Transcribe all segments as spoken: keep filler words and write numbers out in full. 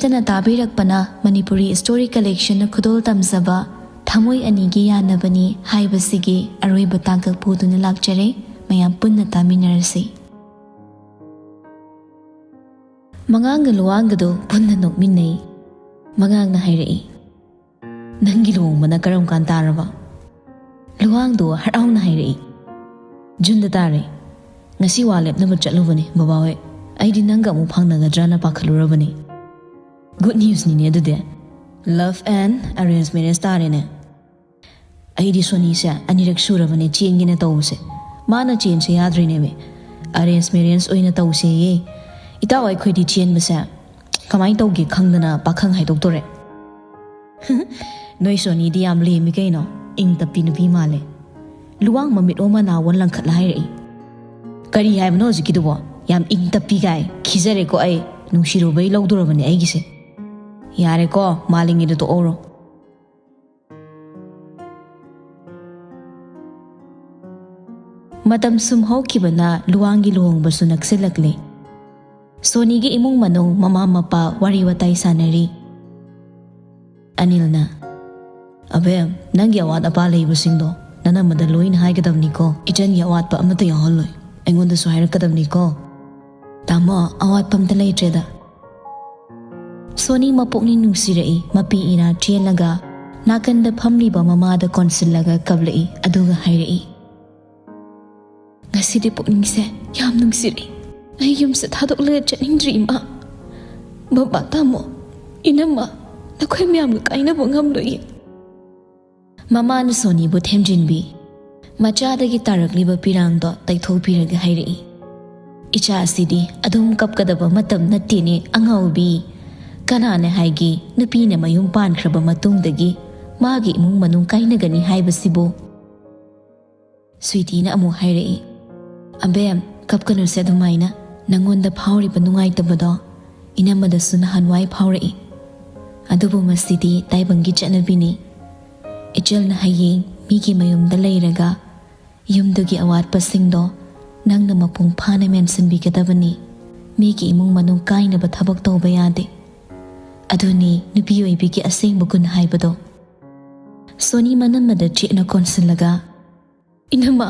ꯅ ꯇꯥꯕꯤꯔꯛꯄꯅ ꯃꯅꯤꯄꯨꯔꯤ story collectionꯅ ꯈꯨꯗꯣꯜ ꯇꯝꯖꯕ ꯊꯃꯣꯏ ꯑꯅꯤꯒꯤ ꯌꯥꯅꯕꯅꯤ ꯍꯥꯏꯕꯁꯤꯒꯤ ꯑꯔꯣꯏꯕ ꯇꯥꯡꯀꯛ ꯄꯨꯗꯨꯅ ꯂꯥꯛꯆꯔꯦ꯫ ꯃꯌꯥꯝ ꯄꯨꯟꯅ ꯇꯥꯃꯤꯟꯅꯔꯁꯤ꯫ ꯃꯉꯥꯡꯒ ꯂꯨꯋꯥꯡꯒꯗꯣ ꯄꯨꯟꯅ ꯅꯣꯛꯃꯤꯟꯅꯩ꯫ ꯃꯉꯥꯡꯅ ꯍꯥꯏꯔꯛꯏ, "ꯅꯪꯒꯤ ꯂꯨꯍꯣꯡꯕꯅ ꯀꯔꯝ ꯀꯥꯟ ꯇꯥꯔꯕ?" ꯂꯨꯋꯥꯡꯗꯣ ꯍꯔꯥꯎꯅ ꯍꯥꯏꯔꯛꯏ, "ꯖꯨꯟꯗ ꯇꯥꯔꯦ꯫ ꯉꯁꯤ ꯋꯥ ꯂꯦꯞꯅꯕ ꯆꯠꯂꯨꯕꯅꯦ ꯕꯕꯥ ꯍꯣꯏ꯫ ꯑꯩꯗꯤ ꯅꯪꯒ ꯑꯃꯨꯛ ꯐꯪꯅꯒꯗ꯭ꯔꯅ ꯄꯥꯈꯠꯂꯨꯔꯕꯅꯦ꯫ Good newsꯅꯤꯅꯦ ꯑꯗꯨꯗꯤ꯫ Love and arrange marriage ꯇꯥꯔꯦꯅꯦ꯫ ꯑꯩꯗꯤ ꯁꯣꯅꯤꯁꯦ ꯑꯅꯤꯔꯛ ꯁꯨꯔꯕꯅꯦ ꯆꯦꯟꯒꯦꯅ ꯇꯧꯕꯁꯦ꯫ ꯃꯥꯅ ꯆꯦꯟꯁꯦ ꯌꯥꯗ꯭ꯔꯤꯅꯦꯃꯤ꯫ Arrange marriage ꯑꯣꯏꯅ ꯇꯧꯁꯦꯌꯦ꯫ ꯏꯇꯥꯎ ꯑꯩꯈꯣꯏꯗꯤ ꯆꯦꯟꯕꯁꯦ ꯀꯃꯥꯏꯅ ꯇꯧꯒꯦ ꯈꯪꯗꯅ ꯄꯥꯈꯪ ꯍꯥꯏꯗꯣꯛꯇꯣꯔꯦ꯫" "ꯅꯣꯏ ꯁꯣꯅꯤꯗꯤ ꯌꯥꯝ ꯂꯦꯝꯃꯤ ꯀꯩꯅꯣ, ꯏꯪ ꯇꯞꯄꯤ ꯅꯨꯄꯤ ꯃꯥꯜꯂꯦ꯫" ꯂꯨꯋꯥꯡ ꯃꯃꯤꯠ ꯑꯣ ꯃꯅꯥ ꯑꯣꯟ ꯂꯪꯈꯠꯂ ꯍꯥꯏꯔꯛꯏ, "ꯀꯔꯤ ꯍꯥꯏꯕꯅꯣ ꯍꯧꯖꯤꯛꯀꯤꯗꯨꯕꯣ? ꯌꯥꯝ ꯏꯪ ꯇꯞꯄꯤ ꯀꯥꯏ? ꯈꯤꯖꯔꯦꯀꯣ ꯑꯩ꯫ ꯅꯨꯡꯁꯤꯔꯨꯕꯩ ꯂꯧꯗꯣꯔꯕꯅꯦ ꯑꯩꯒꯤꯁꯦ꯫" "ꯌꯥꯔꯦꯀꯣ, ꯃꯥꯂꯤꯉꯤꯗꯣ ꯇꯣꯛꯍꯧꯔꯣ꯫" ꯃꯇꯝ ꯁꯨꯝ ꯍꯧꯈꯤꯕꯅ ꯂꯨꯋꯥꯡꯒꯤ ꯂꯨꯍꯣꯡꯕꯁꯨ ꯅꯛꯁꯤꯜꯂꯛꯂꯦ꯫ ꯁꯣꯅꯤꯒꯤ ꯏꯃꯨꯡ ꯃꯅꯨꯡ, ꯃꯃꯥ ꯃꯄꯥ ꯋꯥꯔꯤ ꯋꯥꯇꯥꯏ ꯁꯥꯟꯅꯔꯤ꯫ ꯑꯅꯤꯜꯅ, "ꯑꯕꯦꯝ, ꯅꯪꯒꯤ ꯑꯋꯥꯠ ꯑꯄꯥ ꯂꯩꯕꯁꯤꯡꯗꯣ ꯅꯅꯝꯃꯗ ꯂꯣꯏꯅ ꯍꯥꯏꯒꯗꯕꯅꯤꯀꯣ꯫ ꯏꯆꯟꯒꯤ ꯑꯋꯥꯠꯄ ꯑꯃꯠꯇ ꯌꯥꯎꯍꯜꯂꯣꯏ꯫ ꯑꯩꯉꯣꯟꯗꯁꯨ ꯍꯥꯏꯔꯛꯀꯗꯕꯅꯤꯀꯣ꯫" "ꯇꯥꯃꯣ, ꯑꯋꯥꯠꯄ ꯑꯝꯇ ꯂꯩꯇ꯭ꯔꯦꯗ꯫" ꯁꯣꯅꯤ ꯃꯄꯨꯛꯅꯤꯡ ꯅꯨꯡꯁꯤꯔꯛꯏ꯫ ꯃꯄꯤ ꯏꯔꯥ ꯆꯦꯜꯂꯒ ꯅꯥꯀꯟꯗ ꯐꯝꯂꯤꯕ ꯃꯃꯥꯗ ꯀꯣꯟꯁꯤꯜꯂꯒ ꯀꯞꯂꯛꯏ, ꯑꯗꯨꯒ ꯍꯥꯏꯔꯛꯏ, "ꯉꯁꯤꯗꯤ ꯄꯨꯛꯅꯤꯡꯁꯦ ꯌꯥꯝ ꯅꯨꯡꯁꯤꯔꯛꯏ꯫ ꯑꯩ ꯌꯨꯝꯁꯦ ꯊꯥꯗꯣꯛꯂꯒ ꯆꯠꯅꯤꯡꯗ꯭ꯔꯤ ꯏꯃꯥ꯫ ꯕꯕꯥ, ꯇꯥꯃꯣ, ꯏꯅꯝꯃ, ꯅꯈꯣꯏ ꯃꯌꯥꯝꯒ ꯀꯥꯏꯅꯕ ꯉꯝꯂꯣꯏꯌꯦ꯫" ꯃꯃꯥꯅ ꯁꯣꯅꯤꯕꯨ ꯊꯦꯝꯖꯤꯟꯕꯤ꯫ ꯃꯆꯥꯗꯒꯤ ꯇꯥꯔꯛꯂꯤꯕ ꯄꯤꯔꯥꯡꯗꯣ ꯇꯩꯊꯣꯛꯄꯤꯔꯒ ꯍꯥꯏꯔꯛꯏ, "ꯏꯆꯥꯁꯤꯗꯤ ꯑꯗꯨꯝ ꯀꯞꯀꯗꯕ ꯃꯇꯝ ꯅꯠꯇꯦꯅꯦ ꯑꯉꯥꯎꯕꯤ꯫ ꯀꯅꯥꯅ ꯍꯥꯏꯒꯦ ꯅꯨꯄꯤꯅ ꯃꯌꯨꯝ ꯄꯥꯟꯈ꯭ꯔꯕ ꯃꯇꯨꯡꯗꯒꯤ ꯃꯥꯒꯤ ꯏꯃꯨꯡ ꯃꯅꯨꯡ ꯀꯥꯏꯅꯒꯅꯤ ꯍꯥꯏꯕꯁꯤꯕꯨ?" ꯁ꯭ꯋꯤꯇꯤꯅ ꯑꯃꯨꯛ ꯍꯥꯏꯔꯛꯏ, "ꯑꯕꯦꯝ, ꯀꯞꯀꯅꯨꯁꯦ ꯑꯗꯨꯃꯥꯏꯅ꯫ ꯅꯪꯉꯣꯟꯗ ꯐꯥꯎꯔꯤꯕ ꯅꯨꯡꯉꯥꯏꯇꯕꯗꯣ ꯏꯅꯝꯃꯗꯁꯨ ꯅꯍꯥꯟꯋꯥꯏ ꯐꯥꯎꯔꯛꯏ꯫ ꯑꯗꯨꯕꯨ ꯃꯁꯤꯗꯤ ꯇꯥꯏꯕꯪꯒꯤ ꯆꯠꯅꯕꯤꯅꯤ꯫ ꯏꯆꯜꯅ ꯍꯌꯦꯡ ꯃꯤꯒꯤ ꯃꯌꯨꯝꯗ ꯂꯩꯔꯒ ꯌꯨꯝꯗꯨꯒꯤ ꯑꯋꯥꯠꯄꯁꯤꯡꯗꯣ ꯅꯪꯅ ꯃꯄꯨꯡ ꯐꯥꯅ ꯃꯦꯟꯁꯤꯟꯕꯤꯒꯗꯕꯅꯤ꯫ ꯃꯤꯒꯤ ꯏꯃꯨꯡ ꯃꯅꯨꯡ ꯀꯥꯏꯅꯕ ꯊꯕꯛ ꯇꯧꯕ ꯌꯥꯗꯦ꯫ ꯑꯗꯨꯅꯤ ꯅꯨꯄꯤ ꯑꯣꯏꯕꯤꯒꯤ ꯑꯁꯦꯡꯕ ꯒꯨꯟ ꯍꯥꯏꯕꯗꯣ꯫ ꯁꯣꯅꯤ ꯃꯅꯝꯃꯗ ꯆꯦꯠꯅ ꯀꯣꯟꯁꯤꯜꯂꯒ, "ꯏꯅꯝꯃ!"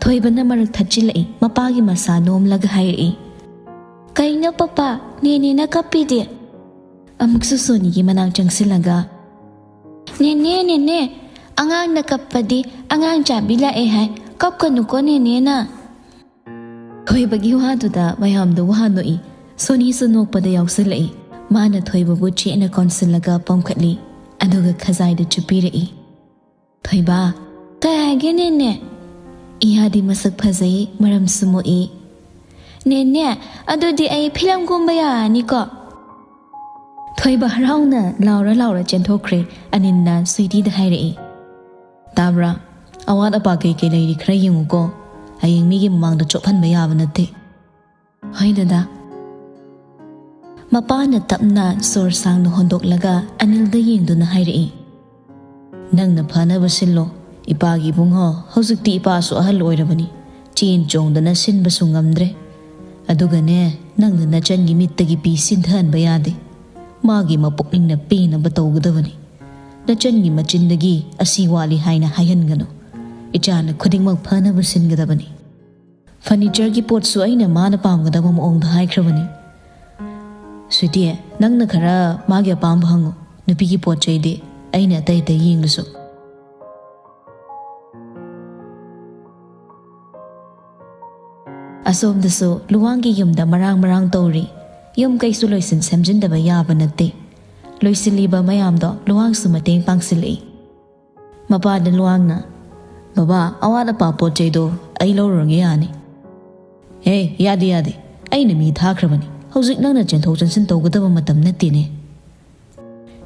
ꯊꯣꯏꯕꯅ ꯃꯔꯛ ꯊꯠꯆꯤꯜꯂꯛꯏ꯫ ꯃꯄꯥꯒꯤ ꯃꯁꯥ ꯅꯣꯝꯂꯒ ꯍꯥꯏꯔꯛꯏ, "ꯀꯩꯅꯣ ꯄꯄꯥ, ꯅꯦꯅꯦꯅ ꯀꯞꯄꯤꯗꯤ?" ꯑꯃꯨꯛꯁꯨ ꯁꯣꯅꯤꯒꯤ ꯃꯅꯥꯛ ꯆꯪꯁꯤꯜꯂꯒ, "ꯅꯦꯅꯦ, ꯅꯦꯅꯦ, ꯑꯉꯥꯡꯅ ꯀꯞꯄꯗꯤ ꯑꯉꯥꯡ ꯆꯥꯕꯤ ꯂꯥꯛꯑꯦ ꯍꯥꯏ, ꯀꯞꯀꯅꯨꯀꯣ ꯅꯦꯅꯦꯅ꯫" ꯊꯣꯏꯕꯒꯤ ꯋꯥꯗꯨꯗ ꯃꯌꯥꯝꯗꯣ ꯋꯥ ꯅꯣꯛꯏ꯫ ꯁꯣꯅꯤꯁꯨ ꯅꯣꯛꯄꯗ ꯌꯥꯎꯁꯤꯜꯂꯛꯏ꯫ ꯃꯥꯅ ꯊꯣꯏꯕꯕꯨ ꯆꯦꯠꯅ ꯀꯣꯟꯁꯤꯜꯂꯒ ꯄꯝꯈꯠꯂꯤ, ꯑꯗꯨꯒ ꯈꯖꯥꯏꯗ ꯆꯨꯞꯄꯤꯔꯛꯏ꯫ "ꯊꯣꯏꯕ, ꯀꯩ ꯍꯥꯏꯒꯦ ꯅꯦꯅꯦ?" "ꯏꯌꯥꯗꯤ ꯃꯁꯛ ꯐꯖꯩ, ꯃꯔꯝꯁꯨ ꯃꯣꯛꯏ꯫" "ꯅꯦꯅꯦ, ꯑꯗꯨꯗꯤ ꯑꯩ ꯐꯤꯂꯝ ꯀꯨꯝꯕ ꯌꯥꯔꯅꯤꯀꯣ?" ꯊꯣꯏꯕ ꯍꯔꯥꯎꯅ ꯂꯥꯎꯔ ꯂꯥꯎꯔ ꯆꯦꯟꯊꯣꯛꯈ꯭ꯔꯦ꯫ ꯑꯅꯤꯜꯅ ꯁ꯭ꯋꯤꯇꯤꯗ ꯍꯥꯏꯔꯛꯏ, "ꯇꯥꯕ꯭ꯔꯥ? ꯑꯋꯥꯠ ꯑꯄꯥ ꯀꯩꯀꯩ ꯂꯩꯔꯤ ꯈꯔ ꯌꯦꯡꯉꯨꯀꯣ꯫ ꯍꯌꯦꯡ ꯃꯤꯒꯤ ꯃꯃꯥꯡꯗ ꯆꯣꯞꯍꯟꯕ ꯌꯥꯕ ꯅꯠꯇꯦ꯫" "ꯍꯣꯏ ꯗꯗꯥ꯫" ꯃꯄꯥꯅ ꯇꯞꯅ ꯁꯣꯔ ꯁꯥꯡꯅ ꯍꯣꯟꯗꯣꯛꯂꯒ ꯑꯅꯤꯜꯗ ꯌꯦꯡꯗꯨꯅ ꯍꯥꯏꯔꯛꯏ, "ꯅꯪꯅ ꯐꯅꯕ ꯁꯤꯜꯂꯣ꯫ ꯏꯄꯥꯒꯤ ꯏꯕꯨꯡꯉꯣ, ꯍꯧꯖꯤꯛꯇꯤ ꯏꯄꯥꯁꯨ ꯑꯍꯜ ꯑꯣꯏꯔꯕꯅꯤ꯫ ꯆꯦꯟ ꯆꯣꯡꯗꯅ ꯁꯤꯟꯕꯁꯨ ꯉꯝꯗ꯭ꯔꯦ꯫ ꯑꯗꯨꯒꯅꯦ, ꯅꯪꯅ ꯅꯆꯟꯒꯤ ꯃꯤꯠꯇꯒꯤ ꯄꯤ ꯁꯤꯟꯊꯍꯟꯕ ꯌꯥꯗꯦ꯫ ꯃꯥꯒꯤ ꯃꯄꯨꯛꯅꯤꯡꯅ ꯄꯦꯟꯅꯕ ꯇꯧꯒꯗꯕꯅꯤ꯫ ꯅꯆꯟꯒꯤ ꯃꯆꯤꯟꯗꯒꯤ ꯑꯁꯤ ꯋꯥꯠꯂꯤ ꯍꯥꯏꯅ ꯍꯥꯏꯍꯟꯒꯅꯨ꯫ ꯏꯆꯥꯅ ꯈꯨꯗꯤꯡꯃꯛ ꯐꯅꯕ ꯁꯤꯟꯒꯗꯕꯅꯤ꯫ ꯐꯔꯅꯤꯆꯔꯒꯤ ꯄꯣꯠꯁꯨ ꯑꯩꯅ ꯃꯥꯅ ꯄꯥꯝꯒꯗꯕ ꯃꯑꯣꯡꯗ ꯍꯥꯏꯈ꯭ꯔꯕꯅꯤ꯫ ꯁ꯭ꯋꯤꯇꯤ, ꯅꯪꯅ ꯈꯔ ꯃꯥꯒꯤ ꯑꯄꯥꯝꯕ ꯍꯪꯉꯨ꯫ ꯅꯨꯄꯤꯒꯤ ꯄꯣꯠ ꯆꯩꯗꯤ ꯑꯩꯅ ꯑꯇꯩ ꯑꯇꯩ ꯌꯦꯡꯂꯁꯨ꯫" ꯑꯁꯣꯝꯗꯁꯨ ꯂꯨꯋꯥꯡꯒꯤ ꯌꯨꯝꯗ ꯃꯔꯥꯡ ꯃꯔꯥꯡ ꯇꯧꯔꯤ꯫ ꯌꯨꯝ ꯀꯩꯁꯨ ꯂꯣꯏꯁꯤꯟ ꯁꯦꯝꯖꯤꯟꯗꯕ ꯌꯥꯕ ꯅꯠꯇꯦ꯫ ꯂꯣꯏꯁꯤꯜꯂꯤꯕ ꯃꯌꯥꯝꯗꯣ ꯂꯨꯋꯥꯡꯁꯨ ꯃꯇꯦꯡ ꯄꯥꯡꯁꯤꯜꯂꯛꯏ꯫ ꯃꯄꯥꯗ ꯂꯨꯋꯥꯡꯅ, "ꯕꯕꯥ, ꯑꯋꯥꯠ ꯑꯄꯥ ꯄꯣꯠ ꯆꯩꯗꯣ ꯑꯩ ꯂꯧꯔꯨꯔꯒꯦ ꯌꯥꯅꯤ꯫" "ꯍꯦ, ꯌꯥꯗꯦ, ꯌꯥꯗꯦ꯫ ꯑꯩꯅ ꯃꯤ ꯊꯥꯈ꯭ꯔꯕꯅꯤ꯫ ꯍꯧꯖꯤꯛ ꯅꯪꯅ ꯆꯦꯟꯊꯣꯛ ꯆꯦꯟꯁꯤꯟ ꯇꯧꯒꯗꯕ ꯃꯇꯝ ꯅꯠꯇꯦꯅꯦ꯫"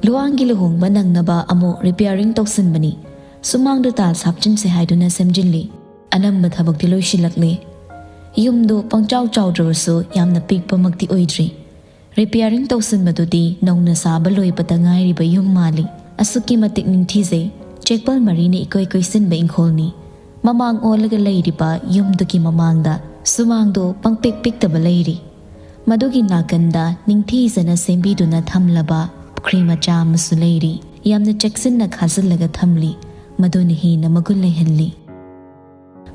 ꯂꯨꯋꯥꯡꯒꯤ ꯂꯨꯍꯣꯡꯕ ꯅꯪꯅꯕ ꯑꯃꯨꯛ ꯔꯤꯄꯤꯌꯥꯔꯤꯡ ꯇꯧꯁꯤꯟꯕꯅꯤ꯫ ꯁꯨꯃꯥꯡꯗ ꯇꯥꯏꯜꯁ ꯍꯥꯞꯆꯤꯟꯁꯦ ꯍꯥꯏꯗꯨꯅ ꯁꯦꯝꯖꯤꯜꯂꯤ꯫ ꯑꯅꯝꯕ ꯊꯕꯛꯇꯤ ꯂꯣꯏꯁꯤꯜꯂꯛꯂꯦ꯫ ꯌꯨꯝꯗꯨ ꯄꯪꯆꯥꯎ ꯆꯥꯎꯗ꯭ꯔꯕꯁꯨ ꯌꯥꯝꯅ ꯄꯤꯛꯄꯃꯛꯇꯤ ꯑꯣꯏꯗ꯭ꯔꯤ꯫ ꯔꯤꯄꯤꯌꯥꯔꯤꯡ ꯇꯧꯁꯤꯟꯕꯗꯨꯗꯤ ꯅꯧꯅ ꯁꯥꯕ ꯂꯣꯏꯕꯇ ꯉꯥꯏꯔꯤꯕ ꯌꯨꯝ ꯃꯥꯜꯂꯤ꯫ ꯑꯁꯨꯛꯀꯤ ꯃꯇꯤꯛ ꯅꯤꯡꯊꯤꯖꯩ꯫ ꯆꯦꯛꯄꯜ ꯃꯔꯤꯅ ꯏꯀꯣꯏ ꯀꯣꯏꯁꯤꯟꯕ ꯏꯪꯈꯣꯜꯅꯤ꯫ ꯃꯃꯥꯡ ꯑꯣꯜꯂꯒ ꯂꯩꯔꯤꯕ ꯌꯨꯝꯗꯨꯒꯤ ꯃꯃꯥꯡꯗ ꯁꯨꯃꯥꯡꯗꯨ ꯄꯪꯄꯤꯛ ꯄꯤꯛꯇꯕ ꯂꯩꯔꯤ꯫ ꯃꯗꯨꯒꯤ ꯅꯥꯀꯟꯗ ꯅꯤꯡꯊꯤꯖꯅ ꯁꯦꯝꯕꯤꯗꯨꯅ ꯊꯝꯂꯕ ꯄꯨꯈ꯭ꯔꯤ ꯃꯆꯥ ꯑꯃꯁꯨ ꯂꯩꯔꯤ꯫ ꯌꯥꯝꯅ ꯆꯦꯛꯁꯤꯟꯅ ꯈꯥꯖꯤꯜꯂꯒ ꯊꯝꯂꯤ꯫ ꯃꯗꯨꯅ ꯍꯦꯟꯅ ꯃꯒꯨꯟ ꯂꯩꯍꯜꯂꯤ꯫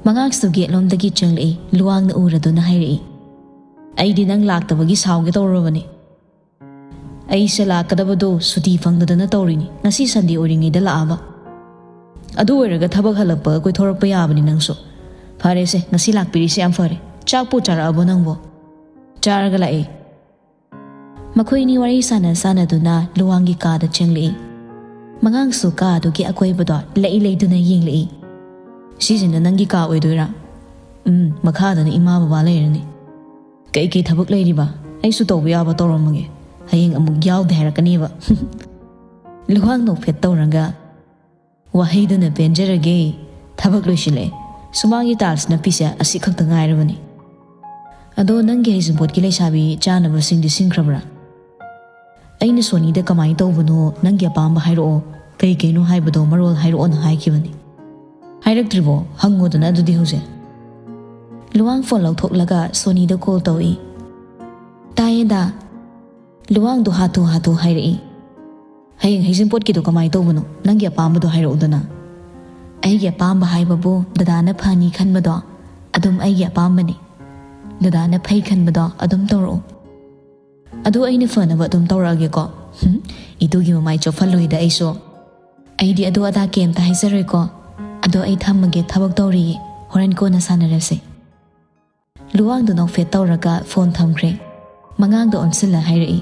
ꯃꯉꯥꯡꯁꯨ ꯒꯦꯠꯂꯣꯝꯗꯒꯤ ꯆꯪꯂꯛꯏ꯫ ꯂꯨꯋꯥꯡꯅ ꯎꯔꯗꯨꯅ ꯍꯥꯏꯔꯛꯏ, "ꯑꯩꯗꯤ ꯅꯪ ꯂꯥꯛꯇꯕꯒꯤ ꯁꯥꯎꯒꯦ ꯇꯧꯔꯨꯔꯕꯅꯤ꯫ ꯑꯩꯁꯦ ꯂꯥꯛꯀꯗꯕꯗꯣ ꯁꯨꯇꯤ ꯐꯪꯗꯗꯅ ꯇꯧꯔꯤꯅꯤ꯫ ꯉꯁꯤ ꯁꯟꯗꯦ ꯑꯣꯏꯔꯤꯉꯩꯗ ꯂꯥꯛꯑꯕ꯫ ꯑꯗꯨ ꯑꯣꯏꯔꯒ ꯊꯕꯛ ꯍꯜꯂꯛꯄꯒ ꯀꯣꯏꯊꯣꯔꯛꯄ ꯌꯥꯕꯅꯤ ꯅꯪꯁꯨ꯫ ꯐꯔꯦꯁꯦ, ꯉꯁꯤ ꯂꯥꯛꯄꯤꯔꯤꯁꯦ ꯌꯥꯝ ꯐꯔꯦ꯫ ꯆꯥꯛꯄꯨ ꯆꯥꯔꯛꯑꯕꯣ ꯅꯪꯕꯣ?" "ꯆꯥꯔꯒ ꯂꯥꯛꯑꯦ꯫" ꯃꯈꯣꯏꯅꯤ ꯋꯥꯔꯤ ꯁꯥꯟꯅ ꯁꯥꯟꯅꯗꯨꯅ ꯂꯨꯋꯥꯡꯒꯤ ꯀꯥꯗ ꯆꯪꯂꯛꯏ꯫ ꯃꯉꯥꯡꯁꯨ ꯀꯥ ꯑꯗꯨꯒꯤ ꯑꯀꯣꯏꯕꯗꯣ ꯂꯩ ꯂꯩꯗꯨꯅ ꯌꯦꯡꯂꯛꯏ꯫ "ꯁꯤꯁꯤꯅ ꯅꯪꯒꯤ ꯀꯥ ꯑꯣꯏꯗꯣꯏꯔꯥ?" "ꯎꯝ, ꯃꯈꯥꯗꯅ ꯏꯃꯥ ꯕꯕꯥ ꯂꯩꯔꯅꯤ꯫" "ꯀꯩꯀꯩ ꯊꯕꯛ ꯂꯩꯔꯤꯕ? ꯑꯩꯁꯨ ꯇꯧꯕ ꯌꯥꯕ ꯇꯧꯔꯝꯃꯒꯦ꯫ ꯍꯌꯦꯡ ꯑꯃꯨꯛ ꯌꯥꯎꯗꯦ ꯍꯥꯏꯔꯛꯀꯅꯦꯕ꯫" ꯂꯨꯋꯥꯡ ꯅꯣꯛꯐꯦꯠ ꯇꯧꯔꯒ, "ꯋꯥꯍꯩꯗꯨꯅ ꯄꯦꯟꯖꯔꯒꯦ꯫ ꯊꯕꯛ ꯂꯣꯏꯁꯤꯜꯂꯛꯑꯦ꯫ ꯁꯨꯃꯥꯡꯒꯤ ꯇꯥꯏꯜꯁ ꯅꯞꯄꯤꯁꯦ ꯑꯁꯤ ꯈꯛꯇ ꯉꯥꯏꯔꯕꯅꯤ꯫ ꯑꯗꯣ ꯅꯪꯒꯤ ꯍꯩꯖꯤꯡꯄꯣꯠꯀꯤ ꯂꯩꯁꯥꯕꯤ ꯆꯥꯅꯕꯁꯤꯡꯗꯤ ꯁꯤꯟꯈ꯭ꯔꯕ꯭ꯔꯥ?" "ꯑꯩꯅ ꯁꯣꯅꯤꯗ ꯀꯃꯥꯏꯅ ꯇꯧꯕꯅꯣ, ꯅꯪꯒꯤ ꯑꯄꯥꯝꯕ ꯍꯥꯏꯔꯛꯑꯣ, ꯀꯩ ꯀꯩꯅꯣ ꯍꯥꯏꯕꯗꯣ ꯃꯔꯣꯜ ꯍꯥꯏꯔꯛꯑꯣꯅ ꯍꯥꯏꯈꯤꯕꯅꯤ꯫" "ꯍꯥꯏꯔꯛꯇ꯭ꯔꯤꯕꯣ? ꯍꯪꯉꯣꯗꯅ ꯑꯗꯨꯗꯤ ꯍꯧꯖꯤꯛ꯫" ꯂꯨꯋꯥꯡ ꯐꯣꯟ ꯂꯧꯊꯣꯛꯂꯒ ꯁꯣꯅꯤꯗ ꯀꯣꯜ ꯇꯧꯏ꯫ "ꯇꯥꯏꯌꯦꯗ꯫" ꯂꯨꯋꯥꯡꯗꯣ ꯍꯥꯊꯨ ꯍꯥꯊꯨ ꯍꯥꯏꯔꯛꯏ꯫ "ꯍꯌꯦꯡ ꯍꯩꯖꯤꯡꯄꯣꯠꯀꯤꯗꯣ ꯀꯃꯥꯏꯅ ꯇꯧꯕꯅꯣ? ꯅꯪꯒꯤ ꯑꯄꯥꯝꯕꯗꯣ ꯍꯥꯏꯔꯛꯎꯗꯅ꯫" "ꯑꯩꯒꯤ ꯑꯄꯥꯝꯕ ꯍꯥꯏꯕꯕꯨ ꯗꯗꯥꯅ ꯐꯅꯤ ꯈꯟꯕꯗꯣ ꯑꯗꯨꯝ ꯑꯩꯒꯤ ꯑꯄꯥꯝꯕꯅꯤ꯫ ꯗꯗꯥꯅ ꯐꯩ ꯈꯟꯕꯗꯣ ꯑꯗꯨꯝ ꯇꯧꯔꯛꯑꯣ꯫" "ꯑꯗꯨ ꯑꯩꯅ ꯐꯅꯕ ꯑꯗꯨꯝ ꯇꯧꯔꯛꯑꯒꯦꯀꯣ꯫" "ꯍꯨꯝ, ꯏꯇꯨꯒꯤ ꯃꯃꯥꯏ ꯆꯣꯞꯍꯜꯂꯣꯏꯗ ꯑꯩꯁꯨ꯫" "ꯑꯩꯗꯤ ꯑꯗꯨ ꯑꯗꯥ ꯀꯩꯝꯇ ꯍꯥꯏꯖꯔꯣꯏꯀꯣ꯫ ꯑꯗꯣ ꯑꯩ ꯊꯝꯃꯒꯦ, ꯊꯕꯛ ꯇꯧꯔꯤꯌꯦ꯫ ꯍꯣꯔꯦꯟ ꯀꯣꯟꯅ ꯁꯥꯟꯅꯔꯁꯦ꯫" ꯂꯨꯋꯥꯡꯗꯣ ꯅꯣꯛꯐꯦꯠ ꯇꯧꯔꯒ ꯐꯣꯟ ꯊꯝꯈ꯭ꯔꯦ꯫ ꯃꯉꯥꯡꯗꯣ ꯑꯣꯟꯁꯤꯜꯂ ꯍꯥꯏꯔꯛꯏ,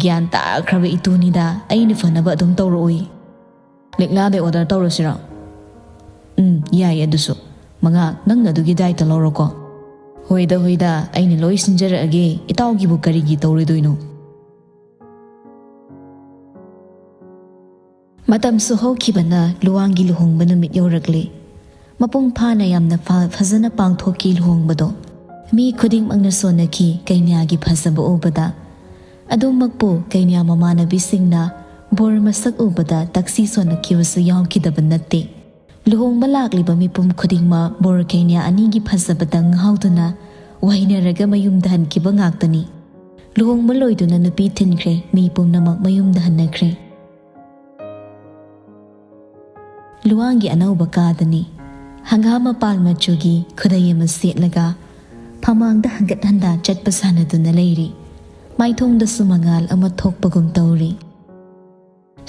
"ꯒ꯭ꯌꯥꯟ ꯇꯥꯈ꯭ꯔꯕ ꯏꯇꯨꯅꯤꯗ, ꯑꯩꯅ ꯐꯅꯕ ꯑꯗꯨꯝ ꯇꯧꯔꯛꯑꯣꯏ꯫" "ꯂꯤꯛꯂꯥꯗꯩ ꯑꯣꯔꯗꯔ ꯇꯧꯔꯁꯤꯔꯣ?" "ꯎꯝ, ꯌꯥꯏ ꯑꯗꯨꯁꯨ꯫ ꯃꯉꯥ, ꯅꯪꯅ ꯑꯗꯨꯒꯤ ꯗꯥꯏꯇ ꯂꯧꯔꯣꯀꯣ꯫" "ꯍꯣꯏꯗ, ꯍꯣꯏꯗ, ꯑꯩꯅ ꯂꯣꯏ ꯁꯤꯟꯖꯔꯛꯑꯒꯦ, ꯏꯇꯥꯎꯒꯤꯕꯨ ꯀꯔꯤꯒꯤ ꯇꯧꯔꯣꯏꯗꯣꯏꯅꯣ?" ꯃꯇꯝꯁꯨ ꯍꯧꯈꯤꯕꯅ ꯂꯨꯋꯥꯡꯒꯤ ꯂꯨꯍꯣꯡꯕ ꯅꯨꯃꯤꯠ ꯌꯧꯔꯛꯂꯦ꯫ ꯃꯄꯨꯡ ꯐꯥꯅ ꯌꯥꯝꯅ ꯐ-, ꯐꯖꯅ ꯄꯥꯡꯊꯣꯛꯈꯤ ꯂꯨꯍꯣꯡꯕꯗꯣ꯫ ꯃꯤ ꯈꯨꯗꯤꯡꯃꯛꯅ ꯁꯣꯟꯅꯈꯤ ꯀꯩꯅ꯭ꯌꯥꯒꯤ ꯐꯖꯕ ꯎꯕꯗ꯫ ꯑꯗꯨꯃꯛꯄꯨ ꯀꯩꯅ꯭ꯌꯥ ꯃꯃꯥꯟꯅꯕꯤꯁꯤꯡꯅ ꯕꯣꯔ ꯃꯁꯛ ꯎꯕꯗ ꯇꯛꯁꯤ ꯁꯣꯟꯅꯈꯤꯕꯁꯨ ꯌꯥꯎꯈꯤꯗꯕ ꯅꯠꯇꯦ꯫ ꯂꯨꯍꯣꯡꯕ ꯂꯥꯛꯂꯤꯕ ꯃꯤꯄꯨꯝ ꯈꯨꯗꯤꯡꯃꯛ ꯕꯣꯔ ꯀꯩꯅ꯭ꯌꯥ ꯑꯅꯤꯒꯤ ꯐꯖꯕꯗ ꯉꯥꯎꯗꯨꯅ ꯋꯥꯏꯅꯔꯒ ꯃꯌꯨꯝꯗ ꯍꯟꯈꯤꯕ ꯉꯥꯛꯇꯅꯤ꯫ ꯂꯨꯍꯣꯡꯕ ꯂꯣꯏꯗꯨꯅ ꯅꯨꯄꯤ ꯊꯤꯟꯈ꯭ꯔꯦ, ꯃꯤ ꯄꯨꯝꯅꯃꯛ ꯃꯌꯨꯝꯗ ꯍꯟꯅꯈ꯭ꯔꯦ꯫ ꯂꯨꯋꯥꯡꯒꯤ ꯑꯅꯧꯕ ꯀꯥꯗꯅꯤ꯫ ꯍꯪꯒꯥꯝ ꯃꯄꯥꯜ ꯃꯆꯨꯒꯤ ꯈꯨꯗꯩ ꯑꯃ ꯁꯦꯠꯂꯒ ꯐꯃꯥꯡꯗ ꯍꯪꯒꯠ ꯍꯟꯗꯥ ꯆꯠꯄ ꯁꯥꯟꯅꯗꯨꯅ ꯂꯩꯔꯤ꯫ ꯃꯥꯏꯊꯣꯡꯗꯁꯨ ꯃꯉꯥꯜ ꯑꯃ ꯊꯣꯛꯄꯒꯨꯝ ꯇꯧꯔꯤ꯫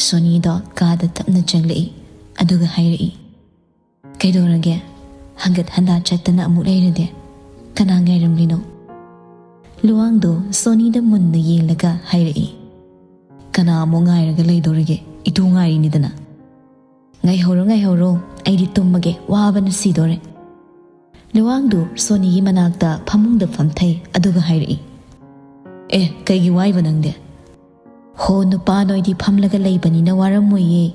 ꯁꯣꯅꯤꯗꯣ ꯀꯥꯗ ꯇꯞꯅ ꯆꯪꯂꯛꯏ, ꯑꯗꯨꯒ ꯍꯥꯏꯔꯛꯏ, "ꯀꯩꯗꯧꯔꯒꯦ? ꯍꯪꯒꯠ ꯍꯟꯗꯥ ꯆꯠꯇꯅ ꯑꯃꯨꯛ ꯂꯩꯔꯗꯤ? ꯀꯅꯥ ꯉꯥꯏꯔꯝꯂꯤꯅꯣ?" ꯂꯨꯋꯥꯡꯗꯣ ꯁꯣꯅꯤꯗ ꯃꯨꯟꯅ ꯌꯦꯡꯂꯒ ꯍꯥꯏꯔꯛꯏ, "ꯀꯅꯥ ꯑꯃꯨꯛ ꯉꯥꯏꯔꯒ ꯂꯩꯗꯧꯔꯤꯒꯦ? ꯏꯇꯨ ꯉꯥꯏꯔꯤꯅꯤꯗꯅ꯫ ꯉꯥꯏꯍꯧꯔꯣ, ꯉꯥꯏꯍꯧꯔꯣ, ꯑꯩꯗꯤ ꯇꯨꯝꯃꯒꯦ, ꯋꯥꯕꯅ ꯁꯤꯗꯣꯔꯦ꯫" ꯂꯨꯋꯥꯡꯗꯨ ꯁꯣꯅꯤꯒꯤ ꯃꯅꯥꯛꯇ ꯐꯃꯨꯡꯗ ꯐꯝꯊꯩ, ꯑꯗꯨꯒ ꯍꯥꯏꯔꯛꯏ, "ꯑꯦ, ꯀꯩꯒꯤ ꯋꯥꯏꯕ ꯅꯪꯗꯤ?" "ꯍꯣ ꯅꯨꯄꯥ, ꯅꯣꯏꯗꯤ ꯐꯝꯂꯒ ꯂꯩꯕꯅꯤꯅ ꯋꯥꯔꯝꯃꯣꯏꯌꯦ꯫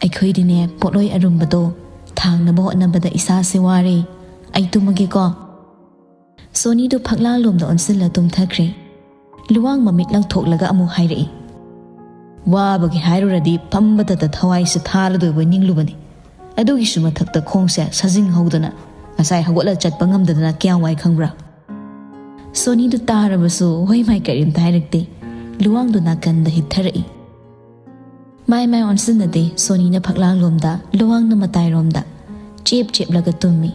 ꯑꯩꯈꯣꯏꯗꯤꯅꯦ, ꯄꯣꯠꯂꯣꯏ ꯑꯔꯨꯝꯕꯗꯣ ꯊꯥꯡꯅꯕ ꯍꯣꯠꯅꯕꯗ ꯏꯁꯥꯁꯦ ꯋꯥꯔꯦ꯫ ꯑꯩ ꯇꯨꯝꯃꯒꯦꯀꯣ꯫" ꯁꯣꯅꯤꯗꯨ ꯐꯛꯂꯥꯡꯂꯣꯝꯗ ꯑꯣꯟꯁꯤꯜꯂ ꯇꯨꯝꯊꯈ꯭ꯔꯦ꯫ ꯂꯨꯋꯥꯡ ꯃꯃꯤꯠ ꯂꯪꯊꯣꯛꯂꯒ ꯑꯃꯨꯛ ꯍꯥꯏꯔꯛꯏ, "ꯋꯥꯕꯒꯤ ꯍꯥꯏꯔꯨꯔꯗꯤ ꯐꯝꯕꯗꯇ ꯊꯋꯥꯏꯁꯦ ꯊꯥꯔꯗꯣꯏꯕꯣꯏ ꯅꯤꯡꯂꯨꯕꯅꯤ꯫ ꯑꯗꯨꯒꯤꯁꯨ ꯃꯊꯛꯇ ꯈꯣꯡꯁꯦ ꯁꯥꯖꯤꯡ ꯍꯧꯗꯅ ꯉꯁꯥꯏ ꯍꯧꯒꯠꯂ ꯆꯠꯄ ꯉꯝꯗꯗꯅ ꯀꯌꯥꯝ ꯋꯥꯏ ꯈꯪꯕ꯭ꯔꯥ?" ꯁꯣꯅꯤꯗꯨ ꯇꯥꯔꯕꯁꯨ ꯍꯣꯏ ꯃꯥꯏ ꯀꯔꯤꯝꯇ ꯍꯥꯏꯔꯛꯇꯦ꯫ ꯂꯨꯋꯥꯡꯗꯨ ꯅꯥꯀꯟꯗ ꯍꯤꯞꯊꯔꯛꯏ꯫ ꯃꯥꯏ ꯃꯥꯏ ꯑꯣꯟꯁꯤꯟꯅꯗꯦ꯫ ꯁꯣꯅꯤꯅ ꯐꯛꯂꯥꯡꯂꯣꯝꯗ, ꯂꯨꯋꯥꯡꯅ ꯃꯇꯥꯏꯔꯣꯝꯗ ꯆꯦꯞ ꯆꯦꯞꯂꯒ ꯇꯨꯝꯃꯤ꯫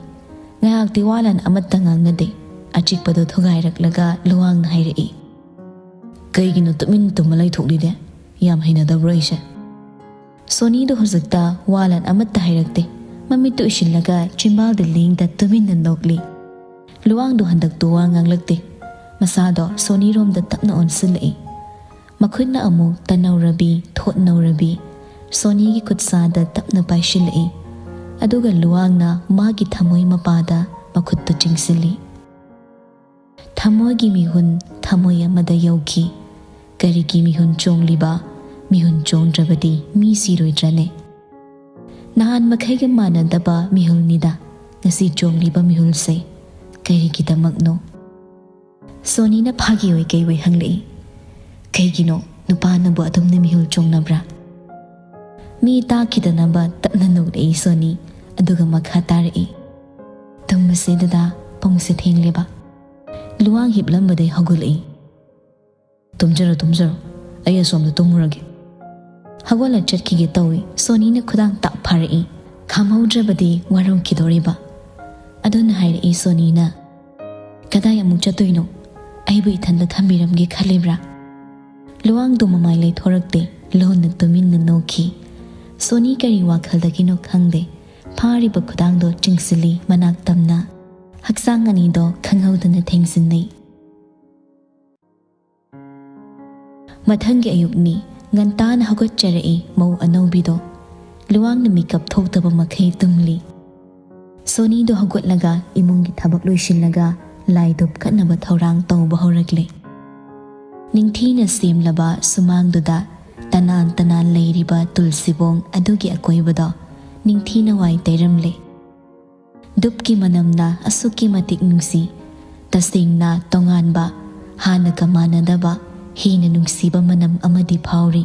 ꯉꯥꯏꯍꯥꯛꯇꯤ ꯋꯥ ꯂꯥꯟ ꯑꯃꯠꯇ ꯉꯥꯡꯅꯗꯦ꯫ ꯑꯆꯤꯛꯄꯗꯨ ꯊꯨꯒꯥꯏꯔꯛꯂꯒ ꯂꯨꯋꯥꯡꯅ ꯍꯥꯏꯔꯛꯏ, "ꯀꯩꯒꯤꯅꯣ ꯇꯨꯃꯤꯟ ꯇꯨꯝꯃ ꯂꯩꯊꯣꯛꯂꯤꯗꯦ? ꯌꯥꯝ ꯍꯩꯅꯗꯕ꯭ꯔꯣ ꯑꯩꯁꯦ?" ꯁꯣꯅꯤꯗꯨ ꯍꯧꯖꯤꯛꯇ ꯋꯥ ꯂꯥꯟ ꯑꯃꯠꯇ ꯍꯥꯏꯔꯛꯇꯦ꯫ ꯃꯃꯤꯠꯇꯨ ꯎꯏꯁꯤꯜꯂꯒ ꯆꯤꯝꯕꯥꯜꯗ ꯂꯦꯡꯗ ꯇꯨꯃꯤꯟꯅ ꯅꯣꯛꯂꯤ꯫ ꯂꯨꯋꯥꯡꯗꯨ ꯍꯟꯗꯛꯇꯨ ꯋꯥ ꯉꯥꯡꯂꯛꯇꯦ꯫ ꯃꯁꯥꯗꯣ ꯁꯣꯅꯤꯔꯣꯝꯗ ꯇꯞꯅ ꯑꯣꯟꯁꯤꯜꯂꯛꯏ꯫ ꯃꯈꯨꯠꯅ ꯑꯃꯨꯛ ꯇꯅꯧꯔꯕꯤ, ꯊꯣꯠꯅꯧꯔꯕꯤ ꯁꯣꯅꯤꯒꯤ ꯈꯨꯠꯁꯥꯗ ꯇꯞꯅ ꯄꯥꯏꯁꯤꯜꯂꯛꯏ꯫ ꯑꯗꯨꯒ ꯂꯨꯋꯥꯡꯅ ꯃꯥꯒꯤ ꯊꯃꯣꯏ ꯃꯄꯥꯗ ꯃꯈꯨꯠꯇꯨ ꯆꯤꯡꯁꯤꯜꯂꯤ꯫ ꯊꯃꯣꯏꯒꯤ ꯃꯤꯍꯨꯟ ꯊꯃꯣꯏ ꯑꯃꯗ ꯌꯧꯈꯤ꯫ ꯀꯔꯤꯒꯤ ꯃꯤꯍꯨꯟ ꯆꯣꯡꯂꯤꯕ? ꯃꯤꯍꯨꯟ ꯆꯣꯡꯗ꯭ꯔꯕꯗꯤ ꯃꯤ ꯁꯤꯔꯣꯏꯗ꯭ꯔꯅꯦ? ꯅꯍꯥꯟ ꯃꯈꯩꯒ ꯃꯥꯟꯅꯗꯕ ꯃꯤꯍꯨꯜꯅꯤꯗ ꯉꯁꯤ ꯆꯣꯡꯂꯤꯕ ꯃꯤꯍꯨꯜꯁꯦ꯫ ꯀꯔꯤꯒꯤꯗꯃꯛꯅꯣ? ꯁꯣꯅꯤꯅ ꯐꯥꯒꯤ ꯑꯣꯏ ꯀꯩ ꯑꯣꯏ ꯍꯪꯂꯛꯏ, "ꯀꯩꯒꯤꯅꯣ ꯅꯨꯄꯥꯅꯕꯨ ꯑꯗꯨꯝꯅ ꯃꯤꯍꯨꯜ ꯆꯣꯡꯅꯕ꯭ꯔꯥ?" ꯃꯤ ꯇꯥꯈꯤꯗꯅꯕ ꯇꯞꯅ ꯅꯣꯛꯂꯛꯏ ꯁꯣꯅꯤ, ꯑꯗꯨꯒ ꯃꯈꯥ ꯇꯥꯔꯛꯏ, "ꯇꯨꯝꯕꯁꯦ ꯗꯗꯥ, ꯄꯨꯡꯁꯦ ꯊꯦꯡꯂꯦꯕ꯫ ꯂꯨꯋꯥꯡ ꯍꯤꯞꯂꯝꯕꯗꯩ ꯍꯧꯒꯠꯂꯛꯏ꯫ "ꯇꯨꯝꯖꯔꯣ, ꯇꯨꯝꯖꯔꯣ, ꯑꯩ ꯑꯁꯣꯝꯗ ꯇꯨꯝꯃꯨꯔꯒꯦ꯫" ꯍꯧꯒꯠꯂ ꯆꯠꯈꯤꯒꯦ ꯇꯧꯏ꯫ ꯁꯣꯅꯤꯅ ꯈꯨꯗꯥꯡ ꯇꯥꯛ ꯐꯥꯔꯛꯏ꯫ ꯈꯥꯝꯍꯧꯗ꯭ꯔꯕꯗꯤ ꯋꯥꯔꯧꯈꯤꯗꯣꯔꯤꯕ꯫ ꯑꯗꯨꯅ ꯍꯥꯏꯔꯛꯏ ꯁꯣꯅꯤꯅ, "ꯀꯗꯥꯏ ꯑꯃꯨꯛ ꯆꯠꯇꯣꯏꯅꯣ? ꯑꯩꯕꯨ ꯏꯊꯟꯗ ꯊꯝꯕꯤꯔꯝꯒꯦ ꯈꯜꯂꯤꯕ꯭ꯔꯥ?" ꯂꯨꯋꯥꯡꯗꯣ ꯃꯃꯥꯏ ꯂꯩꯊꯣꯔꯛꯇꯦ, ꯂꯣꯟꯅ ꯇꯨꯃꯤꯟꯅ ꯅꯣꯛꯈꯤ꯫ ꯁꯣꯅꯤ ꯀꯔꯤ ꯋꯥꯈꯜꯗꯒꯤꯅꯣ ꯈꯪꯗꯦ, ꯐꯥꯔꯤꯕ ꯈꯨꯗꯥꯡꯗꯣ ꯆꯤꯡꯁꯤꯜꯂꯤ ꯃꯅꯥꯛ ꯇꯝꯅ꯫ ꯍꯛꯆꯥꯡ ꯑꯅꯤꯗꯣ ꯈꯪꯍꯧꯗꯅ ꯊꯦꯡꯖꯤꯟꯅꯩ꯫ ꯃꯊꯪꯒꯤ ꯑꯌꯨꯛꯅꯤ꯫ ꯉꯟꯇꯥꯅ ꯍꯧꯒꯠꯆꯔꯛꯏ ꯃꯧ ꯑꯅꯧꯕꯤꯗꯣ꯫ ꯂꯨꯋꯥꯡꯅ ꯃꯤꯀꯞ ꯊꯣꯛꯇꯕ ꯃꯈꯩ ꯇꯨꯝꯂꯤ꯫ ꯁꯣꯅꯤꯗꯣ ꯍꯧꯒꯠꯂꯒ ꯏꯃꯨꯡꯒꯤ ꯊꯕꯛ ꯂꯣꯏꯁꯤꯜꯂꯒ ꯂꯥꯏ ꯙꯨꯞ ꯀꯠꯅꯕ ꯊꯧꯔꯥꯡ ꯇꯧꯕ ꯍꯧꯔꯛꯂꯦ꯫ ꯅꯤꯡꯊꯤꯅ ꯁꯦꯝꯂꯕ ꯁꯨꯃꯥꯡꯗꯨꯗ ꯇꯅꯥꯟ ꯇꯅꯥꯟ ꯂꯩꯔꯤꯕ ꯇꯨꯜꯁꯤꯕꯣꯡ ꯑꯗꯨꯒꯤ ꯑꯀꯣꯏꯕꯗꯣ ꯅꯤꯡꯊꯤꯅ ꯋꯥꯏ ꯇꯩꯔꯝꯂꯦ꯫ ꯙꯨꯞꯀꯤ ꯃꯅꯝꯅ ꯑꯁꯨꯛꯀꯤ ꯃꯇꯤꯛ ꯅꯨꯡꯁꯤ꯫ ꯇꯁꯦꯡꯅ ꯇꯣꯉꯥꯟꯕ, ꯍꯥꯟꯅꯒ ꯃꯥꯟꯅꯗꯕ, ꯍꯦꯟꯅ ꯅꯨꯡꯁꯤꯕ ꯃꯅꯝ ꯑꯃꯗꯤ ꯐꯥꯎꯔꯤ꯫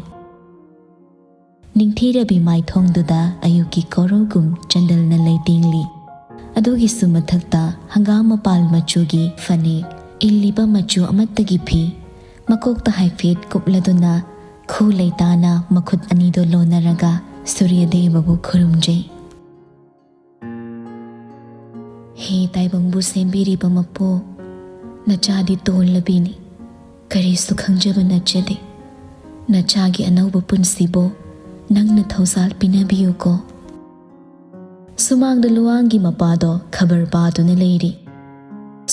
ꯅꯤꯡꯊꯤꯔꯕꯤ ꯃꯥꯏꯊꯣꯡꯗꯨꯗ ꯑꯌꯨꯛꯀꯤ ꯀꯣꯔꯧꯒꯨꯝ ꯆꯟꯗꯜꯅ ꯂꯩꯇꯦꯡꯂꯤ꯫ ꯑꯗꯨꯒꯤꯁꯨ ꯃꯊꯛꯇ ꯍꯪꯒꯥꯝ ꯃꯄꯥꯜ ꯃꯆꯨꯒꯤ ꯐꯅꯦꯛ, ꯏꯜꯂꯤꯕ ꯃꯆꯨ ꯑꯃꯠꯇꯒꯤ ꯐꯤ, ꯃꯀꯣꯛꯇ ꯍꯥꯏꯐꯦꯠ ꯀꯨꯞꯂꯗꯨꯅ ꯈꯨ ꯂꯩꯇꯥꯅ ꯃꯈꯨꯠ ꯑꯅꯤꯗꯣ ꯂꯣꯟꯅꯔꯒ ꯁꯨꯔ꯭ꯌꯗꯦꯕꯕꯨ ꯈꯨꯔꯨꯝꯖꯩ꯫ "ꯍꯦ ꯇꯥꯏꯕꯪꯕꯨ ꯁꯦꯝꯕꯤꯔꯤꯕ ꯃꯄꯨ, ꯅꯆꯥꯗꯤ ꯇꯣꯜꯂꯕꯤꯅꯤ, ꯀꯔꯤꯁꯨ ꯈꯪꯖꯕ ꯅꯠꯆꯗꯦ꯫ ꯅꯆꯥꯒꯤ ꯑꯅꯧꯕ ꯄꯨꯟꯁꯤꯕꯨ ꯅꯪꯅ ꯊꯧꯖꯥꯜ ꯄꯤꯅꯕꯤꯌꯨꯀꯣ꯫" ꯁꯨꯃꯥꯡꯗ ꯂꯨꯋꯥꯡꯒꯤ ꯃꯄꯥꯗꯣ ꯈꯕꯔ ꯄꯥꯗꯨꯅ ꯂꯩꯔꯤ꯫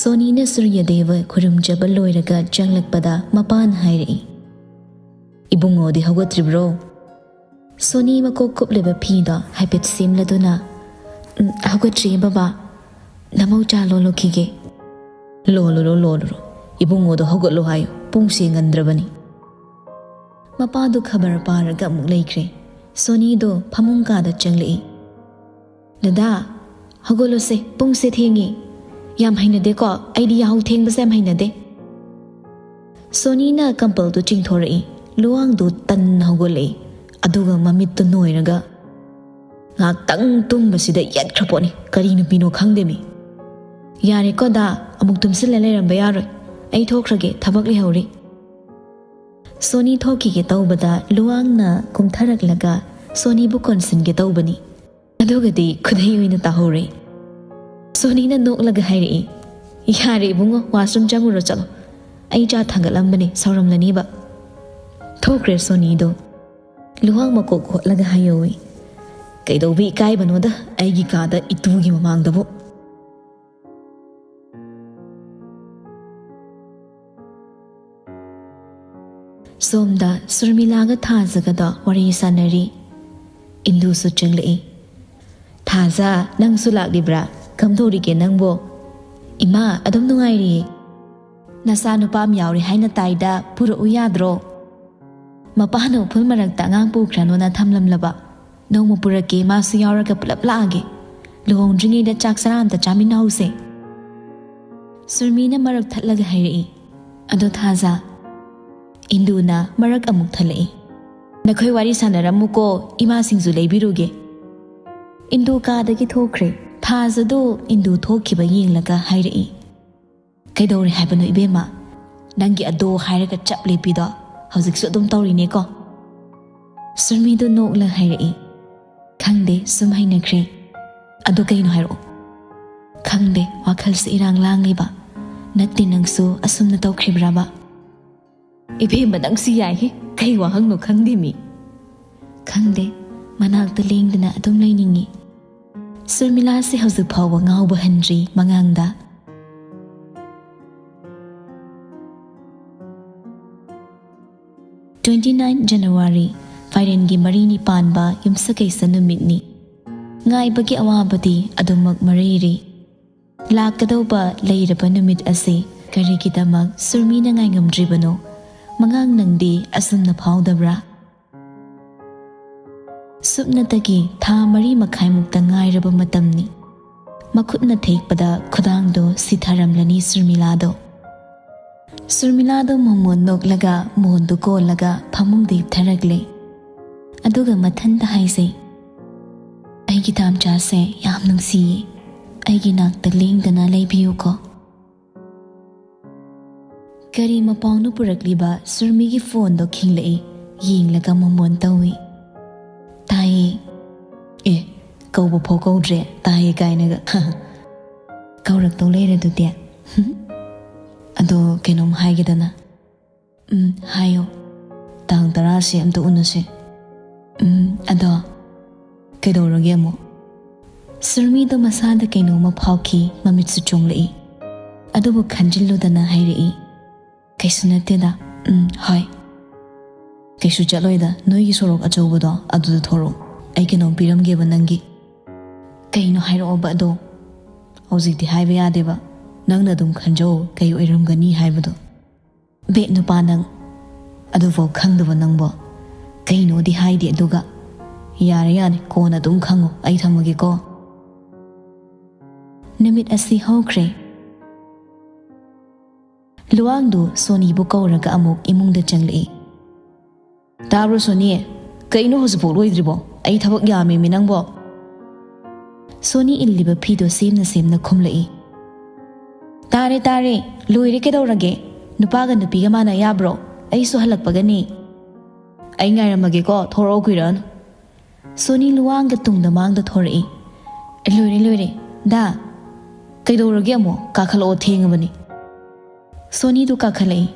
ꯁꯣꯅꯤꯅ ꯁꯨꯔ꯭ꯌꯗꯦꯕ ꯈꯨꯔꯨꯝꯖꯕ ꯂꯣꯏꯔꯒ ꯆꯪꯂꯛꯄꯗ ꯃꯄꯥꯅ ꯍꯥꯏꯔꯛꯏ, "ꯏꯕꯨꯡꯉꯣꯗꯤ ꯍꯧꯒꯠꯇ꯭ꯔꯤꯕ꯭ꯔꯣ?" ꯁꯣꯅꯤ ꯃꯀꯣꯛ ꯀꯨꯞꯂꯤꯕ ꯐꯤꯗꯣ ꯍꯥꯏꯐꯦꯠ ꯁꯦꯝꯂꯗꯨꯅ, "ꯎꯝ, ꯍꯧꯒꯠꯇ꯭ꯔꯤꯌꯦ ꯕꯕꯥ, ꯅꯃꯧ ꯆꯥ ꯂꯣꯜꯂꯨꯈꯤꯒꯦ꯫" "ꯂꯣꯜꯂꯨꯔꯣ, ꯂꯣꯜꯂꯨꯔꯣ, ꯏꯕꯨꯡꯉꯣꯗꯣ ꯍꯧꯒꯠꯂꯣ ꯍꯥꯏꯌꯨ, ꯄꯨꯡꯁꯦ ꯉꯟꯗ꯭ꯔꯕꯅꯤ꯫" ꯃꯄꯥꯗꯨ ꯈꯕꯔ ꯄꯥꯔꯒ ꯑꯃꯨꯛ ꯂꯩꯈ꯭ꯔꯦ꯫ ꯁꯣꯅꯤꯗꯣ ꯐꯃꯨꯡ ꯀꯥꯗ ꯆꯪꯂꯛꯏ꯫ "ꯗꯗꯥ, ꯍꯧꯒꯠꯂꯣꯁꯦ, ꯄꯨꯡꯁꯦ ꯊꯦꯡꯉꯦ꯫" "ꯌꯥꯝ ꯍꯩꯅꯗꯦꯀꯣ, ꯑꯩꯗꯤ ꯌꯥꯍꯧ ꯊꯦꯡꯕꯁꯦ ꯌꯥꯝ ꯍꯩꯅꯗꯦ꯫" ꯁꯣꯅꯤꯅ ꯀꯝꯄꯜꯗꯨ ꯆꯤꯡꯊꯣꯔꯛꯏ꯫ ꯂꯨꯋꯥꯡꯗꯨ ꯇꯟꯅ ꯍꯧꯒꯠꯂꯛꯏ꯫ ꯑꯗꯨꯒ ꯃꯃꯤꯠꯇꯨ ꯅꯣꯏꯔꯒ, "ꯉꯥꯏꯍꯥꯛꯇꯪ ꯇꯨꯝꯕꯁꯤꯗ ꯌꯦꯠꯈ꯭ꯔ ꯄꯣꯠꯅꯤ, ꯀꯔꯤ ꯅꯨꯄꯤꯅꯣ ꯈꯪꯗꯦꯃꯤ꯫" "ꯌꯥꯔꯦꯀꯣ ꯗꯥ, ꯑꯃꯨꯛ ꯇꯨꯝꯁꯤꯜꯂ ꯂꯩꯔꯝꯕ ꯌꯥꯔꯣꯏ꯫ ꯑꯩ ꯊꯣꯛꯈ꯭ꯔꯒꯦ, ꯊꯕꯛ ꯂꯩꯍꯧꯔꯤ꯫ ꯁꯣꯅꯤ ꯊꯣꯛꯈꯤꯒꯦ ꯇꯧꯕꯗ ꯂꯨꯋꯥꯡꯅ ꯀꯨꯝꯊꯔꯛꯂꯒ ꯁꯣꯅꯤꯕꯨ ꯀꯣꯟꯁꯤꯟꯒꯦ ꯇꯧꯕꯅꯤ꯫ ꯑꯗꯨꯒꯗꯤ ꯈꯨꯗꯩ ꯑꯣꯏꯅ ꯇꯥꯍꯧꯔꯦ꯫ ꯁꯣꯅꯤꯅ ꯅꯣꯛꯂꯒ ꯍꯥꯏꯔꯛꯏ, "ꯌꯥꯔꯦ ꯏꯕꯨꯡꯉꯣ, ꯋꯥꯁꯔꯨꯝ ꯆꯪꯉꯨꯔꯣ ꯆꯠꯂꯣ꯫ ꯑꯩ ꯆꯥ ꯊꯥꯡꯒꯠꯂꯝꯕꯅꯦ, ꯁꯧꯔꯝꯂꯅꯤꯕ꯫" ꯊꯣꯛꯈ꯭ꯔꯦ ꯁꯣꯅꯤꯗꯣ꯫ ꯂꯨꯋꯥꯡ ꯃꯀꯣꯛ ꯍꯣꯠꯂꯒ ꯍꯥꯏꯍꯧꯏ, "ꯀꯩꯗꯧꯕ ꯏꯀꯥꯏꯕꯅꯣꯗ ꯑꯩꯒꯤ ꯀꯥꯗ ꯏꯇꯨꯒꯤ ꯃꯃꯥꯡꯗꯕꯨ?" ꯁꯣꯝꯗ ꯁꯨꯔꯃꯤꯂꯥꯒ ꯊꯥꯖꯒꯗꯣ ꯋꯥꯔꯤ ꯁꯥꯟꯅꯔꯤ꯫ ꯏꯟꯗꯨꯁꯨ ꯆꯪꯂꯛꯏ꯫ "ꯊꯥꯖ, ꯅꯪꯁꯨ ꯂꯥꯛꯂꯤꯕ꯭ꯔꯥ? ꯀꯝꯗꯧꯔꯤꯒꯦ ꯅꯪꯕꯣ?" "ꯏꯃꯥ, ꯑꯗꯨꯝ ꯅꯨꯡꯉꯥꯏꯔꯤꯌꯦ꯫ ꯅꯆꯥ ꯅꯨꯄꯥ ꯑꯃ ꯌꯥꯎꯔꯦ ꯍꯥꯏꯅ ꯇꯥꯏꯗ, ꯄꯨꯔꯛꯎ ꯌꯥꯗ꯭ꯔꯣ? ꯃꯄꯥꯅ ꯎꯐꯨꯜ ꯃꯔꯛꯇ ꯑꯉꯥꯡ ꯄꯨꯈ꯭ꯔꯅꯣꯅ ꯊꯝꯂꯝꯂꯕ꯫ ꯅꯣꯡꯃ ꯄꯨꯔꯛꯀꯦ, ꯃꯥꯁꯨ ꯌꯥꯎꯔꯒ ꯄꯨꯂꯞ ꯂꯥꯛꯑꯒꯦ꯫ ꯂꯨꯍꯣꯡꯗ꯭ꯔꯤꯉꯩꯗ ꯆꯥꯛ ꯆꯔꯥ ꯑꯝꯇ ꯆꯥꯃꯤꯟꯅꯍꯧꯁꯦ꯫" ꯁꯨꯔꯃꯤꯅ ꯃꯔꯛ ꯊꯠꯂꯒ ꯍꯥꯏꯔꯛꯏ꯫ "ꯑꯗꯣ ꯊꯥꯖ꯫" ꯏꯟꯗꯨꯅ ꯃꯔꯛ ꯑꯃꯨꯛ ꯊꯠꯂꯛꯏ꯫ "ꯅꯈꯣꯏ ꯋꯥꯔꯤ ꯁꯥꯟꯅꯔꯝꯃꯨꯀꯣ, ꯏꯃꯥꯁꯤꯡꯁꯨ ꯂꯩꯕꯤꯔꯨꯒꯦ꯫" ꯏꯟꯗꯨ ꯀꯥꯗꯒꯤ ꯊꯣꯛꯈ꯭ꯔꯦ꯫ ꯊꯥꯖꯗꯣ ꯏꯟꯗꯨ ꯊꯣꯛꯈꯤꯕ ꯌꯦꯡꯂꯒ ꯍꯥꯏꯔꯛꯏ, "ꯀꯩꯗꯧꯔꯦ ꯍꯥꯏꯕꯅꯣ ꯏꯕꯦꯝꯃ? ꯅꯪꯒꯤ ꯑꯗꯣ ꯍꯥꯏꯔꯒ ꯆꯞ ꯂꯦꯞꯄꯤꯗꯣ ꯍꯧꯖꯤꯛꯁꯨ ꯑꯗꯨꯝ ꯇꯧꯔꯤꯅꯦꯀꯣ?" ꯁꯨꯔꯃꯤꯗꯣ ꯅꯣꯛꯂ ꯍꯥꯏꯔꯛꯏ, "ꯈꯪꯗꯦ, ꯁꯨꯝ ꯍꯩꯅꯈ꯭ꯔꯦ꯫" "ꯑꯗꯣ ꯀꯩꯅꯣ ꯍꯥꯏꯔꯛꯑꯣ꯫" "ꯈꯪꯗꯦ, ꯋꯥꯈꯜꯁꯦ ꯏꯔꯥꯡ ꯂꯥꯡꯂꯤꯕ꯫ ꯅꯠꯇꯦ, ꯅꯪꯁꯨ ꯑꯁꯨꯝꯅ ꯇꯧꯈ꯭ꯔꯤꯕ꯭ꯔꯕ?" "ꯏꯕꯦꯝꯃ, ꯅꯪꯁꯤ ꯌꯥꯏꯍꯦ, ꯀꯩ ꯋꯥꯍꯪꯅꯣ ꯈꯪꯗꯦ ꯃꯤ꯫" "ꯈꯪꯗꯦ, ꯃꯅꯥꯛꯇ ꯂꯦꯡꯗꯅ ꯑꯗꯨꯝ ꯂꯩꯅꯤꯡꯉꯤ꯫" ꯁꯨꯔꯃꯤꯂꯥꯁꯦ ꯍꯧꯖꯤꯛ ꯐꯥꯎꯕ ꯉꯥꯎꯕ ꯍꯟꯗ꯭ꯔꯤ ꯃꯉꯥꯡꯗ꯫ Twenty nine January, ꯐꯥꯏꯔꯦꯟꯒꯤ ꯃꯔꯤꯅꯤ ꯄꯥꯟꯕ ꯌꯨꯝꯁꯀꯩꯁ ꯅꯨꯃꯤꯠꯅꯤ꯫ ꯉꯥꯏꯕꯒꯤ ꯑꯋꯥꯕꯗꯤ ꯑꯗꯨꯃꯛ ꯃꯔꯩꯔꯤ꯫ ꯂꯥꯛꯀꯗꯧꯕ ꯂꯩꯔꯕ ꯅꯨꯃꯤꯠ ꯑꯁꯤ ꯀꯔꯤꯒꯤꯗꯃꯛ ꯁꯨꯔꯃꯤꯅ ꯉꯥꯏꯉꯝꯗ꯭ꯔꯤꯕꯅꯣ? ꯃꯉꯥꯡ, ꯅꯪꯗꯤ ꯑꯁꯨꯝꯅ ꯐꯥꯎꯗꯕ꯭ꯔꯥ? ꯁꯨꯞꯅꯇꯒꯤ ꯊꯥ ꯃꯔꯤ ꯃꯈꯥꯏꯃꯨꯛꯇ ꯉꯥꯏꯔꯕ ꯃꯇꯝꯅꯤ꯫ ꯃꯈꯨꯠꯅ ꯊꯦꯛꯄꯗ ꯈꯨꯗꯥꯡꯗꯣ ꯁꯤꯊꯔꯝꯂꯅꯤ ꯁꯨꯔꯃꯤꯂꯥꯗꯣ꯫ ꯁꯨꯔꯃꯤꯂꯥꯗꯣ ꯃꯣꯃꯣꯟ ꯅꯣꯛꯂꯒ ꯃꯣꯟꯗꯨ ꯀꯣꯜꯂꯒ ꯐꯃꯨꯡꯗ ꯍꯤꯞꯊꯔꯛꯂꯦ꯫ ꯑꯗꯨꯒ ꯃꯊꯟꯇ ꯍꯥꯏꯖꯩ, "ꯑꯩꯒꯤ ꯇꯥꯝꯆꯥꯁꯦ ꯌꯥꯝ ꯅꯨꯡꯁꯤꯌꯦ꯫ ꯑꯩꯒꯤ ꯅꯥꯛꯇ ꯂꯦꯡꯗꯅ ꯂꯩꯕꯤꯌꯨꯀꯣ꯫" ꯀꯔꯤ ꯃꯄꯥꯎꯅꯣ ꯄꯨꯔꯛꯂꯤꯕ? ꯁꯨꯔꯃꯤꯒꯤ ꯐꯣꯟꯗꯣ ꯈꯤꯡꯂꯛꯏ꯫ ꯌꯦꯡꯂꯒ ꯃꯣꯃꯣꯟ ꯇꯧꯏ꯫ "ꯇꯥꯏꯌꯦ꯫ ꯑꯦ, ꯀꯧꯕ ꯐꯥꯎ ꯀꯧꯗ꯭ꯔꯦ, ꯇꯥꯏꯌꯦ ꯀꯥꯏꯅꯒ꯫ ꯀꯧꯔꯛꯇꯧ ꯂꯩꯔꯦ ꯑꯗꯨꯗꯤ꯫ ꯑꯗꯣ ꯀꯩꯅꯣꯝ ꯍꯥꯏꯒꯦꯗꯅ꯫ ꯎꯝ, ꯍꯥꯏꯌꯣ꯫ ꯇꯥꯡ ꯇꯔꯥꯁꯦ ꯑꯝꯇ ꯎꯅꯁꯦ꯫ ꯎꯝ, ꯑꯗꯣ ꯀꯩꯗꯧꯔꯒꯦ ꯑꯃꯨꯛ?" ꯁꯨꯔꯃꯤꯗꯣ ꯃꯁꯥꯗ ꯀꯩꯅꯣꯝꯃ ꯐꯥꯎꯈꯤ, ꯃꯃꯤꯠꯁꯨ ꯆꯣꯡꯂꯛꯏ꯫ ꯑꯗꯨꯕꯨ ꯈꯟꯖꯤꯜꯂꯨꯗꯅ ꯍꯥꯏꯔꯛꯏ, "ꯀꯩꯁꯨ ꯅꯠꯇꯦꯗ꯫ ꯎꯝ, ꯍꯣꯏ꯫ ꯀꯩꯁꯨ ꯆꯠꯂꯣꯏꯗ, ꯅꯣꯏꯒꯤ ꯁꯣꯔꯣꯛ ꯑꯆꯧꯕꯗꯣ ꯑꯗꯨꯗ ꯊꯣꯔꯛꯑꯣ꯫ ꯑꯩ ꯀꯩꯅꯣꯝ ꯄꯤꯔꯝꯒꯦꯕ ꯅꯪꯒꯤ꯫" "ꯀꯩꯅꯣ ꯍꯥꯏꯔꯛꯑꯣꯕ ꯑꯗꯣ?" "ꯍꯧꯖꯤꯛꯇꯤ ꯍꯥꯏꯕ ꯌꯥꯗꯦꯕ꯫ ꯅꯪꯅ ꯑꯗꯨꯝ ꯈꯟꯖꯧ ꯀꯩ ꯑꯣꯏꯔꯝꯒꯅꯤ ꯍꯥꯏꯕꯗꯣ꯫" "ꯕꯦ ꯅꯨꯄꯥ ꯅꯪ, ꯑꯗꯨꯐꯥꯎ ꯈꯪꯗꯕ ꯅꯪꯕꯣ꯫ ꯀꯩꯅꯣꯗꯤ ꯍꯥꯏꯗꯦ ꯑꯗꯨꯒ꯫" "ꯌꯥꯔꯦ ꯌꯥꯔꯦ, ꯀꯣꯟꯅ ꯑꯗꯨꯝ ꯈꯪꯉꯣ, ꯑꯩ ꯊꯝꯃꯒꯦꯀꯣ꯫" ꯅꯨꯃꯤꯠ ꯑꯁꯤ ꯍꯧꯈ꯭ꯔꯦ꯫ ꯂꯨꯋꯥꯡꯗꯨ ꯁꯣꯅꯤꯕꯨ ꯀꯧꯔꯒ ꯑꯃꯨꯛ ꯏꯃꯨꯡꯗ ꯆꯪꯂꯛꯏ꯫ "ꯇꯥꯕ꯭ꯔꯣ ꯁꯣꯅꯤ? ꯀꯩꯅꯣ ꯍꯧꯖꯤꯛꯐꯥꯎ ꯂꯣꯏꯗ꯭ꯔꯤꯕꯣ? ꯑꯩ ꯊꯕꯛ ꯌꯥꯝꯃꯦꯃꯤ ꯅꯪꯕꯣ꯫" ꯁꯣꯅꯤ ꯏꯜꯂꯤꯕ ꯐꯤꯗꯣ ꯁꯦꯝꯅ ꯁꯦꯝꯅ ꯈꯨꯝꯂꯛꯏ꯫ "ꯇꯥꯔꯦ ꯇꯥꯔꯦ, ꯂꯣꯏꯔꯦ ꯀꯩꯗꯧꯔꯒꯦ? ꯅꯨꯄꯥꯒ ꯅꯨꯄꯤꯒ ꯃꯥꯟꯅ ꯌꯥꯕ꯭ꯔꯣ? ꯑꯩꯁꯨ ꯍꯜꯂꯛꯄꯒꯅꯤ꯫" "ꯑꯩ ꯉꯥꯏꯔꯝꯃꯒꯦꯀꯣ, ꯊꯣꯔꯛꯑꯣ ꯀꯨꯏꯔꯛꯑꯅꯨ꯫" ꯁꯣꯅꯤ ꯂꯨꯋꯥꯡꯒ ꯇꯨꯡꯗ ꯃꯥꯡꯗ ꯊꯣꯔꯛꯏ꯫ "ꯂꯣꯏꯔꯦ ꯂꯣꯏꯔꯦ꯫ ꯗꯥ, ꯀꯩꯗꯧꯔꯒꯦ ꯑꯃꯨꯛ? ꯀꯥꯈꯠꯂꯛꯑꯣ, ꯊꯦꯡꯉꯕꯅꯤ꯫" ꯁꯣꯅꯤꯗꯨ ꯀꯥꯈꯠꯂꯛꯏ꯫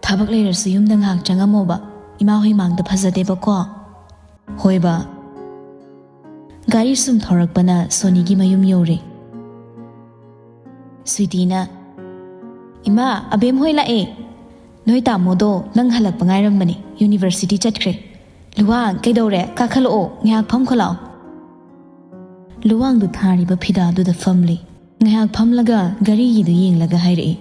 "ꯊꯕꯛ ꯂꯩꯔꯁꯨ ꯌꯨꯝꯗ ꯉꯥꯏꯍꯥꯛ ꯆꯪꯉꯝꯃꯣꯕ, ꯏꯃꯥ ꯍꯣꯏ ꯃꯥꯡꯗ ꯐꯖꯗꯦꯕꯀꯣ꯫" "ꯍꯣꯏꯕ꯫" ꯒꯥꯔꯤ ꯁꯨꯝ ꯊꯧꯔꯛꯄꯅ ꯁꯣꯅꯤꯒꯤ ꯃꯌꯨꯝ ꯌꯧꯔꯦ꯫ ꯁ꯭ꯋꯤꯇꯤꯅ, "ꯏꯃꯥ, ꯑꯕꯦꯝ ꯍꯣꯏ ꯂꯥꯛꯑꯦ꯫ ꯅꯣꯏ ꯇꯥꯃꯣꯗꯣ ꯅꯪ ꯍꯜꯂꯛꯄ ꯉꯥꯏꯔꯝꯕꯅꯦ, ꯌꯨꯅꯤꯚꯔꯁꯤꯇꯤ ꯆꯠꯈ꯭ꯔꯦ꯫ ꯂꯨꯋꯥꯡ, ꯀꯩꯗꯧꯔꯦ? ꯀꯥꯈꯠꯂꯛꯑꯣ, ꯉꯥꯏꯍꯥꯛ ꯐꯝꯈꯣ ꯂꯥꯛꯑꯣ꯫" ꯂꯨꯋꯥꯡꯗꯨ ꯊꯥꯔꯤꯕ ꯐꯤꯗꯥꯗꯨꯗ ꯐꯝꯂꯦ꯫ ꯉꯥꯏꯍꯥꯛ ꯐꯝꯂꯒ ꯒꯥꯔꯤꯒꯤꯗꯨ ꯌꯦꯡꯂꯒ ꯍꯥꯏꯔꯛꯏ,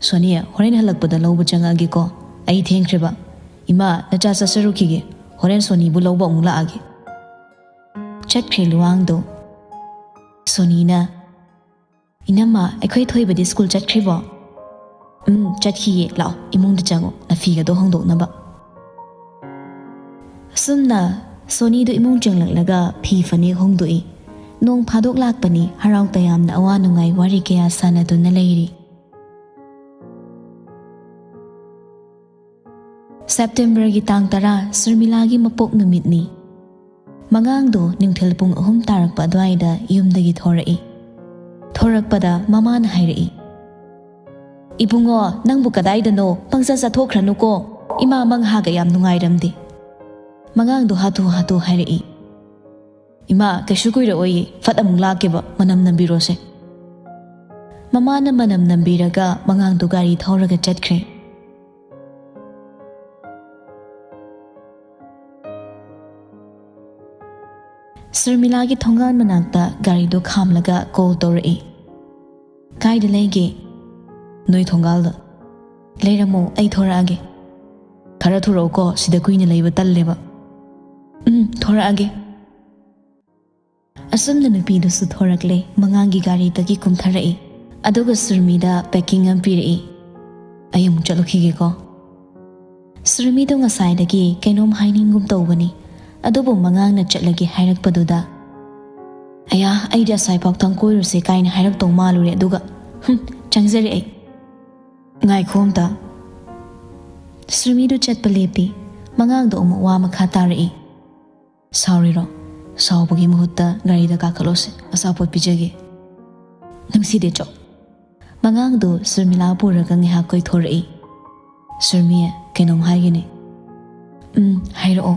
"ꯁꯣꯅꯤ, ꯍꯣꯔꯦꯟ ꯍꯜꯂꯛꯄꯗ ꯂꯧꯕ ꯆꯪꯉꯛꯑꯒꯦꯀꯣ꯫ ꯑꯩ ꯊꯦꯡꯈ꯭ꯔꯦꯕ꯫ ꯏꯃꯥ, ꯅꯆꯥ ꯆꯠꯆꯔꯨꯈꯤꯒꯦ꯫ ꯍꯣꯔꯦꯟ ꯁꯣꯅꯤꯕꯨ ꯂꯧꯕ ꯑꯃꯨꯛ ꯂꯥꯛꯑꯒꯦ꯫" ꯆꯠꯈ꯭ꯔꯦ ꯂꯨꯋꯥꯡꯗꯣ꯫ ꯁꯣꯅꯤꯅ, "ꯏꯅꯝꯃ, ꯑꯩꯈꯣꯏ ꯊꯣꯏꯕꯗꯤ ꯁ꯭ꯀꯨꯜ ꯆꯠꯈ꯭ꯔꯤꯕꯣ?" "ꯎꯝ, ꯆꯠꯈꯤꯌꯦ꯫ ꯂꯥꯛꯑꯣ, ꯏꯃꯨꯡꯗ ꯆꯪꯉꯣ, ꯅꯐꯤꯒꯗꯣ ꯍꯣꯡꯗꯣꯛꯅꯕ꯫" ꯑꯁꯨꯝꯅ ꯁꯣꯅꯤꯗꯨ ꯏꯃꯨꯡ ꯆꯪꯂꯛꯂꯒ ꯐꯤ ꯐꯅꯦꯛ ꯍꯣꯡꯗꯣꯛꯏ꯫ ꯅꯣꯡ ꯐꯥꯗꯣꯛ ꯂꯥꯛꯄꯅꯤ, ꯍꯔꯥꯎ ꯇꯌꯥꯝꯅ ꯑꯋꯥ ꯅꯨꯡꯉꯥꯏ ꯋꯥꯔꯤ ꯀꯌꯥ ꯁꯥꯟꯅꯗꯨꯅ ꯂꯩꯔꯤ꯫ ꯁꯦꯞꯇꯦꯝꯕꯔꯒꯤ ꯇꯥꯡ ꯇꯔꯥ ꯁꯨꯔꯃꯤꯂꯥꯒꯤ ꯃꯄꯣꯛ ꯅꯨꯃꯤꯠꯅꯤ꯫ ꯃꯉꯥꯡꯗꯨ ꯅꯨꯡꯊꯤꯜ ꯄꯨꯡ ꯑꯍꯨꯝ ꯇꯥꯔꯛꯄ ꯑꯗꯨꯋꯥꯏꯗ ꯌꯨꯝꯗꯒꯤ ꯊꯣꯔꯛꯏ꯫ ꯊꯣꯔꯛꯄꯗ ꯃꯃꯥꯅ ꯍꯥꯏꯔꯛꯏ, "ꯏꯕꯨꯡꯉꯣ, ꯅꯪꯕꯨ ꯀꯗꯥꯏꯗꯅꯣ? ꯄꯪꯆꯠ ꯆꯠꯊꯣꯛꯈ꯭ꯔꯅꯨꯀꯣ꯫ ꯏꯃꯥ ꯃꯪꯍꯥꯒ ꯌꯥꯝ ꯅꯨꯡꯉꯥꯏꯔꯝꯗꯦ꯫" ꯃꯉꯥꯡꯗꯨ ꯍꯥꯊꯨ ꯍꯥꯊꯨ ꯍꯥꯏꯔꯛꯏ, "ꯏꯃꯥ, ꯀꯩꯁꯨ ꯀꯨꯏꯔꯛꯑꯣꯏꯌꯦ, ꯐꯠ ꯑꯃꯨꯛ ꯂꯥꯛꯀꯦꯕ, ꯃꯅꯝ ꯅꯝꯕꯤꯔꯣꯁꯦ꯫" ꯃꯃꯥꯅ ꯃꯅꯝ ꯅꯝꯕꯤꯔꯒ ꯃꯉꯥꯡꯗꯨ ꯒꯥꯔꯤ ꯊꯧꯔꯒ ꯆꯠꯈ꯭ꯔꯦ꯫ ꯁꯨꯔꯃꯤꯂꯥꯒꯤ ꯊꯣꯡꯒꯥꯟ ꯃꯅꯥꯛꯇ ꯒꯥꯔꯤꯗꯣ ꯈꯥꯝꯂꯒ ꯀꯣꯜ ꯇꯧꯔꯛꯏ꯫ "ꯀꯥꯏꯗ ꯂꯩꯒꯦ?" "ꯅꯣꯏ ꯊꯣꯡꯒꯥꯜꯗ꯫" "ꯂꯩꯔꯝꯃꯣ, ꯑꯩ ꯊꯣꯔꯛꯑꯒꯦ꯫" "ꯈꯔ ꯊꯨꯔꯛꯎꯀꯣ, ꯁꯤꯗ ꯀꯨꯏꯅ ꯂꯩꯕ ꯇꯜꯂꯦꯕ꯫" "ꯎꯝ, ꯊꯣꯔꯛꯑꯒꯦ꯫" ꯑꯁꯨꯝꯅ ꯅꯨꯄꯤꯗꯨꯁꯨ ꯊꯣꯔꯛꯂꯦ, ꯃꯉꯥꯡꯒꯤ ꯒꯥꯔꯤꯗꯒꯤ ꯀꯨꯝꯊꯔꯛꯏ꯫ ꯑꯗꯨꯒ ꯁꯨꯔꯃꯤꯗ ꯄꯦꯀꯤꯡ ꯑꯃ ꯄꯤꯔꯛꯏ꯫ "ꯑꯩ ꯑꯃꯨꯛ ꯆꯠꯂꯨꯈꯤꯒꯦꯀꯣ꯫" ꯁꯨꯔꯃꯤꯗꯣ ꯉꯁꯥꯏꯗꯒꯤ ꯀꯩꯅꯣꯝ ꯍꯥꯏꯅꯤꯡꯒꯨꯝ ꯇꯧꯕꯅꯤ, ꯑꯗꯨꯕꯨ ꯃꯉꯥꯡꯅ ꯆꯠꯂꯒꯦ ꯍꯥꯏꯔꯛꯄꯗꯨꯗ, "ꯑꯌꯥ, ꯑꯩꯗꯤ ꯑꯁꯥꯏꯐꯥꯎꯇꯪ ꯀꯣꯏꯔꯨꯁꯦ" ꯀꯥꯏꯅ ꯍꯥꯏꯔꯛꯇꯧ ꯃꯥꯜꯂꯨꯔꯦ, ꯑꯗꯨꯒ, "ꯍꯨꯝ, ꯆꯪꯖꯔꯦ ꯑꯩ꯫" "ꯉꯥꯏꯈꯣ ꯑꯝꯇ꯫" ꯁꯨꯔꯃꯤꯗꯨ ꯆꯠꯄ ꯂꯦꯞꯄꯤ꯫ ꯃꯉꯥꯡꯗꯣ ꯑꯃꯨꯛ ꯋꯥ ꯃꯈꯥ ꯇꯥꯔꯛꯏ꯫ "ꯁꯥꯎꯔꯤꯔꯣ? ꯁꯥꯎꯕꯒꯤ ꯃꯍꯨꯠꯇ ꯒꯥꯔꯤꯗ ꯀꯥꯈꯠꯂꯣꯁꯦ, ꯑꯆꯥꯄꯣꯠ ꯄꯤꯖꯒꯦ꯫" "ꯅꯨꯡꯁꯤꯗꯦ, ꯆꯣ꯫" ꯃꯉꯥꯡꯗꯨ ꯁꯨꯔꯃꯤꯂꯥ ꯄꯨꯔꯒ ꯉꯥꯏꯍꯥꯛ ꯀꯣꯏꯊꯣꯔꯛꯏ꯫ "ꯁꯨꯔꯃꯤ, ꯀꯩꯅꯣꯝ ꯍꯥꯏꯒꯦꯅꯦ꯫" "ꯎꯝ, ꯍꯥꯏꯔꯛꯑꯣ꯫"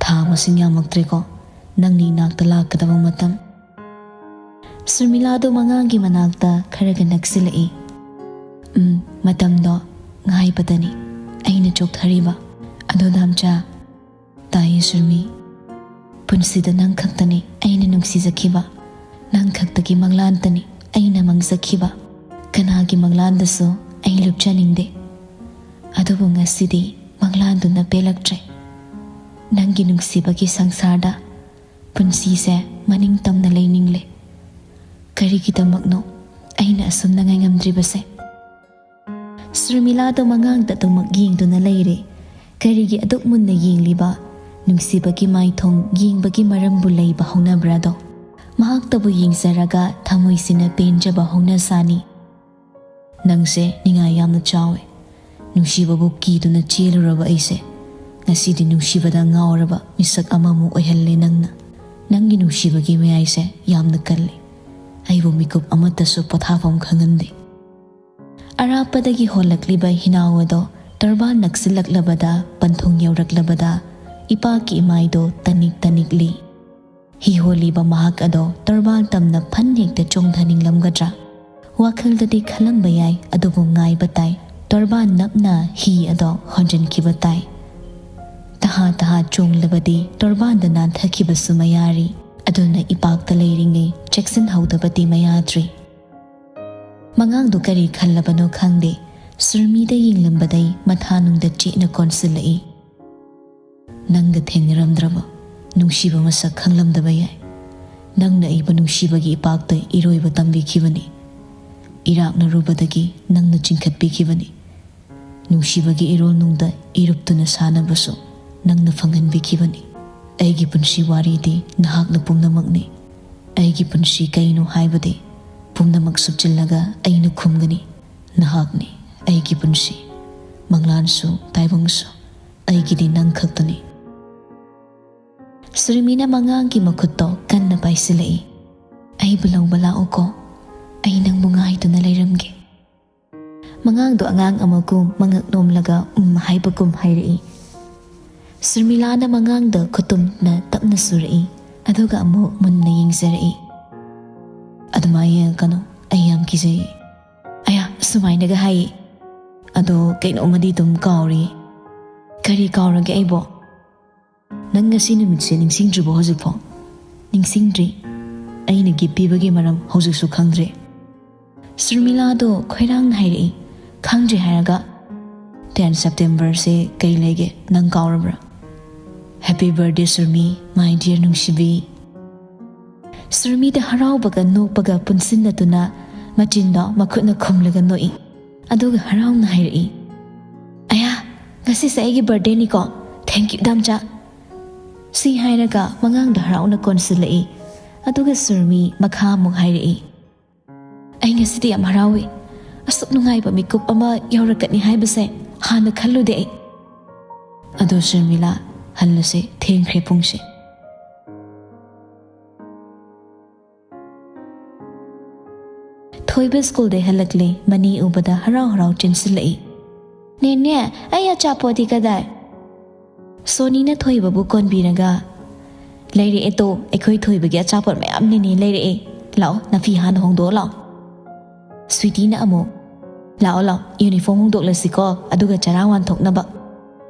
"ꯊꯥ ꯃꯁꯤꯡ ꯌꯥꯝꯂꯛꯇ꯭ꯔꯦꯀꯣ, ꯅꯪꯅ ꯏꯅꯥꯛꯇ ꯂꯥꯛꯀꯗꯕ ꯃꯇꯝ꯫" ꯁꯨꯔꯃꯤꯂꯥꯗꯨ ꯃꯉꯥꯡꯒꯤ ꯃꯅꯥꯛꯇ ꯈꯔꯒ ꯅꯛꯁꯤꯜꯂꯛꯏ꯫ "ꯎꯝ, ꯃꯇꯝꯗꯣ ꯉꯥꯏꯕꯗꯅꯤ ꯑꯩꯅ ꯆꯣꯛꯊꯔꯤꯕ꯫" "ꯑꯗꯣ ꯗꯥꯝꯆꯥ꯫" "ꯇꯥꯏꯌꯦ ꯁꯨꯔꯃꯤ꯫" "ꯄꯨꯟꯁꯤꯗ ꯅꯪ ꯈꯛꯇꯅꯤ ꯑꯩꯅ ꯅꯨꯡꯁꯤꯖꯈꯤꯕ, ꯅꯪ ꯈꯛꯇꯒꯤ ꯃꯪꯂꯥꯟꯇꯅꯤ ꯑꯩꯅ ꯃꯪꯖꯈꯤꯕ꯫ ꯀꯅꯥꯒꯤ ꯃꯪꯂꯥꯟꯗꯁꯨ ꯑꯩ ꯂꯨꯞꯆꯅꯤꯡꯗꯦ꯫ ꯑꯗꯨꯕꯨ ꯉꯁꯤꯗꯤ ꯃꯪꯂꯥꯟꯗꯨꯅ ꯄꯦꯜꯂꯛꯇ꯭ꯔꯦ꯫ ꯅꯪꯒꯤ ꯅꯨꯡꯁꯤꯕꯒꯤ ꯁꯪꯁꯥꯔꯗ ꯄꯨꯟꯁꯤꯁꯦ ꯃꯅꯤꯡ ꯇꯝꯅ ꯂꯩꯅꯤꯡꯂꯦ꯫ ꯀꯔꯤꯒꯤꯗꯃꯛꯅꯣ ꯑꯩꯅ ꯑꯁꯨꯝꯅ ꯉꯥꯏꯉꯝꯗ꯭ꯔꯤꯕꯁꯦ?" ꯁꯨꯔꯃꯤꯂꯥꯗꯣ ꯃꯉꯥꯡꯗ ꯑꯗꯨꯃꯛ ꯌꯦꯡꯗꯨꯅ ꯂꯩꯔꯦ꯫ ꯀꯔꯤꯒꯤ ꯑꯗꯨꯛ ꯃꯨꯟꯅ ꯌꯦꯡꯂꯤꯕ? ꯅꯨꯡꯁꯤꯕꯒꯤ ꯃꯥꯏꯊꯣꯡ ꯌꯦꯡꯕꯒꯤ ꯃꯔꯝꯕꯨ ꯂꯩꯕ ꯍꯧꯅꯕ꯭ꯔꯥꯗꯣ? ꯃꯍꯥꯛꯇꯕꯨ ꯌꯦꯡꯖꯔꯒ ꯊꯃꯣꯏꯁꯤꯅ ꯄꯦꯟꯖꯕ ꯍꯧꯅ ꯁꯥꯅꯤ꯫ "ꯅꯪꯁꯦ ꯅꯤꯡꯉꯥꯏ ꯌꯥꯝꯅ ꯆꯥꯎꯋꯦ꯫ ꯅꯨꯡꯁꯤꯕꯕꯨ ꯀꯤꯗꯨꯅ ꯆꯦꯜꯂꯨꯔꯕ ꯑꯩꯁꯦ ꯉꯁꯤꯗꯤ ꯅꯨꯡꯁꯤꯕꯗ ꯉꯥꯎꯔꯕ ꯃꯤꯁꯛ ꯑꯃꯃꯨꯛ ꯑꯣꯏꯍꯜꯂꯦ ꯅꯪꯅ꯫ ꯅꯪꯒꯤ ꯅꯨꯡꯁꯤꯕꯒꯤ ꯃꯌꯥꯏꯁꯦ ꯌꯥꯝꯅ ꯀꯜꯂꯤ꯫ ꯑꯩꯕꯨ ꯃꯤꯀꯨꯞ ꯑꯃꯠꯇꯁꯨ ꯄꯣꯊꯥꯐꯝ ꯈꯪꯍꯟꯗꯦ꯫ ꯑꯔꯥꯞꯄꯗꯒꯤ ꯍꯣꯜꯂꯛꯂꯤꯕ ꯍꯤꯅꯥꯎ ꯑꯗꯣ ꯇꯣꯔꯕꯥꯟ ꯅꯛꯁꯤꯜꯂꯛꯂꯕꯗ, ꯄꯟꯊꯨꯡ ꯌꯧꯔꯛꯂꯕꯗ ꯏꯄꯥꯛꯀꯤ ꯏꯃꯥꯏꯗꯣ ꯇꯅꯤꯛ ꯇꯅꯤꯛꯂꯤ꯫ ꯍꯤ ꯍꯣꯜꯂꯤꯕ ꯃꯍꯥꯛ ꯑꯗꯣ ꯇꯣꯔꯕꯥꯟ ꯇꯝꯅ ꯐꯟ ꯍꯦꯛꯇ ꯆꯣꯡꯊꯅꯤꯡꯂꯝꯒꯗ꯭ꯔꯥ? ꯋꯥꯈꯜꯗꯗꯤ ꯈꯜꯂꯝꯕ ꯌꯥꯏ, ꯑꯗꯨꯕꯨ ꯉꯥꯏꯕ ꯇꯥꯏ꯫ ꯇꯣꯔꯕꯥꯟ ꯅꯞꯅ ꯍꯤ ꯑꯗꯣ ꯍꯣꯟꯖꯤꯟꯈꯤꯕ ꯇꯥꯏ꯫ ꯇꯍꯥ ꯇꯍꯥ ꯆꯣꯡꯂꯕꯗꯤ ꯇꯣꯔꯕꯥꯟꯗ ꯅꯥꯟꯊꯈꯤꯕꯁꯨ ꯃꯌꯥꯔꯤ꯫ ꯑꯗꯨꯅ ꯏꯄꯥꯛꯇ ꯂꯩꯔꯤꯉꯩ ꯆꯦꯛꯁꯤꯟꯍꯧꯗꯕꯗꯤ ꯃꯌꯥꯗ꯭ꯔꯤ꯫ ꯃꯉꯥꯡꯗꯨ ꯀꯔꯤ ꯈꯜꯂꯕꯅꯣ ꯈꯪꯗꯦ, ꯁꯨꯔꯃꯤꯗ ꯌꯦꯡꯂꯝꯕꯗꯩ ꯃꯊꯥꯅꯨꯡꯗ ꯆꯦꯠꯅ ꯀꯣꯟꯁꯤꯜꯂꯛꯏ꯫ ꯅꯪꯒ ꯊꯦꯡꯅꯔꯝꯗ꯭ꯔꯕ, ꯅꯨꯡꯁꯤꯕ ꯃꯁꯛ ꯈꯪꯂꯝꯗꯕ ꯌꯥꯏ꯫ ꯅꯪꯅ ꯑꯩꯕꯨ ꯅꯨꯡꯁꯤꯕꯒꯤ ꯏꯄꯥꯛꯇ ꯏꯔꯣꯏꯕ ꯇꯝꯕꯤꯈꯤꯕꯅꯤ꯫ ꯏꯔꯥꯛꯅꯔꯨꯕꯗꯒꯤ ꯅꯪꯅ ꯆꯤꯡꯈꯠꯄꯤꯈꯤꯕꯅꯤ꯫ ꯅꯨꯡꯁꯤꯕꯒꯤ ꯏꯔꯣꯜꯅꯨꯡꯗ ꯏꯔꯨꯞꯇꯨꯅ ꯁꯥꯟꯅꯕꯁꯨ ꯅꯪꯅ ꯐꯪꯍꯟꯕꯤꯈꯤꯕꯅꯤ꯫ ꯑꯩꯒꯤ ꯄꯨꯟꯁꯤ ꯋꯥꯔꯤꯗꯤ ꯅꯍꯥꯛꯅ ꯄꯨꯝꯅꯃꯛꯅꯤ꯫ ꯑꯩꯒꯤ ꯄꯨꯟꯁꯤ ꯀꯩꯅꯣ ꯍꯥꯏꯕꯗꯤ ꯄꯨꯝꯅꯃꯛ ꯁꯨꯞꯆꯤꯜꯂꯒ ꯑꯩꯅ ꯈꯨꯝꯒꯅꯤ꯫ ꯅꯍꯥꯛꯅꯤ ꯑꯩꯒꯤ ꯄꯨꯟꯁꯤ, ꯃꯪꯂꯥꯟꯁꯨ ꯇꯥꯏꯕꯪꯁꯨ ꯑꯩꯒꯤꯗꯤ ꯅꯪ ꯈꯛꯇꯅꯤ꯫ ꯁꯨꯔꯃꯤꯅ ꯃꯉꯥꯡꯒꯤ ꯃꯈꯨꯠꯇꯣ ꯀꯟꯅ ꯄꯥꯏꯁꯤꯜꯂꯛꯏ꯫ ꯑꯩꯕꯨ ꯂꯧꯕ ꯂꯥꯛꯎꯀꯣ, ꯑꯩ ꯅꯪꯕꯨ ꯉꯥꯏꯗꯨꯅ ꯂꯩꯔꯝꯒꯦ꯫ ꯃꯉꯥꯡꯗꯣ ꯑꯉꯥꯡ ꯑꯃꯒꯨꯝ ꯃꯉꯛ ꯅꯣꯝꯂꯒ ꯎꯝ ꯍꯥꯏꯕꯒꯨꯝ ꯍꯥꯏꯔꯛꯏ꯫ ꯁꯨꯔꯃꯤꯂꯥꯅ ꯃꯉꯥꯡꯗ ꯈꯨꯇꯨꯝꯅ ꯇꯞꯅ ꯁꯨꯔꯛꯏ, ꯑꯗꯨꯒ ꯑꯃꯨꯛ ꯃꯨꯟꯅ ꯌꯦꯡꯖꯔꯛꯏ꯫ ꯑꯗꯨꯃꯥꯏꯅ ꯌꯦꯡꯉꯛꯀꯅꯨ, ꯑꯩ ꯌꯥꯝ ꯀꯤꯖꯩ꯫ ꯑꯌꯥ, ꯁꯨꯃꯥꯏꯅꯒ ꯍꯥꯏꯌꯦ꯫ ꯑꯗꯣ ꯀꯩꯅꯣꯝꯃꯗꯤ ꯑꯗꯨꯝ ꯀꯥꯎꯔꯤ꯫ ꯀꯔꯤ ꯀꯥꯎꯔꯒꯦ ꯑꯩꯕꯣ? ꯅꯪ ꯉꯁꯤ ꯅꯨꯃꯤꯠꯁꯦ ꯅꯤꯡꯁꯤꯡꯗ꯭ꯔꯤꯕꯣ ꯍꯧꯖꯤꯛꯐꯥꯎ? ꯅꯤꯡꯁꯤꯡꯗ꯭ꯔꯤ꯫ ꯑꯩꯅ ꯒꯤꯐ ꯄꯤꯕꯒꯤ ꯃꯔꯝ ꯍꯧꯖꯤꯛꯁꯨ ꯈꯪꯗ꯭ꯔꯤ꯫ ꯁꯨꯔꯃꯤꯂꯥꯗꯣ ꯈꯣꯏꯔꯥꯡꯅ ꯍꯥꯏꯔꯛꯏ꯫ ꯈꯪꯗ꯭ꯔꯤ ꯍꯥꯏꯔꯒ? Ten Septemberꯁꯦ ꯀꯩ ꯂꯩꯒꯦ? ꯅꯪ ꯀꯥꯎꯔꯕ꯭ꯔꯥ? Happy birthday ꯁꯨꯔꯃꯤ, my dear ꯅꯨꯡꯁꯤꯕꯤ꯫ ꯁꯨꯔꯃꯤꯗ ꯍꯔꯥꯎꯕꯒ ꯅꯣꯛꯄꯒ ꯄꯨꯟꯁꯤꯟꯅꯗꯨꯅ ꯃꯆꯤꯟꯗꯣ ꯃꯈꯨꯠꯅ ꯈꯨꯝꯂꯒ ꯅꯣꯛꯏ꯫ ꯑꯗꯨꯒ ꯍꯔꯥꯎꯅ ꯍꯥꯏꯔꯛꯏ, "ꯑꯌꯥ, ꯉꯁꯤꯁꯦ ꯑꯩꯒꯤ birthdayꯅꯤꯀꯣ꯫ Thank you, ꯏꯗꯣꯝꯆꯥ꯫" ꯁꯤ ꯍꯥꯏꯔꯒ ꯃꯉꯥꯡꯗ ꯍꯔꯥꯎꯅ ꯀꯣꯟꯁꯤꯜꯂꯛꯏ꯫ ꯑꯗꯨꯒ ꯁꯨꯔꯃꯤ ꯃꯈꯥ ꯑꯃꯨꯛ ꯍꯥꯏꯔꯛꯏ, "ꯑꯩ ꯉꯁꯤꯗꯤ ꯌꯥꯝ ꯍꯔꯥꯎꯏ꯫ ꯑꯁꯨꯛ ꯅꯨꯡꯉꯥꯏꯕ ꯃꯤꯀꯨꯞ ꯑꯃ ꯌꯧꯔꯛꯀꯅꯤ ꯍꯥꯏꯕꯁꯦ ꯍꯥꯟꯅ ꯈꯜꯂꯨꯗꯦ ꯑꯩ꯫ ꯑꯗꯣ ꯁꯔꯃꯤꯂꯥ, ꯍꯜꯂꯁꯦ, ꯊꯦꯡꯈ꯭ꯔꯦ ꯄꯨꯡꯁꯦ꯫ ꯊꯣꯏꯕ ꯁ꯭ꯀꯨꯜꯗꯩ ꯍꯜꯂꯛꯂꯦ꯫ ꯃꯅꯤ ꯎꯕꯗ ꯍꯔꯥꯎ ꯍꯔꯥꯎ ꯆꯦꯟꯁꯤꯜꯂꯛꯏ꯫ "ꯅꯦꯅꯦ, ꯑꯩ ꯑꯆꯥꯄꯣꯠꯇꯤ ꯀꯗꯥꯏ?" ꯁꯣꯅꯤꯅ ꯊꯣꯏꯕꯕꯨ ꯀꯣꯟꯕꯤꯔꯒ, "ꯂꯩꯔꯛꯑꯦ ꯇꯣ, ꯑꯩꯈꯣꯏ ꯊꯣꯏꯕꯒꯤ ꯑꯆꯥꯄꯣꯠ ꯃꯌꯥꯝ ꯅꯦꯅꯦ ꯂꯩꯔꯛꯑꯦ꯫ ꯂꯥꯛꯑꯣ, ꯅꯐꯤ ꯍꯥꯟꯅ ꯍꯣꯡꯗꯣꯛꯑꯣ ꯂꯥꯛꯑꯣ꯫" ꯁ꯭ꯋꯤꯇꯤꯅ ꯑꯃꯨꯛ, "ꯂꯥꯛꯑꯣ ꯂꯥꯛꯑꯣ, ꯌꯨꯅꯤꯐꯣꯔꯝ ꯍꯣꯡꯗꯣꯛꯂꯁꯤꯀꯣ, ꯑꯗꯨꯒ ꯆꯔꯥ ꯋꯥꯟꯊꯣꯛꯅꯕ꯫"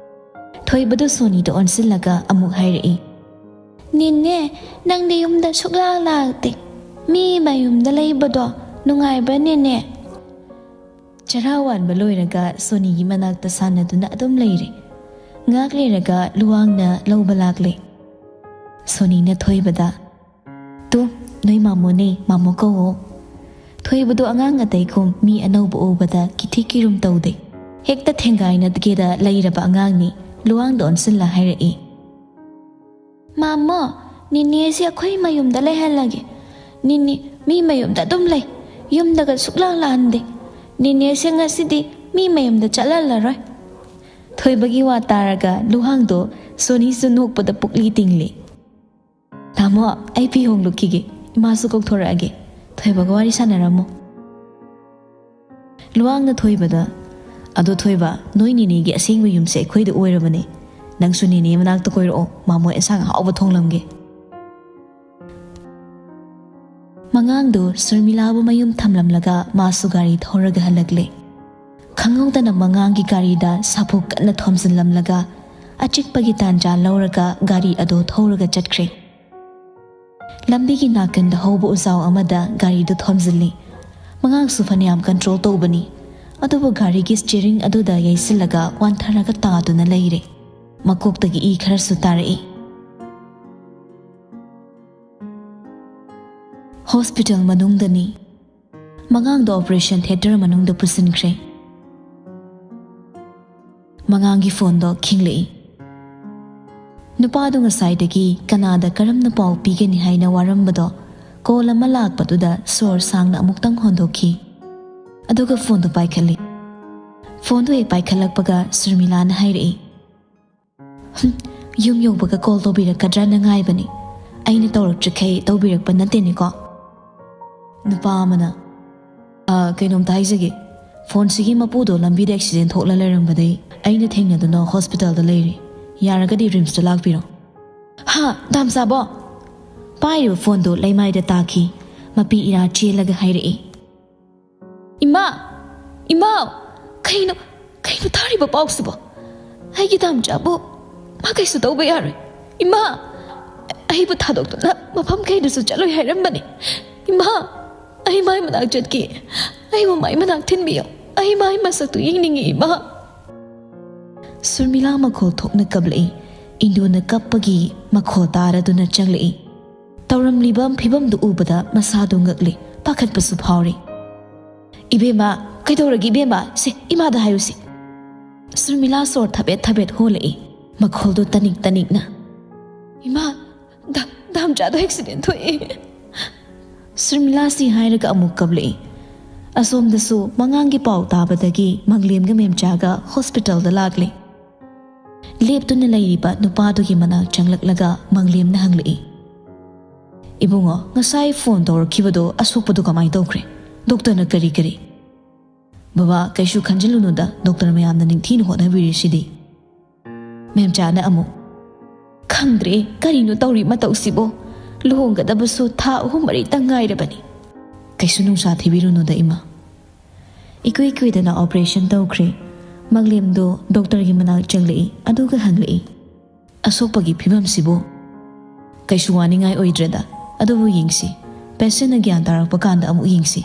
ꯊꯣꯏꯕꯗꯨ ꯁꯣꯅꯤꯗ ꯑꯣꯟꯁꯤꯜꯂꯒ ꯑꯃꯨꯛ ꯍꯥꯏꯔꯛꯏ, "ꯅꯦꯅꯦ, ꯅꯪꯗꯤ ꯌꯨꯝꯗ ꯁꯨꯛꯂꯥꯛ ꯂꯥꯛꯇꯦ꯫ ꯃꯤ ꯃꯌꯨꯝꯗ ꯂꯩꯕꯗꯣ ꯅꯨꯡꯉꯥꯏꯕ꯭ꯔꯥ ꯅꯦꯅꯦ?" ꯆꯔꯥ ꯋꯥꯟꯕ ꯂꯣꯏꯔꯒ ꯁꯣꯅꯤꯒꯤ ꯃꯅꯥꯛꯇ ꯁꯥꯟꯅꯗꯨꯅ ꯑꯗꯨꯝ ꯂꯩꯔꯦ꯫ ꯉꯥꯏꯍꯥꯛ ꯂꯩꯔꯒ ꯂꯨꯋꯥꯡꯅ ꯂꯧꯕ ꯂꯥꯛꯂꯦ꯫ ꯁꯣꯅꯤꯅ ꯊꯣꯏꯕꯗ, "ꯇꯨ, ꯅꯣꯏ ꯃꯥꯃꯣꯅꯦ, ꯃꯥꯃꯣ ꯀꯧꯋꯣ꯫" ꯊꯣꯏꯕꯗꯣ ꯑꯉꯥꯡ ꯑꯇꯩꯒꯨꯝ ꯃꯤ ꯑꯅꯧꯕ ꯎꯕꯗ ꯀꯤꯊꯤ ꯀꯤꯔꯨꯝ ꯇꯧꯗꯦ꯫ ꯍꯦꯛꯇ ꯊꯦꯡꯒꯥꯏꯅꯒꯦꯗ ꯂꯩꯔꯕ ꯑꯉꯥꯡꯅꯤ꯫ ꯂꯨꯋꯥꯡꯗ ꯑꯣꯟꯁꯤꯜꯂ ꯍꯥꯏꯔꯛꯏ, "ꯃꯥꯃꯣ, ꯅꯦꯅꯦꯁꯦ ꯑꯩꯈꯣꯏ ꯃꯌꯨꯝꯗ ꯂꯩꯍꯜꯂꯒꯦ꯫ ꯅꯦꯅꯦ ꯃꯤ ꯃꯌꯨꯝꯗ ꯑꯗꯨꯝ ꯂꯩ꯫ ꯌꯨꯝꯗꯒ ꯁꯨꯛꯂꯥꯛ ꯂꯥꯛꯍꯟꯗꯦ꯫ ꯅꯦꯅꯦꯁꯦ ꯉꯁꯤꯗꯤ ꯃꯤ ꯃꯌꯨꯝꯗ ꯆꯠꯍꯜꯂꯔꯣꯏ꯫" ꯊꯣꯏꯕꯒꯤ ꯋꯥ ꯇꯥꯔꯒ ꯂꯨꯋꯥꯡꯗꯣ ꯁꯣꯅꯤꯁꯨ ꯅꯣꯛꯄꯗ ꯄꯨꯛꯂꯤ ꯇꯤꯡꯂꯤ꯫ "ꯇꯥꯃꯣ, ꯑꯩ ꯐꯤ ꯍꯣꯡꯂꯨꯈꯤꯒꯦ, ꯏꯃꯥꯁꯨ ꯀꯧꯊꯣꯔꯛꯑꯒꯦ, ꯊꯣꯏꯕꯒ ꯋꯥꯔꯤ ꯁꯥꯟꯅꯔꯝꯃꯣ꯫" ꯂꯨꯋꯥꯡꯅ ꯊꯣꯏꯕꯗ, "ꯑꯗꯣ ꯊꯣꯏꯕ, ꯅꯣꯏ ꯅꯦꯅꯦꯒꯤ ꯑꯁꯦꯡꯕ ꯌꯨꯝꯁꯦ ꯑꯩꯈꯣꯏꯗ ꯑꯣꯏꯔꯕꯅꯦ꯫ ꯅꯪꯁꯨ ꯅꯦꯅꯦ ꯃꯅꯥꯛꯇ ꯀꯣꯏꯔꯛꯑꯣ, ꯃꯥꯃꯣ ꯑꯦꯟꯁꯥꯡ ꯑꯍꯥꯎꯕ ꯊꯣꯡꯂꯝꯒꯦ꯫" ꯃꯉꯥꯡꯗꯨ ꯁꯔꯃꯤꯂꯥꯕꯨ ꯃꯌꯨꯝ ꯊꯝꯂꯝꯂꯒ ꯃꯥꯁꯨ ꯒꯥꯔꯤ ꯊꯧꯔꯒ ꯍꯜꯂꯛꯂꯦ꯫ ꯈꯪꯍꯧꯗꯅ ꯃꯉꯥꯡꯒꯤ ꯒꯥꯔꯤꯗ ꯁꯥꯐꯨ ꯀꯟꯅ ꯊꯣꯝꯖꯤꯜꯂꯝꯂꯒ ꯑꯆꯤꯛꯄꯒꯤ ꯇꯥꯟꯖꯥ ꯂꯧꯔꯒ ꯒꯥꯔꯤ ꯑꯗꯨ ꯊꯧꯔꯒ ꯆꯠꯈ꯭ꯔꯦ꯫ ꯂꯝꯕꯤꯒꯤ ꯅꯥꯀꯟꯗ ꯍꯧꯕ ꯎꯖꯥꯎ ꯑꯃꯗ ꯒꯥꯔꯤꯗꯨ ꯊꯣꯝꯖꯤꯜꯂꯤ꯫ ꯃꯉꯥꯡꯁꯨ ꯐꯅꯌꯥꯝ ꯀꯟꯇ꯭ꯔꯣꯜ ꯇꯧꯕꯅꯤ, ꯑꯗꯨꯕꯨ ꯒꯥꯔꯤꯒꯤ ꯁ꯭ꯇꯤꯌꯔꯤꯡ ꯑꯗꯨꯗ ꯌꯩꯁꯤꯜꯂꯒ ꯋꯥꯟꯊꯔꯒ ꯇꯥꯗꯨꯅ ꯂꯩꯔꯦ꯫ ꯃꯀꯣꯛꯇꯒꯤ ꯏ ꯈꯔꯁꯨ ꯇꯥꯔꯛꯏ꯫ ꯍꯣꯁꯄꯤꯇꯥꯜ ꯃꯅꯨꯡꯗꯅꯤ꯫ ꯃꯉꯥꯡꯗꯣ ꯑꯣꯄꯔꯦꯁꯟ ꯊꯤꯌꯦꯇꯔ ꯃꯅꯨꯡꯗ ꯄꯨꯁꯤꯟꯈ꯭ꯔꯦ꯫ ꯃꯉꯥꯡꯒꯤ ꯐꯣꯟꯗꯣ ꯈꯤꯡꯂꯛꯏ꯫ ꯅꯨꯄꯥꯗꯣ ꯉꯁꯥꯏꯗꯒꯤ ꯀꯅꯥꯗ ꯀꯔꯝꯅ ꯄꯥꯎ ꯄꯤꯒꯅꯤ ꯍꯥꯏꯅ ꯋꯥꯔꯝꯕꯗꯣ, ꯀꯣꯜ ꯑꯃ ꯂꯥꯛꯄꯗꯨꯗ ꯁꯣꯔ ꯁꯥꯡꯅ ꯑꯃꯨꯛꯇꯪ ꯍꯣꯟꯗꯣꯛꯈꯤ꯫ ꯑꯗꯨꯒ ꯐꯣꯟꯗꯣ ꯄꯥꯏꯈꯠꯂꯤ꯫ ꯐꯣꯟꯗꯣ ꯍꯦꯛ ꯄꯥꯏꯈꯠꯂꯛꯄꯒ ꯁꯨꯔꯃꯤꯂꯥꯅ ꯍꯥꯏꯔꯛꯏ, "ꯍꯨꯝ, ꯌꯨꯝ ꯌꯧꯕꯒ ꯀꯣꯜ ꯇꯧꯕꯤꯔꯛꯀꯗ꯭ꯔꯅ ꯉꯥꯏꯕꯅꯤ꯫ ꯑꯩꯅ ꯇꯧꯔꯛꯇ꯭ꯔꯤꯈꯩ ꯇꯧꯕꯤꯔꯛꯄ ꯅꯠꯇꯦꯅꯦꯀꯣ?" ꯅꯨꯄꯥ ꯑꯃꯅ, "ꯑ, ꯀꯩꯅꯣꯝꯇ ꯍꯥꯏꯖꯒꯦ꯫ ꯐꯣꯟꯁꯤꯒꯤ ꯃꯄꯨꯗꯣ ꯂꯝꯕꯤꯗ ꯑꯦꯛꯁꯤꯗꯦꯟ ꯊꯣꯛꯂ ꯂꯩꯔꯝꯕꯗꯩ ꯑꯩꯅ ꯊꯦꯡꯅꯗꯨꯅ ꯍꯣꯁꯄꯤꯇꯥꯜꯗ ꯂꯩꯔꯤ꯫ ꯌꯥꯔꯒꯗꯤ ꯔꯤꯝꯁꯇ ꯂꯥꯛꯄꯤꯔꯣ꯫" "ꯍꯥ, ꯗꯥꯝꯆꯥꯕꯣ?" ꯄꯥꯏꯔꯤꯕ ꯐꯣꯟꯗꯣ ꯂꯩꯃꯥꯏꯗ ꯇꯥꯈꯤ꯫ ꯃꯄꯤ ꯏꯔꯥ ꯆꯦꯜꯂꯒ ꯍꯥꯏꯔꯛꯏ, "ꯏꯃꯥ! ꯏꯃꯥ! ꯀꯩꯅꯣ, ꯀꯩꯅꯣ ꯊꯥꯔꯤꯕ ꯄꯥꯎꯁꯤꯕꯣ? ꯑꯩꯒꯤ ꯗꯥꯝꯆꯥꯕꯨ ꯃꯥ ꯀꯩꯁꯨ ꯇꯧꯕ ꯌꯥꯔꯣꯏ꯫ ꯏꯃꯥ! ꯑꯩꯕꯨ ꯊꯥꯗꯣꯛꯇꯨꯅ ꯃꯐꯝ ꯀꯩꯗꯁꯨ ꯆꯠꯂꯣꯏ ꯍꯥꯏꯔꯝꯕꯅꯤ꯫ ꯏꯃꯥ! ꯑꯩ ꯃꯥꯏ ꯃꯅꯥꯛ ꯆꯠꯀꯦ꯫ ꯑꯩꯕꯨ ꯃꯥꯏ ꯃꯅꯥꯛ ꯊꯤꯟꯕꯤꯌꯨ꯫ ꯑꯩ ꯃꯥꯏ ꯃꯁꯛꯇꯨ ꯌꯦꯡꯅꯤꯡꯉꯤ, ꯏꯃꯥ!" ꯁꯨꯔꯃꯤꯂꯥ ꯃꯈꯣꯜ ꯊꯣꯛꯅ ꯀꯞꯂꯛꯏ꯫ ꯏꯟꯗꯨꯅ ꯀꯞꯄꯒꯤ ꯃꯈꯣꯜ ꯇꯥꯔꯗꯨꯅ ꯆꯪꯂꯛꯏ꯫ ꯇꯧꯔꯝꯂꯤꯕ ꯐꯤꯕꯝꯗꯨ ꯎꯕꯗ ꯃꯁꯥꯗꯨ ꯉꯛꯂꯤ, ꯄꯥꯈꯠꯄꯁꯨ ꯐꯥꯎꯔꯤ꯫ "ꯏꯕꯦꯝꯃ, ꯀꯩꯗꯧꯔꯒꯦ ꯏꯕꯦꯝꯃ? ꯁꯦ, ꯏꯃꯥꯗ ꯍꯥꯏꯌꯨꯁꯦ꯫" ꯁꯨꯔꯃꯤꯂꯥ ꯁꯣꯔ ꯊꯕꯦꯠ ꯊꯕꯦꯠ ꯍꯣꯜꯂꯛꯏ, ꯃꯈꯣꯜꯗꯣ ꯇꯅꯤꯛ ꯇꯅꯤꯛꯅ꯫ "ꯏꯃꯥ, ꯗꯥ-, ꯗꯥꯝꯆꯥꯗꯣ ꯑꯦꯛꯁꯤꯗꯦꯟ ꯊꯣꯛꯑꯦ꯫" ꯁꯨꯔꯃꯤꯂꯥ ꯁꯤ ꯍꯥꯏꯔꯒ ꯑꯃꯨꯛ ꯀꯞꯂꯛꯏ꯫ ꯑꯁꯣꯝꯗꯁꯨ ꯃꯉꯥꯡꯒꯤ ꯄꯥꯎ ꯇꯥꯕꯗꯒꯤ ꯃꯪꯂꯦꯝꯒ ꯃꯦꯝꯆꯥꯒ ꯍꯣꯁꯄꯤꯇꯥꯜꯗ ꯂꯥꯛꯂꯦ꯫ ꯂꯦꯞꯇꯨꯅ ꯂꯩꯔꯤꯕ ꯅꯨꯄꯥꯗꯨꯒꯤ ꯃꯅꯥꯛ ꯆꯪꯂꯛꯂꯒ ꯃꯪꯂꯦꯝꯅ ꯍꯪꯂꯛꯏ, "ꯏꯕꯨꯡꯉꯣ, ꯉꯁꯥꯏ ꯐꯣꯟ ꯇꯧꯔꯛꯈꯤꯕꯗꯣ ꯑꯁꯣꯛꯄꯗꯣ ꯀꯃꯥꯏ ꯇꯧꯈ꯭ꯔꯦ? ꯗꯣꯛꯇꯔꯅ ꯀꯔꯤ ꯀꯔꯤ?" "ꯕꯕꯥ, ꯀꯩꯁꯨ ꯈꯟꯖꯤꯜꯂꯨꯅꯨꯗ, ꯗꯣꯛꯇꯔ ꯃꯌꯥꯝꯅ ꯅꯤꯡꯊꯤꯅ ꯍꯣꯠꯅꯕꯤꯔꯤꯁꯤꯗꯤ꯫" ꯃꯦꯝꯆꯥꯅ ꯑꯃꯨꯛ, "ꯈꯪꯗ꯭ꯔꯦ, ꯀꯔꯤꯅꯣ ꯇꯧꯔꯤ ꯃꯇꯧꯁꯤꯕꯣ? ꯂꯨꯍꯣꯡꯒꯗꯕꯁꯨ ꯊꯥ ꯑꯍꯨꯝ ꯃꯔꯤꯇꯪ ꯉꯥꯏꯔꯕꯅꯤ꯫" "ꯀꯩꯁꯨ ꯅꯨꯡꯁꯥ ꯊꯤꯕꯤꯔꯨꯅꯨꯗ, ꯏꯃꯥ꯫" ꯏꯀꯨꯏ ꯀꯨꯏꯗꯅ ꯑꯣꯄꯔꯦꯁꯟ ꯇꯧꯈ꯭ꯔꯦ꯫ ꯃꯪꯂꯦꯝꯗꯣ ꯗꯣꯛꯇꯔꯒꯤ ꯃꯅꯥꯛ ꯆꯪꯂꯛꯏ, ꯑꯗꯨꯒ ꯍꯪꯂꯛꯏ, "ꯑꯁꯣꯛꯄꯒꯤ ꯐꯤꯕꯝꯁꯤꯕꯨ?" "ꯀꯩꯁꯨ ꯋꯥꯅꯤꯡꯉꯥꯏ ꯑꯣꯏꯗ꯭ꯔꯦꯗ, ꯑꯗꯨꯕꯨ ꯌꯦꯡꯁꯤ, ꯄꯦꯁꯦꯟꯅ ꯒ꯭ꯌꯥꯟ ꯇꯥꯔꯛꯄ ꯀꯥꯟꯗ ꯑꯃꯨꯛ ꯌꯦꯡꯁꯤ꯫"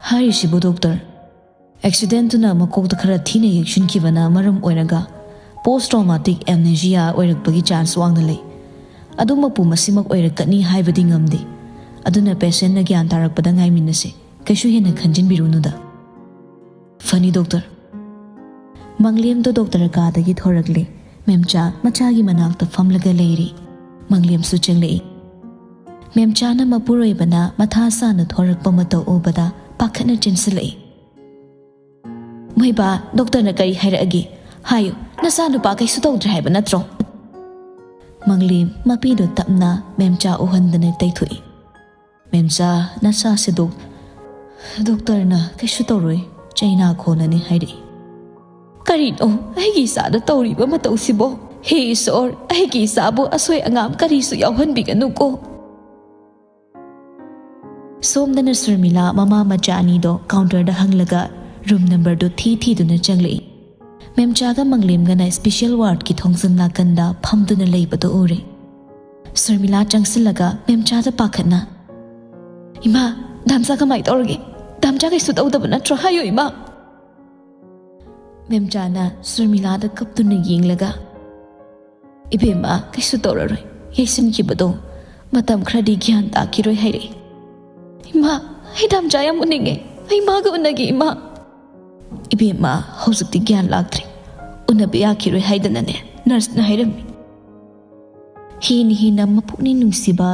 "ꯍꯥꯏꯔꯤꯁꯤꯕꯨ ꯗꯣꯛꯇꯔ, ꯑꯦꯛꯁꯤꯗꯦꯟꯇꯨꯅ ꯃꯀꯣꯛꯇ ꯈꯔ ꯊꯤꯅ ꯌꯩꯁꯤꯟꯈꯤꯕꯅ ꯃꯔꯝ ꯑꯣꯏꯔꯒ ꯄꯣꯁ ꯇ꯭ꯔꯣꯃꯥꯇꯤꯛ ꯑꯦꯝꯅꯦꯖꯤꯌꯥ ꯑꯣꯏꯔꯛꯄꯒꯤ ꯆꯥꯟꯁ ꯋꯥꯡꯅ ꯂꯩ꯫ ꯑꯗꯨꯃꯛꯄꯨ ꯃꯁꯤꯃꯛ ꯑꯣꯏꯔꯛꯀꯅꯤ ꯍꯥꯏꯕꯗꯤ ꯉꯝꯗꯦ꯫ ꯑꯗꯨꯅ ꯄꯦꯁꯦꯟꯅ ꯒ꯭ꯌꯥꯟ ꯇꯥꯔꯛꯄꯗ ꯉꯥꯏꯃꯤꯟꯅꯁꯤ, ꯀꯩꯁꯨ ꯍꯦꯟꯅ ꯈꯟꯖꯤꯟꯕꯤꯔꯨꯅꯨꯗ꯫" "ꯐꯅꯤ ꯗꯣꯛꯇꯔ꯫" ꯃꯪꯂꯦꯝꯗꯣ ꯗꯣꯛꯇꯔ ꯀꯥꯗꯒꯤ ꯊꯣꯔꯛꯂꯦ꯫ ꯃꯦꯝꯆꯥ ꯃꯆꯥꯒꯤ ꯃꯅꯥꯛꯇ ꯐꯝꯂꯒ ꯂꯩꯔꯤ꯫ ꯃꯪꯂꯦꯝꯁꯨ ꯆꯪꯂꯛꯏ꯫ ꯃꯦꯝꯆꯥꯅ ꯃꯄꯨꯔꯣꯏꯕꯅ ꯃꯊꯥ ꯁꯥꯅ ꯊꯣꯔꯛꯄ ꯃꯇꯧ ꯎꯕꯗ ꯄꯥꯈꯠꯅ ꯆꯦꯟꯁꯤꯜꯂꯛꯏ꯫ "ꯃꯣꯏꯕꯥ, ꯗꯣꯛꯇꯔꯅ ꯀꯔꯤ ꯍꯥꯏꯔꯛꯑꯒꯦ? ꯍꯥꯏꯌꯨ, ꯅꯆꯥꯅꯨꯄꯥ ꯀꯩꯁꯨ ꯇꯧꯗ꯭ꯔꯦ ꯍꯥꯏꯕ ꯅꯠꯇ꯭ꯔꯣ?" ꯃꯪꯂꯦꯝ ꯃꯄꯤꯗꯨ ꯇꯞꯅ ꯃꯦꯝꯆꯥ ꯎꯍꯟꯗꯅ ꯇꯩꯊꯣꯛꯏ꯫ "ꯃꯦꯝꯆꯥ, ꯅꯆꯥꯁꯦ ꯗꯣꯛ-, ꯗꯣꯛꯇꯔꯅ ꯀꯩꯁꯨ ꯇꯧꯔꯣꯏ, ꯆꯩꯅꯥꯈꯣꯟꯅꯅꯤ ꯍꯥꯏꯔꯛꯏ꯫" "ꯀꯔꯤꯅꯣ ꯑꯩꯒꯤ ꯏꯆꯥꯗ ꯇꯧꯔꯤꯕ ꯃꯇꯧꯁꯤꯕꯣ? ꯍꯦ ꯏꯁꯣꯔ, ꯑꯩꯒꯤ ꯏꯆꯥꯕꯨ ꯑꯁꯣꯏ ꯑꯉꯥꯝ ꯀꯔꯤꯁꯨ ꯌꯥꯎꯍꯟꯕꯤꯒꯅꯨꯀꯣ꯫" ꯁꯣꯝꯗꯅ ꯁꯨꯔꯃꯤꯂꯥ ꯃꯃꯥ ꯃꯆꯥ ꯑꯅꯤꯗꯣ ꯀꯥꯎꯟꯇꯔꯗ ꯍꯪꯂꯒ ꯔꯨꯝ ꯅꯝꯕꯔꯗꯨ ꯊꯤ ꯊꯤꯗꯨꯅ ꯆꯪꯂꯛꯏ꯫ ꯃꯦꯝꯆꯥꯒ ꯃꯪꯂꯦꯝꯒꯅ ꯁ꯭ꯄꯤꯁꯦꯜ ꯋꯥꯔꯗꯀꯤ ꯊꯣꯡꯖꯤꯟ ꯅꯥꯀꯟꯗ ꯐꯝꯗꯨꯅ ꯂꯩꯕꯗꯨ ꯎꯔꯦ꯫ ꯁꯨꯔꯃꯤꯂꯥ ꯆꯪꯁꯤꯜꯂꯒ ꯃꯦꯝꯆꯥꯗ ꯄꯥꯈꯠꯅ, "ꯏꯃꯥ, ꯗꯥꯝꯆꯥ ꯀꯃꯥꯏ ꯇꯧꯔꯒꯦ? ꯗꯥꯝꯆꯥ ꯀꯩꯁꯨ ꯇꯧꯗꯕ ꯅꯠꯇ꯭ꯔꯣ? ꯍꯥꯏꯌꯨ, ꯏꯃꯥ!" ꯃꯦꯝꯆꯥꯅ ꯁꯨꯔꯃꯤꯂꯥꯗ ꯀꯞꯇꯨꯅ ꯌꯦꯡꯂꯒ, "ꯏꯕꯦꯝꯃ, ꯀꯩꯁꯨ ꯇꯧꯔꯔꯣꯏ꯫ ꯌꯩꯁꯤꯟꯈꯤꯕꯗꯣ ꯃꯇꯝ ꯈꯔꯗꯤ ꯒ꯭ꯌꯥꯟ ꯇꯥꯈꯤꯔꯣꯏ ꯍꯥꯏꯔꯛꯏ꯫" "ꯏꯃꯥ, ꯑꯩ ꯗꯥꯝꯆꯥ ꯌꯥꯝ ꯎꯅꯤꯡꯉꯦ꯫ ꯑꯩ ꯃꯥꯒ ꯎꯅꯒꯦ, ꯏꯃꯥ꯫" "ꯏꯕꯦꯝꯃ, ꯍꯧꯖꯤꯛꯇꯤ ꯒ꯭ꯌꯥꯟ ꯂꯥꯛꯇ꯭ꯔꯤ꯫ ꯎꯅꯕ ꯌꯥꯈꯤꯔꯣꯏ ꯍꯥꯏꯗꯅꯅꯦ ꯅꯔꯁꯅ ꯍꯥꯏꯔꯝꯃꯤ꯫" ꯍꯦꯟꯅ ꯍꯦꯟꯅ ꯃꯄꯨꯛꯅꯤꯡ ꯅꯨꯡꯁꯤꯕ,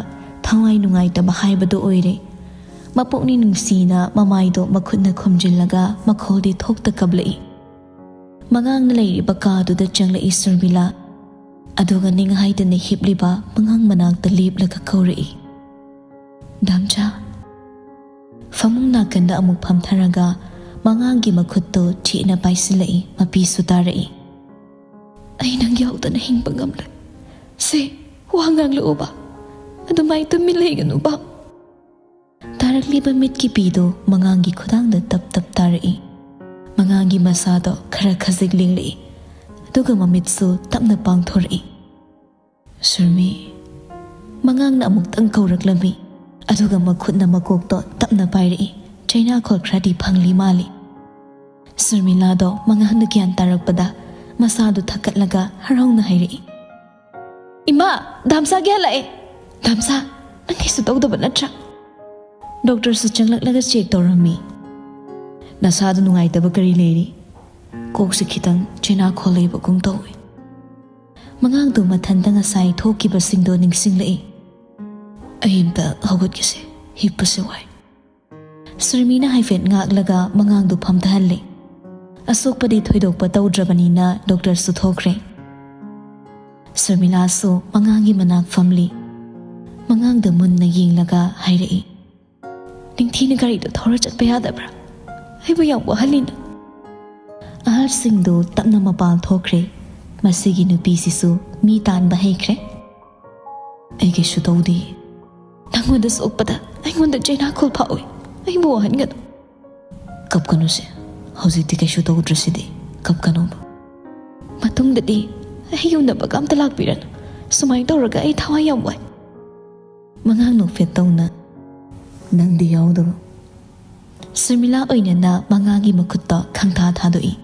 ꯊꯋꯥꯏ ꯅꯨꯡꯉꯥꯏꯇꯕ ꯍꯥꯏꯕꯗꯨ ꯑꯣꯏꯔꯦ꯫ ꯃꯄꯨꯛꯅꯤꯡ ꯅꯨꯡꯁꯤꯅ ꯃꯃꯥꯏꯗꯣ ꯃꯈꯨꯠꯅ ꯈꯨꯝꯖꯤꯜꯂꯒ ꯃꯈꯣꯜꯗꯤ ꯊꯣꯛꯇ ꯀꯞꯂꯛꯏ꯫ ꯃꯉꯥꯡꯅ ꯂꯩꯔꯤꯕ ꯀꯥꯗꯨꯗ ꯆꯪꯂꯛꯏ ꯁꯨꯔꯃꯤꯂꯥ꯫ ꯑꯗꯨꯒ ꯅꯤꯡꯍꯥꯏꯗꯅ ꯍꯤꯞꯂꯤꯕ ꯃꯉꯥꯡ ꯃꯅꯥꯛꯇ ꯂꯦꯞꯂꯒ ꯀꯧꯔꯛꯏ, "ꯗꯥꯝꯆꯥ꯫" ꯐꯃꯨꯡ ꯅꯥꯀꯟꯗ ꯑꯃꯨꯛ ꯐꯝꯊꯔꯒ ꯃꯉꯥꯡꯒꯤ ꯃꯈꯨꯠꯇꯨ ꯆꯦꯠꯅ ꯄꯥꯏꯁꯤꯜꯂꯛꯏ, ꯃꯄꯤꯁꯨ ꯇꯥꯔꯛꯏ꯫ "ꯑꯩ ꯅꯪ ꯌꯥꯎꯗꯅ ꯍꯤꯡꯕ ꯉꯝꯂꯣꯏ꯫ ꯁꯦ, ꯋꯥ ꯉꯥꯡꯂꯛꯎꯕ꯫ ꯑꯗꯨꯃꯥꯏ ꯇꯨꯃꯤꯟ ꯂꯩꯒꯅꯨꯕ꯫" ꯇꯥꯔꯛꯂꯤꯕ ꯃꯤꯠꯀꯤ ꯄꯤꯗꯨ ꯃꯉꯥꯡꯒꯤ ꯈꯨꯗꯥꯡꯗ ꯇꯞ ꯇꯞ ꯇꯥꯔꯛꯏ꯫ ꯃꯉꯥꯡꯒꯤ ꯃꯁꯥꯗꯣ ꯈꯔ ꯈꯖꯤꯛ ꯂꯦꯡꯂꯛꯏ, ꯑꯗꯨꯒ ꯃꯃꯤꯠꯁꯨ ꯇꯞꯅ ꯄꯥꯡꯊꯣꯔꯛꯏ꯫ "ꯁꯨꯔꯃꯤ꯫" ꯃꯉꯥꯡꯅ ꯑꯃꯨꯛꯇꯪ ꯀꯧꯔꯛꯂꯝꯃꯤ, ꯑꯗꯨꯒ ꯃꯈꯨꯠꯅ ꯃꯀꯣꯛꯇꯣ ꯇꯞꯅ ꯄꯥꯏꯔꯛꯏ, ꯆꯩꯅꯥꯈꯣꯜ ꯈꯔꯗꯤ ꯐꯪꯂꯤ ꯃꯥꯜꯂꯤ꯫ ꯁꯨꯔꯃꯤꯂꯥꯗꯣ ꯃꯉꯥꯡꯅ ꯒ꯭ꯌꯥꯟ ꯇꯥꯔꯛꯄꯗ ꯃꯁꯥꯗꯨ ꯊꯛꯀꯠꯂꯒ ꯍꯔꯥꯎꯅ ꯍꯥꯏꯔꯛꯏ, "ꯏꯃꯥ, ꯗꯥꯝꯆꯥ ꯒ꯭ꯌꯥꯟ ꯂꯥꯛꯑꯦ꯫ ꯗꯥꯝꯆꯥ, ꯅꯪ ꯀꯩꯁꯨ ꯇꯧꯗꯕ ꯅꯠꯇ꯭ꯔꯥ?" ꯗꯣꯛꯇꯔꯁꯨ ꯆꯪꯂꯛꯂꯒ ꯆꯦꯛ ꯇꯧꯔꯝꯃꯤ꯫ "ꯅꯁꯥꯗ ꯅꯨꯡꯉꯥꯏꯇꯕ ꯀꯔꯤ ꯂꯩꯔꯤ? ꯀꯣꯛꯁꯤ ꯈꯤꯇꯪ ꯆꯩꯅꯥꯈꯣꯜ ꯂꯩꯕꯒꯨꯝ ꯇꯧꯏ꯫" ꯃꯉꯥꯡꯗꯨ ꯃꯊꯟꯇ ꯉꯁꯥꯏ ꯊꯣꯛꯈꯤꯕꯁꯤꯡꯗꯣ ꯅꯤꯡꯁꯤꯡꯂꯛꯏ꯫ "ꯑꯩ ꯑꯝꯇ ꯍꯧꯒꯠꯀꯦꯁꯦ, ꯍꯤꯞꯄꯁꯦ ꯋꯥꯏ꯫" ꯁꯨꯔꯃꯤꯅ ꯍꯥꯏꯐꯦꯠ ꯉꯥꯛꯂꯒ ꯃꯉꯥꯡꯗꯨ ꯐꯝꯊꯍꯜꯂꯦ꯫ ꯑꯁꯣꯛꯄꯗꯤ ꯊꯣꯏꯗꯣꯛꯄ ꯇꯧꯗ꯭ꯔꯕꯅꯤꯅ ꯗꯣꯛꯇꯔꯁꯨ ꯊꯣꯛꯈ꯭ꯔꯦ꯫ ꯁꯨꯔꯃꯤꯂꯥꯁꯨ ꯃꯉꯥꯡꯒꯤ ꯃꯅꯥꯛ ꯐꯝꯂꯤ꯫ ꯃꯉꯥꯡꯗ ꯃꯨꯟꯅ ꯌꯦꯡꯂꯒ ꯍꯥꯏꯔꯛꯏ, "ꯅꯤꯡꯊꯤꯅ ꯒꯥꯔꯤꯗꯣ ꯊꯧꯔ ꯆꯠꯄ ꯌꯥꯗꯕ꯭ꯔꯥ? ꯑꯩꯕꯨ ꯌꯥꯝ ꯋꯥꯍꯜꯂꯤꯅ꯫" ꯑꯍꯜꯁꯤꯡꯗꯨ ꯇꯞꯅ ꯃꯄꯥꯜ ꯊꯣꯛꯈ꯭ꯔꯦ꯫ ꯃꯁꯤꯒꯤ ꯅꯨꯄꯤꯁꯤꯁꯨ ꯃꯤ ꯇꯥꯟꯕ ꯍꯩꯈ꯭ꯔꯦ꯫ "ꯑꯩ ꯀꯩꯁꯨ ꯇꯧꯗꯦ꯫ ꯅꯪꯉꯣꯟꯗ ꯁꯣꯛꯄꯗ ꯑꯩꯉꯣꯟꯗ ꯆꯩꯅꯥꯈꯣꯜ ꯐꯥꯎꯏ꯫ ꯑꯩꯕꯨ ꯋꯥꯍꯟꯒꯅꯨ꯫" "ꯀꯞꯀꯅꯨꯁꯦ, ꯍꯧꯖꯤꯛꯇꯤ ꯀꯩꯁꯨ ꯇꯧꯗ꯭ꯔꯁꯤꯗꯤ, ꯀꯞꯀꯅꯣꯕ꯫" "ꯃꯇꯨꯡꯗꯗꯤ ꯑꯩ ꯎꯅꯕꯒ ꯑꯝꯇ ꯂꯥꯛꯄꯤꯔꯅꯨ꯫ ꯁꯨꯃꯥꯏꯅ ꯇꯧꯔꯒ ꯑꯩ ꯊꯋꯥꯏ ꯌꯥꯝ ꯋꯥꯏ꯫" ꯃꯉꯥꯡ ꯅꯣꯛꯐꯦꯠ ꯇꯧꯅ, "ꯅꯪꯗꯤ ꯌꯥꯎꯗꯕ꯫" ꯁꯨꯔꯃꯤꯂꯥ ꯑꯣꯏꯅꯅ ꯃꯉꯥꯡꯒꯤ ꯃꯈꯨꯠꯇ ꯈꯪꯊꯥ ꯊꯥꯗꯣꯛꯏ꯫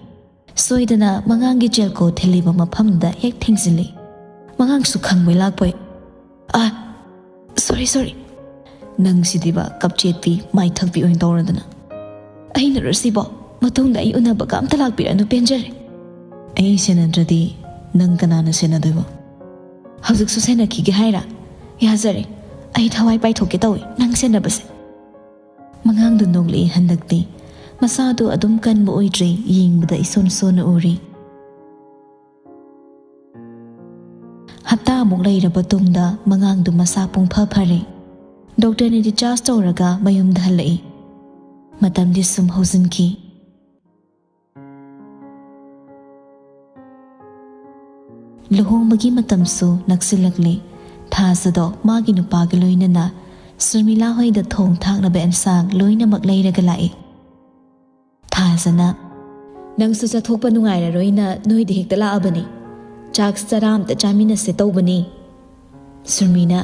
ꯁꯣꯏꯗꯅ ꯃꯉꯥꯡꯒꯤ ꯆꯦꯜꯀꯣ ꯊꯤꯜꯂꯤꯕ ꯃꯐꯝꯗ ꯍꯦꯛ ꯊꯦꯡꯖꯤꯜꯂꯤ꯫ ꯃꯉꯥꯡꯁꯨ ꯈꯪꯕꯣꯏ ꯂꯥꯛꯄꯣꯏ, "ꯑꯥ, ꯁꯣꯔꯤ, ꯁꯣꯔꯤ꯫" "ꯅꯪꯁꯤꯗꯤꯕ ꯀꯞꯆꯦꯠꯄꯤ ꯃꯥꯏꯊꯛꯄꯤ ꯑꯣꯏꯅ ꯇꯧꯔꯗꯅ꯫" "ꯑꯩꯅꯔꯣ ꯁꯤꯕꯣ? ꯃꯇꯨꯡꯗ ꯑꯩ ꯎꯅꯕꯒ ꯑꯝꯇ ꯂꯥꯛꯄꯤꯔꯅꯨ, ꯄꯦꯟꯖꯔꯦ꯫" "ꯑꯩ ꯁꯦꯟꯅꯗ꯭ꯔꯗꯤ ꯅꯪ ꯀꯅꯥꯅ ꯁꯦꯟꯅꯗꯣꯏꯕ?" "ꯍꯧꯖꯤꯛꯁꯨ ꯁꯦꯟꯅꯈꯤꯒꯦ ꯍꯥꯏꯔꯥ? ꯌꯥꯖꯔꯦ, ꯑꯩ ꯊꯋꯥꯏ ꯄꯥꯏꯊꯣꯛꯀꯦ ꯇꯧꯏ ꯅꯪ ꯁꯦꯟꯅꯕꯁꯦ꯫" ꯃꯉꯥꯡꯗꯨ ꯅꯣꯛꯂꯛꯏ ꯍꯟꯗꯛꯇꯤ꯫ ꯃꯁꯥꯗꯨ ꯑꯗꯨꯝ ꯀꯟꯕ ꯑꯣꯏꯗ꯭ꯔꯦ, ꯌꯦꯡꯕꯗ ꯏꯁꯣꯟ ꯁꯣꯟꯅ ꯎꯔꯤ꯫ ꯍꯞꯇꯥꯃꯨꯛ ꯂꯩꯔꯕ ꯇꯨꯡꯗ ꯃꯉꯥꯡꯗꯨ ꯃꯁꯥ ꯄꯨꯡꯐ ꯐꯔꯦ꯫ ꯗꯣꯛꯇꯔꯅ discharge ꯇꯧꯔꯒ ꯃꯌꯨꯝꯗ ꯍꯜꯂꯛꯏ꯫ ꯃꯇꯝꯗꯤ ꯁꯨꯝ ꯍꯧꯖꯤꯟꯈꯤ꯫ ꯂꯨꯍꯣꯡꯕꯒꯤ ꯃꯇꯝꯁꯨ ꯅꯛꯁꯤꯜꯂꯛꯂꯦ꯫ ꯊꯥꯖꯗꯣ ꯃꯥꯒꯤ ꯅꯨꯄꯥꯒ ꯂꯣꯏꯅꯅ ꯁꯨꯔꯃꯤꯂꯥ ꯍꯣꯏꯗ ꯊꯣꯡ ꯊꯥꯛꯅꯕ ꯑꯦꯟꯁꯥꯡ ꯂꯣꯏꯅꯃꯛ ꯂꯩꯔꯒ ꯂꯥꯛꯏ꯫ ꯊꯥꯖꯅ, "ꯅꯪꯁꯨ ꯆꯠꯊꯣꯛꯄ ꯅꯨꯡꯉꯥꯏꯔꯔꯣꯏꯅ ꯅꯣꯏꯗ ꯍꯦꯛꯇ ꯂꯥꯛꯑꯕꯅꯤ꯫ ꯆꯥꯛ ꯆꯔꯥ ꯑꯝꯇ ꯆꯥꯃꯤꯟꯅꯁꯦ ꯇꯧꯕꯅꯤ꯫" ꯁꯨꯔꯃꯤꯅ,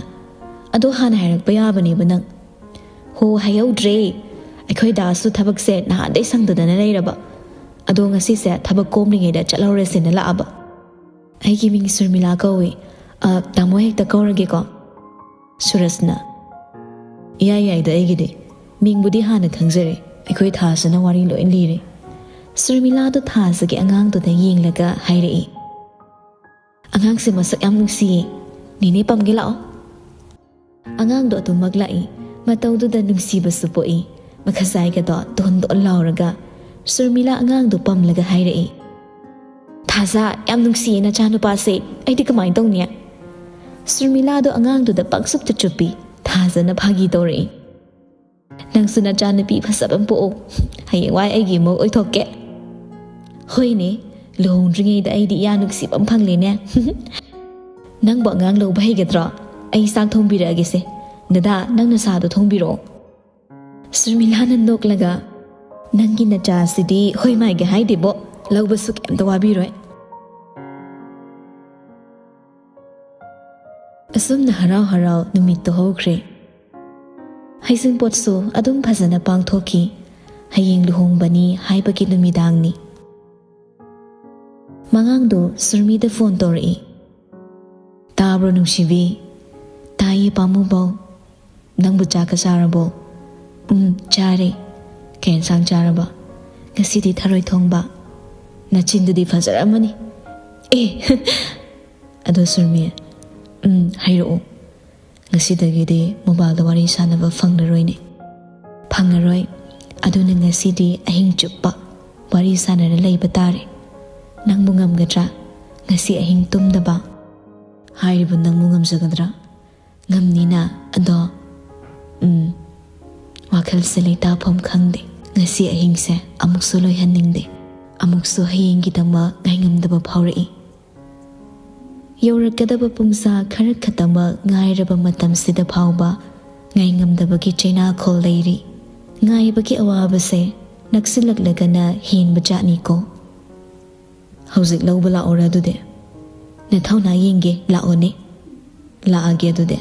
"ꯑꯗꯣ ꯍꯥꯟꯅ ꯍꯥꯏꯔꯛꯄ ꯌꯥꯕꯅꯦꯕ ꯅꯪ꯫" "ꯍꯣ, ꯍꯥꯏꯍꯧꯗ꯭ꯔꯦ꯫ ꯑꯩꯈꯣꯏ ꯗꯥꯁꯨ ꯊꯕꯛꯁꯦ ꯅꯍꯥꯟꯗꯩ ꯁꯪꯗꯗꯅ ꯂꯩꯔꯕ꯫ ꯑꯗꯣ ꯉꯁꯤꯁꯦ ꯊꯕꯛ ꯀꯣꯝꯂꯤꯉꯩꯗ ꯆꯠꯍꯧꯔꯁꯦꯅ ꯂꯥꯛꯑꯕ꯫" "ꯑꯩꯒꯤ ꯃꯤꯡ ꯁꯨꯔꯃꯤꯂꯥ ꯀꯧꯏ꯫ ꯑ, ꯇꯥꯃꯣ ꯍꯦꯛꯇ ꯀꯧꯔꯒꯦꯀꯣ꯫" ꯁꯨꯔꯖꯅ, "ꯏꯌꯥꯏ ꯌꯥꯏꯗ ꯑꯩꯒꯤꯗꯤ꯫ ꯃꯤꯡꯕꯨꯗꯤ ꯍꯥꯟꯅ ꯈꯪꯖꯔꯦ꯫ ꯑꯩꯈꯣꯏ ꯊꯥꯖꯅ ꯋꯥꯔꯤ ꯂꯣꯏ ꯂꯤꯔꯦ꯫" ꯁꯨꯔꯃꯤꯂꯥꯗꯨ ꯊꯥꯖꯒꯤ ꯑꯉꯥꯡꯗꯨꯗ ꯌꯦꯡꯂꯒ ꯍꯥꯏꯔꯛꯏ, "ꯑꯉꯥꯡꯁꯦ ꯃꯁꯛ ꯌꯥꯝ ꯅꯨꯡꯁꯤꯌꯦ꯫ ꯅꯦꯅꯦ ꯄꯝꯒꯦ ꯂꯥꯛꯑꯣ꯫" ꯑꯉꯥꯡꯗꯣ ꯑꯗꯨꯃꯛ ꯂꯥꯛꯏ꯫ ꯃꯇꯧꯗꯨꯗ ꯅꯨꯡꯁꯤꯕꯁꯨ ꯄꯣꯛꯏ꯫ ꯃꯈꯖꯥꯏꯒꯗꯣ ꯗꯣꯟ ꯗꯣꯟ ꯂꯥꯎꯔꯒ ꯁꯨꯔꯃꯤꯂꯥ ꯑꯉꯥꯡꯗꯣ ꯄꯝꯂꯒ ꯍꯥꯏꯔꯛꯏ꯫ "ꯊꯥꯖ, ꯌꯥꯝ ꯅꯨꯡꯁꯤꯌꯦ ꯅꯆꯥꯅꯨꯄꯥꯁꯦ꯫ ꯑꯩꯗꯤ ꯀꯃꯥꯏꯅ ꯇꯧꯅꯤ?" ꯁꯨꯔꯃꯤꯂꯥꯗꯣ ꯑꯉꯥꯡꯗꯨꯗ ꯄꯪꯆꯨꯞꯇ ꯆꯨꯞꯄꯤ꯫ ꯊꯥꯖꯅ ꯐꯥꯒꯤ ꯇꯧꯔꯛꯏ꯫ "ꯅꯪꯁꯨ ꯅꯆꯥꯅꯨꯄꯤ ꯐꯖꯕ ꯑꯃ ꯄꯣꯛꯎ꯫ ꯍꯌꯦꯡꯋꯥꯏ ꯑꯩꯒꯤ ꯏꯃꯧ ꯑꯣꯏꯊꯣꯛꯀꯦ꯫" "ꯍꯣꯏꯅꯦ, ꯂꯨꯍꯣꯡꯗ꯭ꯔꯤꯉꯩꯗ ꯑꯩꯗꯤ ꯏꯌꯥ ꯅꯨꯡꯁꯤꯕ ꯑꯃ ꯐꯪꯂꯦꯅꯦ꯫" "ꯅꯪꯕꯨ ꯑꯉꯥꯡ ꯂꯧꯕ ꯍꯩꯒꯗ꯭ꯔꯣ? ꯑꯩ ꯆꯥꯛ ꯊꯣꯡꯕꯤꯔꯛꯑꯒꯦꯁꯦ꯫ ꯅꯗꯥ, ꯅꯪ ꯅꯁꯥꯗꯣ ꯊꯣꯡꯕꯤꯔꯛꯑꯣ꯫" ꯁꯨꯔꯃꯤꯂꯥꯅ ꯅꯣꯛꯂꯒ, "ꯅꯪꯒꯤ ꯅꯆꯥꯁꯤꯗꯤ ꯍꯣꯏ ꯃꯥꯏꯒꯦ ꯍꯥꯏꯗꯦꯕꯣ, ꯂꯧꯕꯁꯨ ꯀꯩꯝꯇ ꯋꯥꯕꯤꯔꯣꯏ꯫" ꯑꯁꯨꯝꯅ ꯍꯔꯥꯎ ꯍꯔꯥꯎ ꯅꯨꯃꯤꯠꯇꯨ ꯍꯧꯈ꯭ꯔꯦ꯫ ꯍꯩꯖꯤꯡꯄꯣꯠꯁꯨ ꯑꯗꯨꯝ ꯐꯖꯅ ꯄꯥꯡꯊꯣꯛꯈꯤ꯫ ꯍꯌꯦꯡ ꯂꯨꯍꯣꯡꯕꯅꯤ ꯍꯥꯏꯕꯒꯤ ꯅꯨꯃꯤꯗꯥꯡꯅꯤ꯫ ꯃꯉꯥꯡꯗꯨ ꯁꯨꯔꯃꯤꯗ ꯐꯣꯟ ꯇꯧꯔꯛꯏ꯫ "ꯇꯥꯕ꯭ꯔꯣ ꯅꯨꯡꯁꯤꯕꯤ?" "ꯇꯥꯏꯌꯦ ꯄꯥꯝꯃꯨꯕꯧ꯫ ꯅꯪꯕꯨ ꯆꯥꯛꯀ ꯆꯥꯔꯕꯣ?" "ꯎꯝ, ꯆꯥꯔꯦ꯫" "ꯀꯩ ꯌꯦꯟꯁꯥꯡ ꯆꯥꯔꯕ?" "ꯉꯁꯤꯗꯤ ꯊꯔꯣꯏ ꯊꯣꯡꯕ꯫" "ꯅꯆꯤꯟꯗꯨꯗꯤ ꯐꯖꯔꯝꯃꯅꯤ꯫" "ꯑꯦ!" "ꯑꯗꯣ ꯁꯨꯔꯃꯤ꯫" "ꯎꯝ, ꯍꯥꯏꯔꯛꯑꯣ꯫" "ꯉꯁꯤꯗꯒꯤꯗꯤ ꯃꯣꯕꯥꯏꯜꯗ ꯋꯥꯔꯤ ꯁꯥꯟꯅꯕ ꯐꯪꯂꯔꯣꯏꯅꯦ꯫" "ꯐꯪꯉꯔꯣꯏ꯫ ꯑꯗꯨꯅ ꯉꯁꯤꯗꯤ ꯑꯍꯤꯡ ꯆꯨꯞꯄ ꯋꯥꯔꯤ ꯁꯥꯟꯅꯔ ꯂꯩꯕ ꯇꯥꯔꯦ꯫ ꯅꯪꯕꯨ ꯉꯝꯒꯗ꯭ꯔꯥ? ꯉꯁꯤ ꯑꯍꯤꯡ ꯇꯨꯝꯗꯕ?" "ꯍꯥꯏꯔꯤꯕ ꯅꯪꯕꯨ ꯉꯝꯖꯒꯗ꯭ꯔꯥ?" "ꯉꯝꯅꯤꯅ, ꯑꯗꯣ, ꯎꯝ, ꯋꯥꯈꯜꯁꯦ ꯂꯩꯇꯥꯐꯝ ꯈꯪꯗꯦ꯫ ꯉꯁꯤ ꯑꯍꯤꯡꯁꯦ ꯑꯃꯨꯛꯁꯨ ꯂꯣꯏꯍꯟꯅꯤꯡꯗꯦ꯫ ꯑꯃꯨꯛꯁꯨ ꯍꯌꯦꯡꯒꯤꯗꯃꯛ ꯉꯥꯏꯉꯝꯗꯕ ꯐꯥꯎꯔꯛꯏ꯫" ꯌꯧꯔꯛꯀꯗꯕ ꯄꯨꯡꯁꯥ ꯈꯔ ꯈꯛꯇꯃꯛ ꯉꯥꯏꯔꯕ ꯃꯇꯝꯁꯤꯗ ꯐꯥꯎꯕ ꯉꯥꯏꯉꯝꯗꯕꯒꯤ ꯆꯩꯅꯥꯈꯣꯜ ꯂꯩꯔꯤ꯫ ꯉꯥꯏꯕꯒꯤ ꯑꯋꯥꯕꯁꯦ ꯅꯛꯁꯤꯜꯂꯛꯂꯒꯅ ꯍꯦꯟꯕ ꯖꯥꯠꯅꯤꯀꯣ꯫ "ꯍꯧꯖꯤꯛ ꯂꯧꯕ ꯂꯥꯛꯑꯣꯔꯥ ꯑꯗꯨꯗꯤ?" "ꯅꯊꯧꯅꯥ ꯌꯦꯡꯒꯦ, ꯂꯥꯛꯑꯣꯅꯦ꯫" "ꯂꯥꯛꯑꯒꯦ ꯑꯗꯨꯗꯤ꯫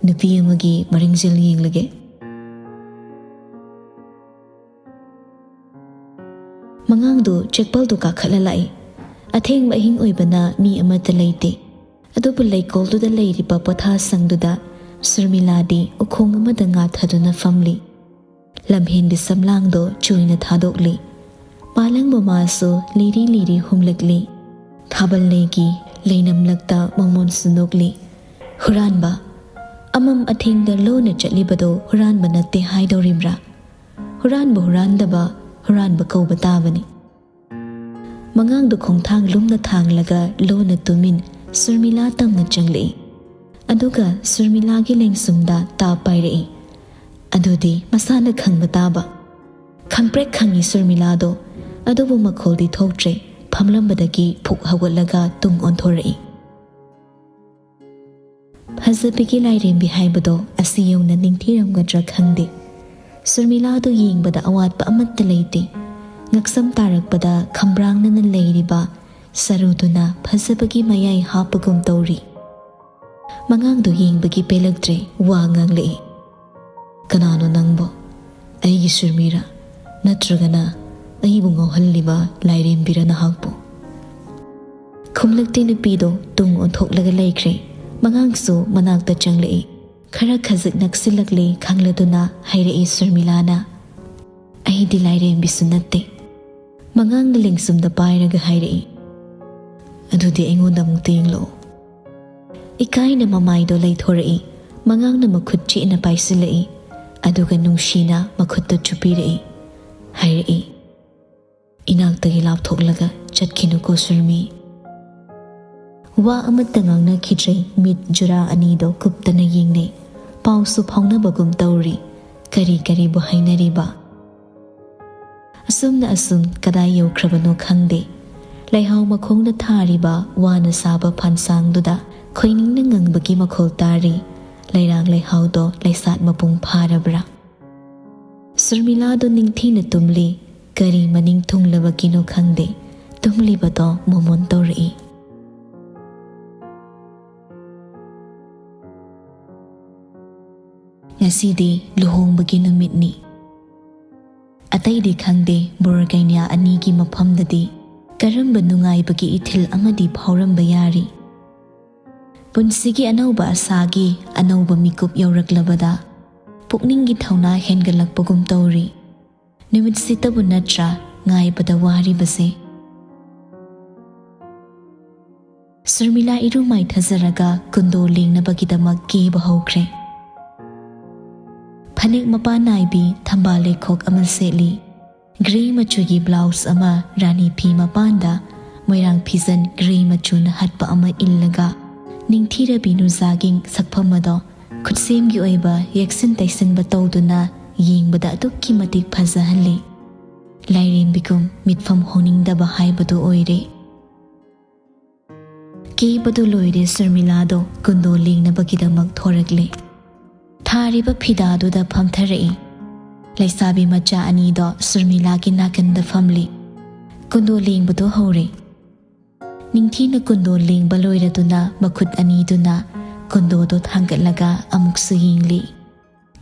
ꯅꯨꯄꯤ ꯑꯃꯒꯤ ꯃꯔꯤꯡꯖꯦꯜ ꯌꯦꯡꯂꯒꯦ꯫" ꯃꯉꯥꯡꯗꯨ ꯆꯦꯛꯄꯜꯗꯨ ꯀꯥꯈꯠꯂ ꯂꯥꯛꯏ꯫ ꯑꯊꯦꯡꯕ ꯑꯍꯤꯡ ꯑꯣꯏꯕꯅ ꯃꯤ ꯑꯃꯠꯇ ꯂꯩꯇꯦ꯫ ꯑꯗꯨꯕꯨ ꯂꯩꯀꯣꯜꯗꯨꯗ ꯂꯩꯔꯤꯕ ꯄꯣꯊꯥꯁꯪꯗꯨꯗ ꯁꯨꯔꯃꯤꯂꯥꯗꯤ ꯎꯈꯣꯡ ꯑꯃꯗ ꯉꯥꯊꯗꯨꯅ ꯐꯝꯂꯤ꯫ ꯂꯝꯍꯦꯟꯕꯤ ꯁꯝꯂꯥꯡꯗꯣ ꯆꯣꯏꯅ ꯊꯥꯗꯣꯛꯂꯤ꯫ ꯃꯥꯂꯪꯕ ꯃꯥꯁꯨ ꯂꯤꯔꯤ ꯂꯤꯔꯤ ꯍꯨꯝꯂꯛꯂꯤ꯫ ꯊꯥꯕꯜ ꯂꯩꯒꯤ ꯂꯩꯅꯝꯂꯛꯇ ꯃꯣꯃꯣꯟꯁꯨ ꯅꯣꯛꯂꯤ꯫ "ꯍꯨꯔꯥꯟꯕ! ꯑꯃꯝ ꯑꯊꯦꯡꯗ ꯂꯣꯟꯅ ꯆꯠꯂꯤꯕꯗꯣ ꯍꯨꯔꯥꯟꯕ ꯅꯠꯇꯦ ꯍꯥꯏꯗꯧꯔꯤꯕ꯭ꯔꯥ? ꯍꯨꯔꯥꯟꯕ ꯍꯨꯔꯥꯟꯗꯕ, ꯍꯨꯔꯥꯟꯕ ꯀꯧꯕ ꯇꯥꯕꯅꯤ꯫ ꯃꯉꯥꯡꯗꯨ ꯈꯣꯡꯊꯥꯡ ꯂꯨꯝꯅ ꯊꯥꯡꯂꯒ ꯂꯣꯟꯅ ꯇꯨꯃꯤꯟ ꯁꯨꯔꯃꯤꯂꯥ ꯇꯝꯅ ꯆꯪꯂꯛꯏ꯫ ꯑꯗꯨꯒ ꯁꯨꯔꯃꯤꯂꯥꯒꯤ ꯂꯦꯡꯁꯨꯝꯗ ꯇꯥꯞ ꯄꯥꯏꯔꯛꯏ꯫ ꯑꯗꯨꯗꯤ ꯃꯁꯥꯅ ꯈꯪꯕ ꯇꯥꯕ꯫ ꯈꯪꯄ꯭ꯔꯦꯛ ꯈꯪꯉꯤ ꯁꯨꯔꯃꯤꯂꯥꯗꯣ, ꯑꯗꯨꯕꯨ ꯃꯈꯣꯜꯗꯤ ꯊꯣꯛꯇ꯭ꯔꯦ, ꯐꯝꯂꯝꯕꯗꯒꯤ ꯐꯨꯛ ꯍꯧꯒꯠꯂꯒ ꯇꯨꯡ ꯑꯣꯟꯊꯣꯔꯛꯏ꯫ ꯐꯖꯕꯤꯒꯤ ꯂꯥꯏꯔꯦꯝꯕꯤ ꯍꯥꯏꯕꯗꯣ ꯑꯁꯤ ꯌꯧꯅ ꯅꯤꯡꯊꯤꯔꯝꯒꯗ꯭ꯔꯥ ꯈꯪꯗꯦ꯫ ꯁꯨꯔꯃꯤꯂꯥꯗꯨ ꯌꯦꯡꯕꯗ ꯑꯋꯥꯠꯄ ꯑꯃꯠꯇ ꯂꯩꯇꯦ꯫ ꯉꯛꯁꯝ ꯇꯥꯔꯛꯄꯗ ꯈꯝꯕ꯭ꯔꯥꯡꯅꯅ ꯂꯩꯔꯤꯕ ꯁꯔꯨꯗꯨꯅ ꯐꯖꯕꯒꯤ ꯃꯌꯥꯏ ꯍꯥꯞꯄꯒꯨꯝ ꯇꯧꯔꯤ꯫ ꯃꯉꯥꯡꯗꯨ ꯌꯦꯡꯕꯒꯤ ꯄꯦꯜꯂꯛꯇ꯭ꯔꯦ, ꯋꯥ ꯉꯥꯡꯂꯛꯏ꯫ "ꯀꯅꯥꯅꯣ ꯅꯪꯕꯣ? ꯑꯩꯒꯤ ꯁꯨꯔꯃꯤꯔꯥ? ꯅꯠꯇ꯭ꯔꯒꯅ ꯑꯩꯕꯨ ꯉꯥꯎꯍꯜꯂꯤꯕ ꯂꯥꯏꯔꯦꯝꯕꯤꯔ ꯅꯍꯥꯛꯄꯨ?" ꯈꯨꯝꯂꯛꯇꯦ ꯅꯨꯄꯤꯗꯣ, ꯇꯨꯡ ꯑꯣꯟꯊꯣꯛꯂꯒ ꯂꯩꯈ꯭ꯔꯦ꯫ ꯃꯉꯥꯡꯁꯨ ꯃꯅꯥꯛꯇ ꯆꯪꯂꯛꯏ꯫ ꯈꯔ ꯈꯖꯤꯛ ꯅꯛꯁꯤꯜꯂꯛꯂꯦ ꯈꯪꯂꯗꯨꯅ ꯍꯥꯏꯔꯛꯏ ꯁꯨꯔꯃꯤꯂꯥꯅ꯫ "ꯑꯩꯗꯤ ꯂꯥꯏꯔꯦꯝꯕꯤꯁꯨ ꯅꯠꯇꯦ꯫" ꯃꯉꯥꯡꯅ ꯂꯦꯡꯁꯨꯝꯗ ꯄꯥꯏꯔꯒ ꯍꯥꯏꯔꯛꯏ꯫ "ꯑꯗꯨꯗꯤ ꯑꯩꯉꯣꯟꯗ ꯑꯃꯨꯛꯇ ꯌꯦꯡꯂꯛꯑꯣ꯫" ꯏꯀꯥꯏꯅ ꯃꯃꯥꯏꯗꯣ ꯂꯩꯊꯣꯔꯛꯏ꯫ ꯃꯉꯥꯡꯅ ꯃꯈꯨꯠ ꯆꯦꯠꯅ ꯄꯥꯏꯁꯤꯜꯂꯛꯏ꯫ ꯑꯗꯨꯒ ꯅꯨꯡꯁꯤꯅ ꯃꯈꯨꯠꯇꯨ ꯆꯨꯞꯄꯤꯔꯛꯏ꯫ ꯍꯥꯏꯔꯛꯏ, "ꯏꯅꯥꯛꯇꯒꯤ ꯂꯥꯞꯊꯣꯛꯂꯒ ꯆꯠꯈꯤꯅꯨꯀꯣ ꯁꯨꯔꯃꯤ꯫" ꯋꯥ ꯑꯃꯠꯇ ꯉꯥꯡꯅꯈꯤꯗ꯭ꯔꯦ꯫ ꯃꯤꯠ ꯖꯨꯔꯥ ꯑꯅꯤꯗꯣ ꯀꯨꯞꯇꯅ ꯌꯦꯡꯅꯩ꯫ ꯄꯥꯎꯁꯨ ꯐꯥꯎꯅꯕꯒꯨꯝ ꯇꯧꯔꯤ꯫ ꯀꯔꯤ ꯀꯔꯤꯕꯨ ꯍꯥꯏꯅꯔꯤꯕ? ꯑꯁꯨꯝꯅ ꯑꯁꯨꯝ ꯀꯗꯥꯏ ꯌꯧꯈ꯭ꯔꯕꯅꯣ ꯈꯪꯗꯦ꯫ ꯂꯩꯍꯥꯎ ꯃꯈꯣꯡꯗ ꯊꯥꯔꯤꯕ ꯋꯥꯅ ꯁꯥꯕ ꯐꯥꯟꯁꯥꯡꯗꯨꯗ ꯈꯣꯏꯅꯤꯡꯅ ꯉꯪꯕꯒꯤ ꯃꯈꯣꯜ ꯇꯥꯔꯤ꯫ ꯂꯩꯔꯥꯡ ꯂꯩꯍꯥꯎꯗꯣ ꯂꯩꯁꯥꯠ ꯃꯄꯨꯡ ꯐꯥꯔꯕ꯭ꯔꯥ? ꯁꯨꯔꯃꯤꯂꯥꯗꯣ ꯅꯤꯡꯊꯤꯅ ꯇꯨꯝꯂꯤ꯫ ꯀꯔꯤ ꯃꯅꯤꯡ ꯊꯨꯡꯂꯕꯒꯤꯅꯣ ꯈꯪꯗꯦ, ꯇꯨꯝꯂꯤꯕꯗꯣ ꯃꯣꯃꯣꯟ ꯇꯧꯔꯛꯏ꯫ ꯉꯁꯤꯗꯤ ꯂꯨꯍꯣꯡꯕꯒꯤ ꯅꯨꯃꯤꯠꯅꯤ꯫ ꯑꯇꯩꯗꯤ ꯈꯪꯗꯦ, ꯕꯣꯔ ꯀꯩꯅ꯭ꯌꯥ ꯑꯅꯤꯒꯤ ꯃꯐꯝꯗꯗꯤ ꯀꯔꯝꯕ ꯅꯨꯡꯉꯥꯏꯕꯒꯤ ꯏꯊꯤꯜ ꯑꯃꯗꯤ ꯐꯥꯎꯔꯝꯕ ꯌꯥꯔꯤ? ꯄꯨꯟꯁꯤꯒꯤ ꯑꯅꯧꯕ ꯑꯁꯥꯒꯤ ꯑꯅꯧꯕ ꯃꯤꯀꯨꯞ ꯌꯧꯔꯛꯂꯕꯗ ꯄꯨꯛꯅꯤꯡꯒꯤ ꯊꯧꯅꯥ ꯍꯦꯟꯒꯠꯂꯛꯄꯒꯨꯝ ꯇꯧꯔꯤ꯫ ꯅꯨꯃꯤꯠꯁꯤꯇꯕꯨ ꯅꯠꯇ꯭ꯔꯥ ꯉꯥꯏꯕꯗ ꯋꯥꯔꯤꯕꯁꯦ? ꯁꯨꯔꯃꯤꯂꯥ ꯏꯔꯨ ꯃꯥꯏꯊꯖꯔꯒ ꯀꯨꯟꯗꯣ ꯂꯦꯡꯅꯕꯒꯤꯗꯃꯛ ꯀꯦꯕ ꯍꯧꯈ꯭ꯔꯦ꯫ ꯐꯅꯦꯛ ꯃꯄꯥꯟ ꯅꯥꯏꯕꯤ ꯊꯝꯕꯥꯜ ꯂꯩꯈꯣꯛ ꯑꯃ ꯁꯦꯠꯂꯤ꯫ ꯒ꯭ꯔꯦ ꯃꯆꯨꯒꯤ ꯕ꯭ꯂꯥꯎꯁ ꯑꯃ ꯔꯥꯅꯤ ꯐꯤ ꯃꯄꯥꯟꯗ ꯃꯣꯏꯔꯥꯡ ꯐꯤꯖꯟ ꯒ꯭ꯔꯦ ꯃꯆꯨꯅ ꯍꯠꯄ ꯑꯃ ꯏꯜꯂꯒ ꯅꯤꯡꯊꯤꯔꯕꯤ ꯅꯨꯖꯥꯒꯤ ꯁꯛꯐꯝ ꯑꯗꯣ ꯈꯨꯠꯁꯦꯝꯒꯤ ꯑꯣꯏꯕ ꯌꯦꯛꯁꯤꯟ ꯇꯩꯁꯤꯟꯕ ꯇꯧꯗꯨꯅ ꯌꯦꯡꯕꯗ ꯑꯗꯨꯛꯀꯤ ꯃꯇꯤꯛ ꯐꯖꯍꯜꯂꯤ꯫ ꯂꯥꯏꯔꯦꯝꯕꯤꯒꯨꯝ ꯃꯤꯠꯐꯝ ꯍꯣꯅꯤꯡꯗꯕ ꯍꯥꯏꯕꯗꯨ ꯑꯣꯏꯔꯦ꯫ ꯀꯦꯕꯗꯨ ꯂꯣꯏꯔꯦ, ꯁꯨꯔꯃꯤꯂꯥꯗꯣ ꯀꯨꯟꯗꯣ ꯂꯦꯡꯅꯕꯒꯤꯗꯃꯛ ꯊꯣꯔꯛꯂꯦ꯫ ꯊꯥꯔꯤꯕ ꯐꯤꯗꯥꯗꯨꯗ ꯐꯝꯊꯔꯛꯏ꯫ ꯂꯩꯁꯥꯕꯤ ꯃꯆꯥ ꯑꯅꯤꯗꯣ ꯁꯨꯔꯃꯤꯂꯥꯒꯤ ꯅꯥꯀꯟꯗ ꯐꯝꯂꯤ꯫ ꯀꯨꯟꯗꯣ ꯂꯦꯡꯕꯗꯣ ꯍꯧꯔꯦ꯫ ꯅꯤꯡꯊꯤꯅ ꯀꯨꯟꯗꯣ ꯂꯦꯡꯕ ꯂꯣꯏꯔꯗꯨꯅ ꯃꯈꯨꯠ ꯑꯅꯤꯗꯨꯅ ꯀꯨꯟꯗꯣꯗꯣ ꯊꯥꯡꯒꯠꯂꯒ ꯑꯃꯨꯛꯁꯨ ꯌꯦꯡꯂꯤ꯫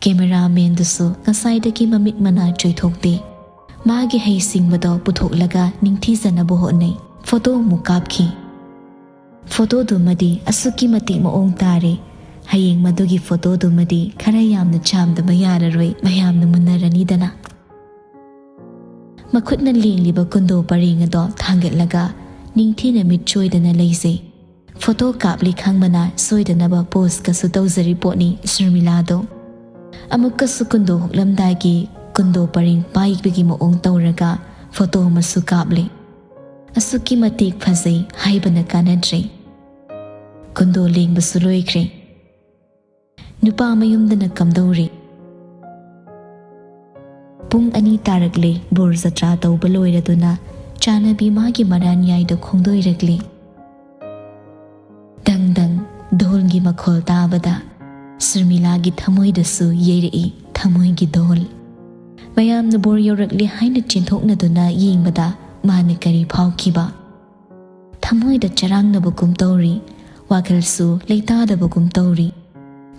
ꯀꯦꯃꯦꯔꯥꯃꯦꯟꯗꯨꯁꯨ ꯉꯁꯥꯏꯗꯒꯤ ꯃꯃꯤꯠ ꯃꯅꯥ ꯆꯣꯏꯊꯣꯛꯇꯦ꯫ ꯃꯥꯒꯤ ꯍꯩꯁꯤꯡꯕꯗꯣ ꯄꯨꯊꯣꯛꯂꯒ ꯅꯤꯡꯊꯤꯖꯅꯕ ꯍꯣꯠꯅꯩ꯫ ꯐꯣꯇꯣ ꯑꯃꯨꯛ ꯀꯥꯞꯈꯤ꯫ ꯐꯣꯇꯣꯗꯨꯃꯗꯤ ꯑꯁꯨꯛꯀꯤ ꯃꯇꯤꯛ ꯃꯑꯣꯡ ꯇꯥꯔꯦ꯫ ꯍꯌꯦꯡ ꯃꯗꯨꯒꯤ ꯐꯣꯇꯣꯗꯨꯃꯗꯤ ꯈꯔ ꯌꯥꯝꯅ ꯆꯥꯝꯗꯕ ꯌꯥꯔꯔꯣꯏ, ꯃꯌꯥꯝꯅ ꯃꯨꯟꯅꯔꯅꯤꯗꯅ꯫ ꯃꯈꯨꯠꯅ ꯂꯦꯡꯂꯤꯕ ꯀꯨꯟꯗꯣ ꯄꯔꯦꯡ ꯑꯗꯣ ꯊꯥꯡꯒꯠꯂꯒ ꯅꯤꯡꯊꯤꯅ ꯃꯤꯠ ꯆꯣꯏꯗꯅ ꯂꯩꯖꯩ꯫ ꯐꯣꯇꯣ ꯀꯥꯞꯂꯤ ꯈꯪꯕꯅ ꯁꯣꯏꯗꯅꯕ ꯄꯣꯁꯀꯁꯨ ꯇꯧꯖꯔꯤ ꯄꯣꯠꯅꯤ ꯁꯨꯔꯃꯤꯂꯥꯗꯣ꯫ ꯑꯃꯨꯛꯀꯁꯨ ꯀꯨꯟꯗꯣ ꯍꯨꯛꯂꯝꯗꯥꯏꯒꯤ ꯀꯨꯟꯗꯣ ꯄꯔꯦꯡ ꯄꯥꯏꯕꯒꯤ ꯃꯑꯣꯡ ꯇꯧꯔꯒ ꯐꯣꯇꯣ ꯑꯃꯁꯨ ꯀꯥꯞꯂꯦ꯫ ꯑꯁꯨꯛꯀꯤ ꯃꯇꯤꯛ ꯐꯖꯩ ꯍꯥꯏꯕꯅ ꯀꯥꯟꯅꯗ꯭ꯔꯦ꯫ ꯀꯨꯟꯗꯣ ꯂꯦꯡꯕꯁꯨ ꯂꯣꯏꯈ꯭ꯔꯦ꯫ ꯅꯨꯄꯥ ꯃꯌꯨꯝꯗꯅ ꯀꯝꯗꯧꯔꯤ? ꯄꯨꯡ ꯑꯅꯤ ꯇꯥꯔꯛꯂꯦ꯫ ꯕꯣꯔ ꯖꯇ꯭ꯔꯥ ꯇꯧꯕ ꯂꯣꯏꯔꯗꯨꯅ ꯆꯥꯅꯕꯤ ꯃꯥꯒꯤ ꯃꯔꯥꯟꯌꯥꯏꯗ ꯈꯣꯡꯗꯣꯏꯔꯛꯂꯤ꯫ ꯗꯪ ꯗꯪ ꯙꯣꯜꯒꯤ ꯃꯈꯣꯜ ꯇꯥꯕꯗ ꯁꯨꯔꯃꯤꯂꯥꯒꯤ ꯊꯃꯣꯏꯗꯁꯨ ꯌꯩꯔꯛꯏ ꯊꯃꯣꯏꯒꯤ ꯙꯣꯜ꯫ ꯃꯌꯥꯝꯅ ꯕꯣꯔ ꯌꯧꯔꯛꯂꯦ ꯍꯥꯏꯅ ꯆꯦꯟꯊꯣꯛꯅꯗꯨꯅ ꯌꯦꯡꯕꯗ ꯃꯥꯅ ꯀꯔꯤ ꯐꯥꯎꯈꯤꯕ? ꯊꯃꯣꯏꯗ ꯆꯔꯥꯡꯅꯕꯒꯨꯝ ꯇꯧꯔꯤ, ꯋꯥꯈꯜꯁꯨ ꯂꯩꯇꯥꯗꯕꯒꯨꯝ ꯇꯧꯔꯤ꯫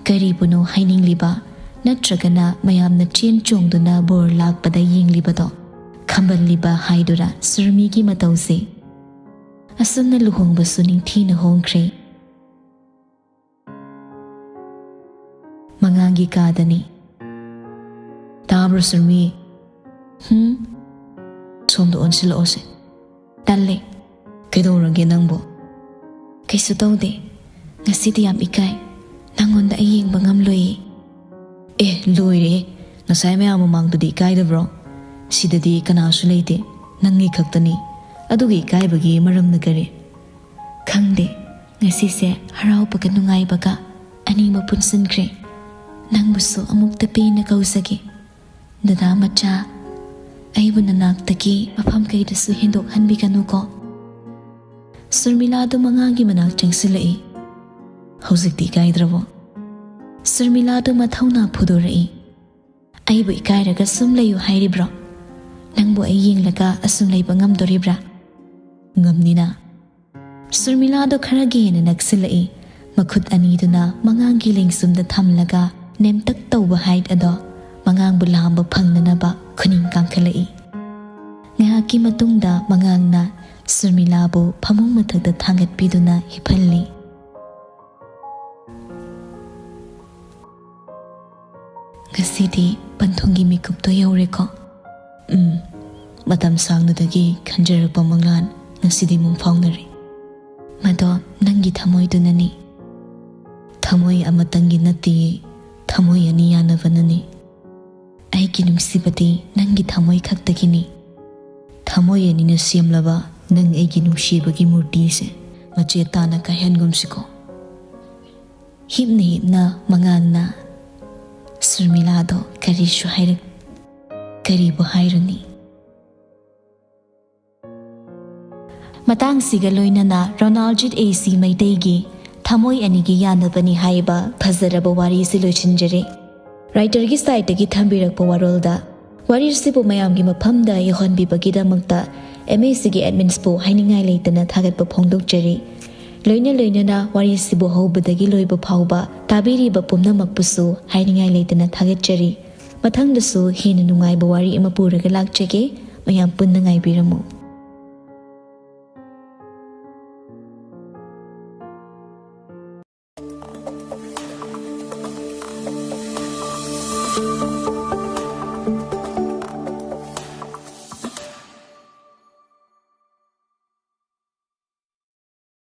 ꯀꯔꯤꯕꯨꯅꯣ ꯍꯥꯏꯅꯤꯡꯂꯤꯕ? ꯅꯠꯇ꯭ꯔꯒꯅ ꯃꯌꯥꯝꯅ ꯆꯦꯟ ꯆꯣꯡꯗꯨꯅ ꯕꯣꯔ ꯂꯥꯛꯄꯗ ꯌꯦꯡꯂꯤꯕꯗꯣ? ꯈꯝꯕꯜꯂꯤꯕ ꯍꯥꯏꯗꯨꯔꯥ ꯁꯨꯔꯃꯤꯒꯤ ꯃꯇꯧꯁꯦ? ꯑꯁꯨꯝꯅ ꯂꯨꯍꯣꯡꯕꯁꯨ ꯅꯤꯡꯊꯤꯅ ꯍꯣꯡꯈ꯭ꯔꯦ꯫ ꯃꯉꯥꯡꯒꯤ ꯀꯥꯗꯅꯤ꯫ "ꯇꯥꯕ꯭ꯔꯣ ꯁꯨꯔꯃꯤ?" "ꯍꯨꯝ?" "ꯁꯣꯝꯗ ꯑꯣꯟꯁꯤꯜꯂꯛꯑꯣꯁꯦ꯫" "ꯇꯜꯂꯦ꯫" "ꯀꯩꯗꯧꯔꯒꯦ ꯅꯪꯕꯣ?" "ꯀꯩꯁꯨ ꯇꯧꯗꯦ꯫ ꯉꯁꯤꯗꯤ ꯌꯥꯝ ꯏꯀꯥꯏ꯫ ꯅꯪꯉꯣꯟꯗ ꯑꯩ ꯌꯦꯡꯕ ꯉꯝꯂꯣꯏꯌꯦ꯫" ꯑꯦ, ꯂꯣꯏꯔꯦ꯫ ꯉꯁꯥꯏ ꯃꯌꯥꯝ ꯃꯃꯥꯡꯗꯗꯤ ꯏꯀꯥꯏꯗꯕ꯭ꯔꯣ? ꯁꯤꯗꯗꯤ ꯀꯅꯥꯁꯨ ꯂꯩꯇꯦ꯫ ꯅꯪꯒꯤ ꯈꯛꯇꯅꯤ꯫ ꯑꯗꯨꯒꯤ ꯏꯀꯥꯏꯕꯒꯤ ꯃꯔꯝꯅ ꯀꯔꯤ? ꯈꯪꯗꯦ꯫ ꯉꯁꯤꯁꯦ ꯍꯔꯥꯎꯕꯒ ꯅꯨꯡꯉꯥꯏꯕꯒ ꯑꯅꯤꯃꯛ ꯄꯨꯟꯁꯤꯟꯈ꯭ꯔꯦ꯫ ꯅꯪꯕꯨꯁꯨ ꯑꯃꯨꯛꯇ ꯄꯦꯟꯅ ꯀꯧꯖꯒꯦ꯫ ꯗꯗꯥ ꯃꯆꯥ, ꯑꯩꯕꯨ ꯅꯅꯥꯛꯇꯒꯤ ꯃꯐꯝ ꯀꯩꯗꯁꯨ ꯍꯦꯟꯗꯣꯛꯍꯟꯕꯤꯒꯅꯨꯀꯣ꯫ ꯁꯨꯔꯃꯤꯂꯥꯗꯨ ꯃꯉꯥꯡꯒꯤ ꯃꯅꯥꯛ ꯆꯪꯁꯤꯜꯂꯛꯏ꯫ ꯍꯧꯖꯤꯛꯇꯤ ꯏꯀꯥꯏꯗ꯭ꯔꯕꯣ? ꯁꯨꯔꯃꯤꯂꯥꯗꯨ ꯃꯊꯧꯅꯥ ꯐꯨꯗꯣꯔꯛꯏ꯫ ꯑꯩꯕꯨ ꯏꯀꯥꯏꯔꯒ ꯁꯨꯝ ꯂꯩꯌꯨ ꯍꯥꯏꯔꯤꯕ꯭ꯔꯣ? ꯅꯪꯕꯨ ꯑꯩ ꯌꯦꯡꯂꯒ ꯑꯁꯨꯝ ꯂꯩꯕ ꯉꯝꯗꯣꯔꯤꯕ꯭ꯔꯥ? ꯉꯝꯅꯤꯅ꯫ ꯁꯨꯔꯃꯤꯂꯥꯗꯣ ꯈꯔꯒ ꯍꯦꯟꯅ ꯅꯛꯁꯤꯜꯂꯛꯏ꯫ ꯃꯈꯨꯠ ꯑꯅꯤꯗꯨꯅ ꯃꯉꯥꯡꯒꯤ ꯂꯦꯡꯁꯨꯝꯗ ꯊꯝꯂꯒ ꯅꯦꯝꯇꯛ ꯇꯧꯕ ꯍꯥꯏꯠ ꯑꯗꯣ ꯃꯉꯥꯡꯕꯨ ꯂꯥꯝꯕ ꯐꯪꯅꯅꯕ ꯈꯨꯅꯤꯡ ꯀꯥꯡꯈꯠꯂꯛꯏ꯫ ꯉꯥꯏꯍꯥꯛꯀꯤ ꯃꯇꯨꯡꯗ ꯃꯉꯥꯡꯅ ꯁꯨꯔꯃꯤꯂꯥꯕꯨ ꯐꯃꯨꯡ ꯃꯊꯛꯇ ꯊꯥꯡꯒꯠꯄꯤꯗꯨꯅ ꯍꯤꯞꯍꯜꯂꯤ꯫ ꯉꯁꯤꯗꯤ ꯄꯟꯊꯨꯡꯒꯤ ꯃꯤꯀꯨꯞꯇꯣ ꯌꯧꯔꯦꯀꯣ꯫ ꯎꯝ, ꯃꯇꯝ ꯁꯥꯡꯅꯗꯒꯤ ꯈꯟꯖꯔꯛꯄ ꯃꯪꯂꯥꯟ ꯉꯁꯤꯗꯤ ꯃꯪ ꯐꯥꯎꯅꯔꯦ꯫ ꯃꯗꯣ ꯅꯪꯒꯤ ꯊꯃꯣꯏꯗꯨꯅꯅꯤ꯫ ꯊꯃꯣꯏ ꯑꯃꯇꯪꯒꯤ ꯅꯠꯇꯦ, ꯊꯃꯣꯏ ꯑꯅꯤ ꯌꯥꯅꯕꯅꯅꯤ꯫ ꯑꯩꯒꯤ ꯅꯨꯡꯁꯤꯕꯗꯤ ꯅꯪꯒꯤ ꯊꯃꯣꯏ ꯈꯛꯇꯒꯤꯅꯤ꯫ ꯊꯃꯣꯏ ꯑꯅꯤꯅ ꯁꯦꯝꯂꯕ ꯅꯪ ꯑꯩꯒꯤ ꯅꯨꯡꯁꯤꯕꯒꯤ ꯃꯨꯔꯇꯤꯁꯦ ꯃꯆꯦꯠ ꯇꯥꯅ ꯀꯥꯏꯍꯟꯒꯨꯝꯁꯤꯀꯣ꯫ ꯍꯤꯞꯅ ꯍꯤꯞꯅ ꯃꯉꯥꯡꯅ ꯁꯨꯔꯃꯤꯂꯥꯗꯣ ꯀꯔꯤꯁꯨ ꯍꯥꯏꯔꯛ-, ꯀꯔꯤꯕꯨ ꯍꯥꯏꯔꯨꯅꯤ? ꯃꯇꯥꯡꯁꯤꯒ ꯂꯣꯏꯅꯅ ꯔꯣꯅꯥꯜꯖꯤꯠ ꯑꯦ ꯁꯤ ꯃꯩꯇꯩꯒꯤ ꯊꯃꯣꯏ ꯑꯅꯤꯒꯤ ꯌꯥꯅꯕꯅꯤ ꯍꯥꯏꯕ ꯐꯖꯔꯕ ꯋꯥꯔꯤꯁꯤ ꯂꯣꯏꯁꯤꯟꯖꯔꯦ꯫ ꯔꯥꯏꯇꯔꯒꯤ ꯁꯥꯏꯠꯇꯒꯤ ꯊꯝꯕꯤꯔꯛꯄ ꯋꯥꯔꯣꯜꯗ ꯋꯥꯔꯤꯁꯤꯕꯨ ꯃꯌꯥꯝꯒꯤ ꯃꯐꯝꯗ ꯌꯧꯍꯟꯕꯤꯕꯒꯤꯗꯃꯛꯇ ꯑꯦꯝ ꯑꯦ ꯁꯤꯒꯤ ꯑꯦꯗꯃꯤꯟꯁꯄꯨ ꯍꯥꯏꯅꯤꯡꯉꯥꯏ ꯂꯩꯇꯅ ꯊꯥꯒꯠꯄ ꯐꯣꯡꯗꯣꯛꯆꯔꯤ꯫ ꯂꯣꯏꯅ ꯂꯣꯏꯅꯅ ꯋꯥꯔꯤꯁꯤꯕꯨ ꯍꯧꯕꯗꯒꯤ ꯂꯣꯏꯕ ꯐꯥꯎꯕ ꯇꯥꯕꯤꯔꯤꯕ ꯄꯨꯝꯅꯃꯛꯄꯨꯁꯨ ꯍꯥꯏꯅꯤꯡꯉꯥꯏ ꯂꯩꯇꯅ ꯊꯥꯒꯠꯆꯔꯤ꯫ ꯃꯊꯪꯗꯁꯨ ꯍꯦꯟꯅ ꯅꯨꯡꯉꯥꯏꯕ ꯋꯥꯔꯤ ꯑꯃ ꯄꯨꯔꯒ ꯂꯥꯛꯆꯒꯦ꯫ ꯃꯌꯥꯝ ꯄꯨꯟꯅ ꯉꯥꯏꯕꯤꯔꯝꯃꯨ꯫